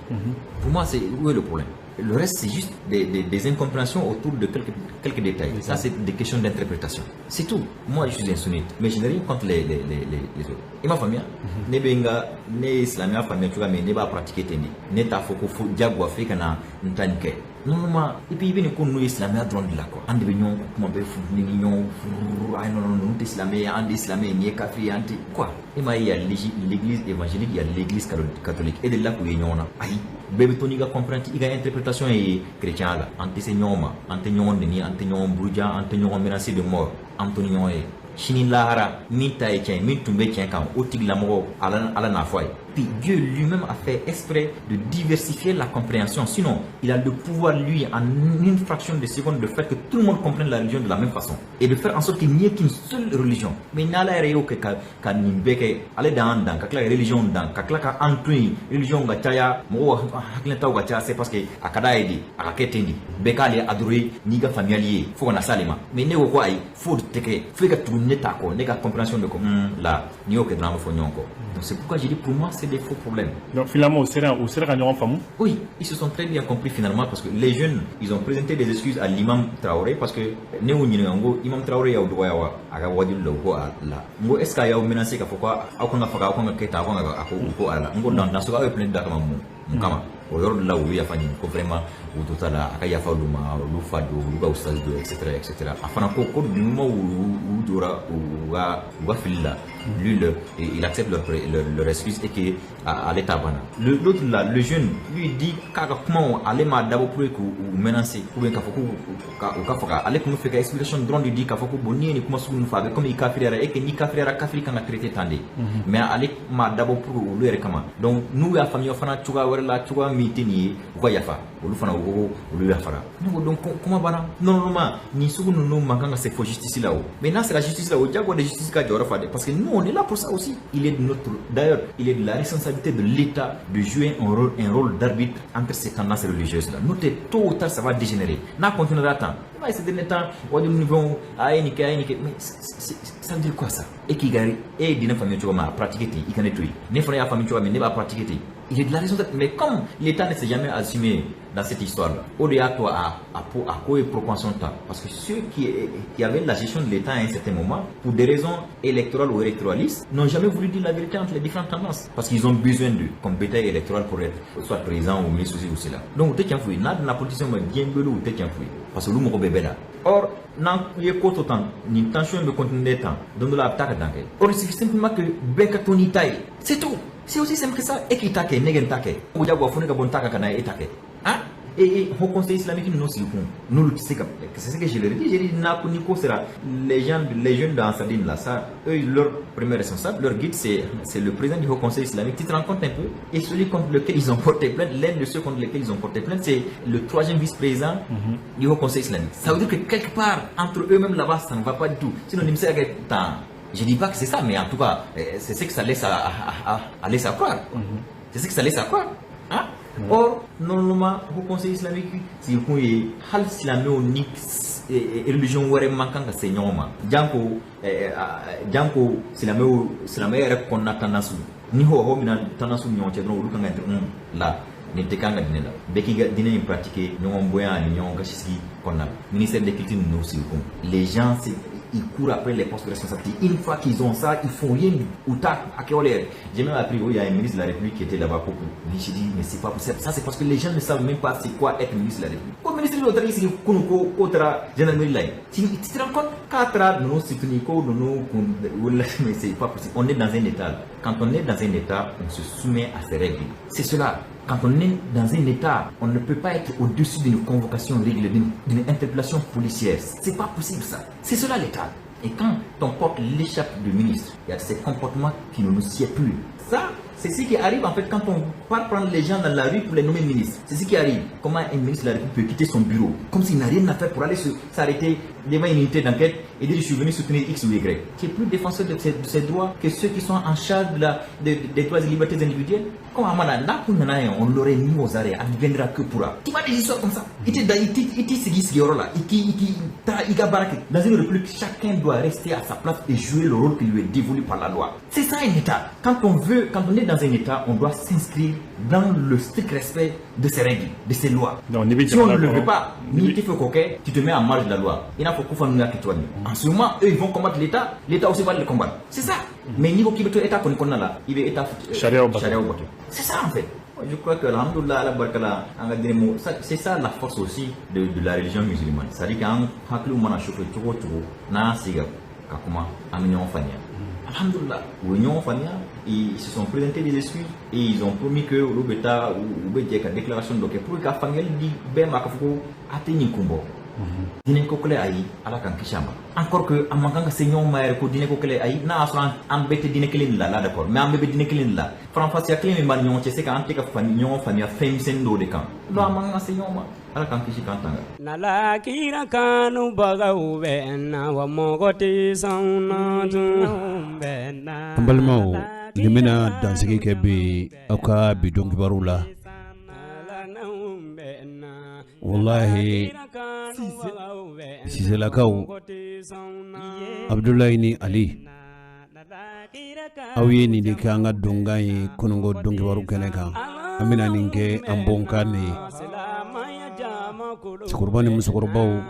Pour moi, c'est où est le problème? Le reste, c'est juste des incompréhensions autour de quelques détails. Ça, c'est des questions d'interprétation. C'est tout. Moi, je suis un sunnite, mais je n'ai rien contre les autres. I m'a faamuya? Ne bɛ n ka ne ye silamɛya faamuya cogoya min, ne b'a pratiquer ten de. Ne t'a fɔ ko fo diyagoya f'e ka na n ta nin kɛ. Normalement, et puis i bɛ nin ko ninnu ye silamɛya dɔrɔn de la quoi. An de bɛ ɲɔgɔn kuma bɛɛ funteni ni ɲɔgɔn furu. Ayi, non, non, ninnu tɛ silamɛ ye, an de ye silamɛ ye, nin ye kafiri ye, an tɛ quoi. E m'a ye, il y a l'église évangélique, il y a l'église catholique. E delila k'u ye ɲɔgɔn na? Ayi. Bɛɛ bɛ to n'i ka compréhension, i ka interprétation ye chrétien la. An tɛ se ɲɔgɔn ma, an tɛ ɲɔgɔn neni, an tɛ ɲɔgɔn buruja, an tɛ ɲɔgɔn menacer de mort, an to ni ɲɔgɔn ye. Sini lahara, min ta ye tiɲɛ ye, min tun bɛ tiɲɛ kan, o tigilamɔgɔ, Ala, Ala n'a fɔ a ye. Puis Dieu lui-même a fait exprès de diversifier la compréhension. Sinon, il a le pouvoir, lui, en une fraction de seconde, de faire que tout le monde comprenne la religion de la même façon et de faire en sorte qu'il n'y ait qu'une seule religion. Mais n'Ala yɛrɛ y'o kɛ ka nin bɛɛ kɛ, ale d'an dan, ka tila ka religion dan, ka tila ka an to yen, religion ka caya, mɔgɔw hakilinataw ka caya, c'est parce que a ka d'a ye de, a ka kɛ ten de. Bɛɛ k'ale adorer n'i ka faamuyali ye fo ka na s'ale ma. Mais ne ko ko ayi, fo tɛ kɛ, fo i ka tugu ne ta kɔ, ne ka compréhension de ko la, n'i y'o kɛ dɔrɔn, an bɛ fɔ ɲɔgɔn kɔ. Donc c'est pourquoi j'ai dit, pour moi, c'est des faux problèmes. Donc finalement, u sera ka ɲɔgɔn faamu. Oui, ils se sont très bien compris finalement parce que les jeunes, ils ont présenté des excuses à l'imam Traoré parce que ne y'u ɲininka, n ko imam Traoré y'aw dɔgɔya wa a ka wajulu la? U ko a la. N ko est ce que a y'aw menacé k'a fɔ ko aw kan ka faga, aw kan ka kɛ tan, aw kan ka a ko? U ko a la. N ko dans ce cas, aw ye plainte da kama mun kama? O yɔrɔ de la, u ye yafa ɲini ko vraiment u to t'a la, a ka yafa olu ma, olu fa don, olu ka ustaz don, et cetera, et cetera. A fana ko ko du moment où u jɔra u ka fili la, lui il accepte leur excuse et que ale ta banna. L'autre là, le jeune, lui dit k'a ka kumaw, ale m'a dabɔ pour k'u menacer ou bien k'a fɔ ko u ka faga. Ale tun bɛ fɛ ka explication dɔrɔn de di, k'a fɔ ko bon, n'i ye nin kuma sugu ninnu fɔ, a bɛ comme i kafiriyara et que n'i kafiriyara, kafiri kan ka traiter tan de. Mais ale m'a dabɔ pour olu yɛrɛ kama. Donc n'u y'a faamuya fana cogoya wɛrɛ la, cogoya min tɛ nin ye, u ka yafa. Olu fana u ko olu yafara. Ne ko donc kuma banna. Normalement, nin sugu ninnu man kan ka se fo justice la o. Mais n'a sera justice la, o diyagoya de justice ka jɔyɔrɔ fa dɛ, parce que nous, on est là pour ça aussi. Il est de notre d'ailleurs, il est de la responsabilité de l'État de jouer un rôle d'arbitre entre ces tendances religieuses là. N'o tɛ, tôt ou tard, ça va dégénérer. N'a continuera tan, i m'a ye, ces derniers temps, wajulu ni fɛnw, a ye nin kɛ, a ye nin kɛ, mais ça veut dire quoi, ça? E k'i ka e ye diinɛ faamuya cogo min, a pratiquer ten, i ka ne to yen. Ne fana y'a faamu cogoya min, ne b'a pratiquer ten. Il est de la responsabilité, mais comme l'État ne s'est jamais assumé dans cette histoire-là, o de y'a to a ko ye propension ta, parce que ceux qui avaient la gestion de l'État à un certain moment, pour des raisons électorales ou électoralistes, n'ont jamais voulu dire la vérité entre les différentes tendances, parce qu'ils ont besoin d'eux comme bétail électoral pour être soit président ou ministre, ceci ou cela. Donc u tɛ tiɲɛ f'u ye. N'a donna politicien ma diɲɛ bolo, u tɛ tiɲɛ f'u ye parce que olu mago bɛɛ la. Or, n'an ye ko to tan, nin tension bɛ continuer tan, don dɔ la a bɛ taa ka dan kɛ. Or, il suffit simplement que bɛɛ ka to n'i ta ye, c'est tout. C'est aussi simple que ça. E k'i ta kɛ, ne kɛ n ta kɛ, o diyagoya fo ne ka bɔ n ta kan ka na e ta kɛ. Ah, et Haut Conseil islamique ninnu sigi kun, n'olu tɛ se ka, c'est ce que je leur ai dit. J'ai dit n'a ko ni ko sera les gens, les jeunes dans Sadine là, ça, eux, leur premier responsable, leur guide, c'est le président du Haut Conseil islamique. Tu te rends compte un peu? Et celui contre lequel ils ont porté plainte, l'un de ceux contre lesquels ils ont porté plainte, c'est le troisième vice-président du Haut Conseil islamique. Ça veut dire que quelque part entre eux-mêmes là-bas, ça ne va pas du tout. Sinon nin bɛ se ka kɛ tan. Je dis pas que c'est ça, mais en tout cas, c'est ce que ça laisse à laisse à croire. C'est ce que ça laisse à croire. Hein? Or, normalement, Haut Conseil islamique sigikun ye hali silamɛw ni religion wɛrɛ man kan ka se ɲɔgɔn ma, janko silamɛw, silamɛya yɛrɛ kɔnɔna tendance ni hɔ mina tendance ni ɲɔgɔn cɛ dɔrɔn, olu kan ka la nin tɛ kan ka diinɛ la. Bɛɛ k'i ka diinɛ in pratiquer ɲɔgɔn bonya ani ɲɔgɔn ka sigi kɔnɔna la. Ministère de culture ninnu sigikun, les gens, ils courent après les postes de responsabilité. Une fois qu'ils ont ça, ils font rien ou ta à. J'ai même appris, il y a un ministre de la République qui était là-bas pour. J'ai dit, mais c'est pas possible. Ça, c'est parce que les gens ne savent même pas c'est quoi être ministre de la République. Comme ministre de la République, c'est contre gendarmerie là. Tu te rends compte? Quatre, nous, c'est mais c'est pas possible. On est dans un état. Quand on est dans un état, on se soumet à ses règles. C'est cela. Quand on est dans un état, on ne peut pas être au-dessus d'une convocation régulière, d'une interpellation policière. C'est pas possible, ça. C'est cela l'état. Et quand on porte l'écharpe de ministre, il y a ces comportements qui ne nous sied plus. Ça, c'est ce qui arrive en fait quand on part prendre les gens dans la rue pour les nommer ministres. C'est ce qui arrive. Comment un ministre de la République peut quitter son bureau comme s'il n'a rien à faire pour aller s'arrêter devant une unité d'enquête et dire je suis venu soutenir X ou Y? Tu es plus défenseur de ses droits que ceux qui sont en charge des droits et libertés individuelles. Comme Amana, on l'aurait mis aux arrêts, adviendra que pourra. Tu vois des histoires comme ça. Il Dans une république, chacun doit rester à sa place et jouer le rôle qui lui est dévolu par la loi. C'est ça un État. Quand on est dans un État, on doit s'inscrire dans le strict respect de ses règles, de ses lois. Non. Si on ne le veut pas, ni tu fais coquet, tu te mets en marge de la loi. Il n'a pas. En ce moment, eux, ils vont combattre l'État, l'État aussi va les combattre. C'est ça. Mais niveau qui veut État qu'on connaît là, il veut État. C'est ça en fait. Je crois que, alhamdoulilah, ala barika la, c'est ça la force aussi de la religion musulmane. C'est-à-dire qu'an hakiliw mana chauffer cogo o cogo, n'an sigi ka kuma, an bɛ ɲɔgɔn faamuya. Alhamdoulilah, u ye ɲɔgɔn faamuya, ils se sont présentés des excuses et ils ont promis que olu bɛ taa u bɛ jɛ ka déclaration dɔ kɛ pour que ka faamuyali di bɛɛ ma k'a fɔ ko a tɛ nin kun bɔ. Diinɛ ko kɛlɛ, ayi, Ala k'an kisi a ma. Encore que an man kan ka se ɲɔgɔn ma yɛrɛ ko diinɛ ko kɛlɛ, ayi. N'a y'a sɔrɔ an bɛɛ tɛ diinɛ kelen de la la, d'accord, mais an bɛɛ bɛ diinɛ kelen de la. Faranfasiya kelen min b'an ni ɲɔgɔn cɛ, c'est qu'an tɛ ka ɲɔgɔn faamuya fɛn misɛnnin dɔw de kan. Donc an man kan ka se ɲɔgɔn ma. Ala k'an kisi k'an tanga. Nala kira kanubagaw bɛ na wa, mɔgɔ tɛ s'anw na tun bɛ na. An balimaw, nin bɛna dansigi kɛ bi aw ka bi don kibaru la. Wallahi, Siselakaw, Abudulayi ni Ali, aw ye nin de kɛ an ka donkan ye kununko don kibaru kɛnɛ kan. An bɛna nin kɛ an bonkan de ye. Cɛkɔrɔba ni musokɔrɔbaw,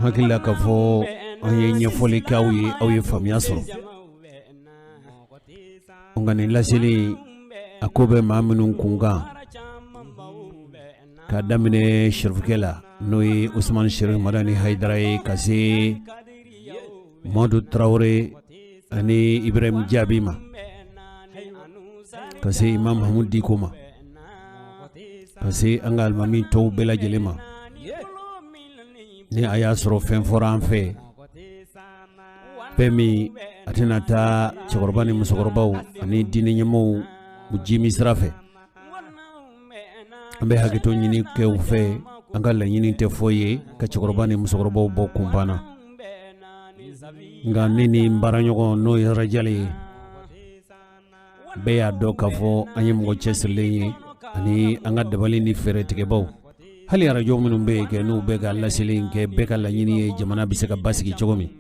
hakili la k'a fɔ an ye ɲɛfɔli kɛ aw ye, aw ye faamuya sɔrɔ. Nka nin laseli, a ko bɛ maa minnu kunkan, k'a daminɛ sirifukɛ la, n'o ye Usumani Sherif Madani Hayidara ye, ka se Madu Tarawele ani Ibrahim Jaabi ma, ka se Imam Mahamudu Diko ma, ka se an ka alimami tɔw bɛɛ lajɛlen ma. Ni a y'a sɔrɔ fɛn fɔra an fɛ, fɛn min a tɛna taa cɛkɔrɔba ni musokɔrɔbaw ani diinɛ ɲɛmɔgɔw u jimi sira fɛ, an bɛ hakɛto ɲini kɛ u fɛ. An ka laɲini tɛ foyi ye ka cɛkɔrɔba ni musokɔrɔbaw bɔ kunpan na. Nka ne ni n baaraɲɔgɔn, n'o ye Rajali ye, bɛɛ y'a dɔn k'a fɔ an ye mɔgɔ cɛsirilen ye ani an ka dabali ni fɛɛrɛ tigɛbaw. Hali arajo minnu bɛ yen kɛ, n'u bɛ ka laseli in kɛ, bɛɛ ka laɲini ye jamana bɛ se ka basigi cogo min.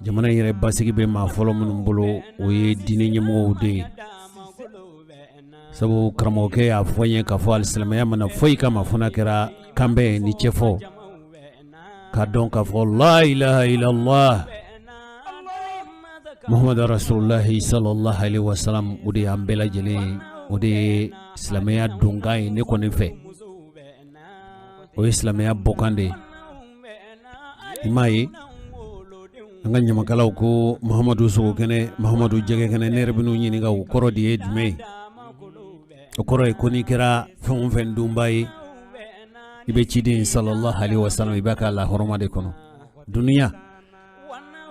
Jamana in yɛrɛ basigi bɛ maa fɔlɔ minnu bolo, o ye diinɛ ɲɛmɔgɔw de ye. Sabu karamɔgɔkɛ y'a fɔ n ye k'a fɔ alisilamɛya mana foyi kama fo n'a kɛra kanbɛn ni cɛfɔ, k'a dɔn k'a fɔ la ilaha illallah Muhammadu rasulullahi sallallahu alaihi wasallam. O de y'an bɛɛ lajɛlen ye, o de ye silamɛya donkan ye. Ne kɔni fɛ, o ye silamɛya bɔkan de ye. I m'a ye, an ka ɲamakalaw ko Muhamadu sogokɛnɛ, Muhamadu jɛgɛkɛnɛ. Ne yɛrɛ bɛn'u ɲininka, o kɔrɔ de ye jumɛn ye? O kɔrɔ ye ko n'i kɛra fɛn o fɛn dunba ye, i bɛ ciden sallallahu alaihi wasallam, i b'a ka lahɔrɔma de kɔnɔ duniya.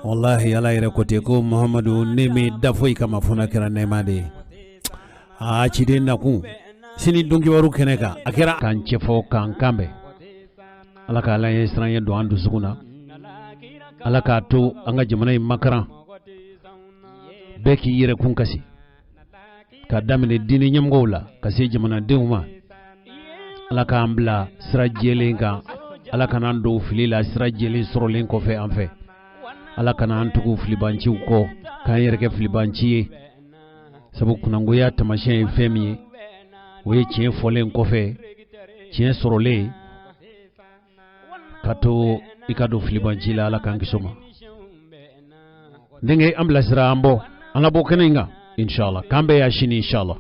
Wallahi, Ala yɛrɛ ko ten ko Muhamadu, ne m'i da foyi kama fo n'a kɛra nɛɛma de ye. Aa, ciden nakun sini donkibaru kɛnɛ kan, a kɛra k'an cɛfɔ k'an kanbɛn. Ala ka Ala ye siran ye don an dusukun na. Ala k'a to an ka jamana in makaran, bɛɛ k'i yɛrɛ kun kasi, ka daminɛ diinɛ ɲɛmɔgɔw la ka se jamanadenw ma. Ala k'an bila sira jɛlen kan, Ala kana an don fili la sira jɛlen sɔrɔlen kɔfɛ an fɛ. Ala kana an tugu filibanciw kɔ k'an yɛrɛ kɛ filibanci ye, sabu kunnangoya taamasiyɛn ye fɛn min ye, o ye tiɲɛ fɔlen kɔfɛ, tiɲɛ sɔrɔlen ka to i ka don filibanci la. Ala k'an kisi o ma. Denkɛ, an bilasira, an bɔ, an ka bɔ kɛnɛ in kan, inshallah. K'an bɛɛ y'a sini, inshallah.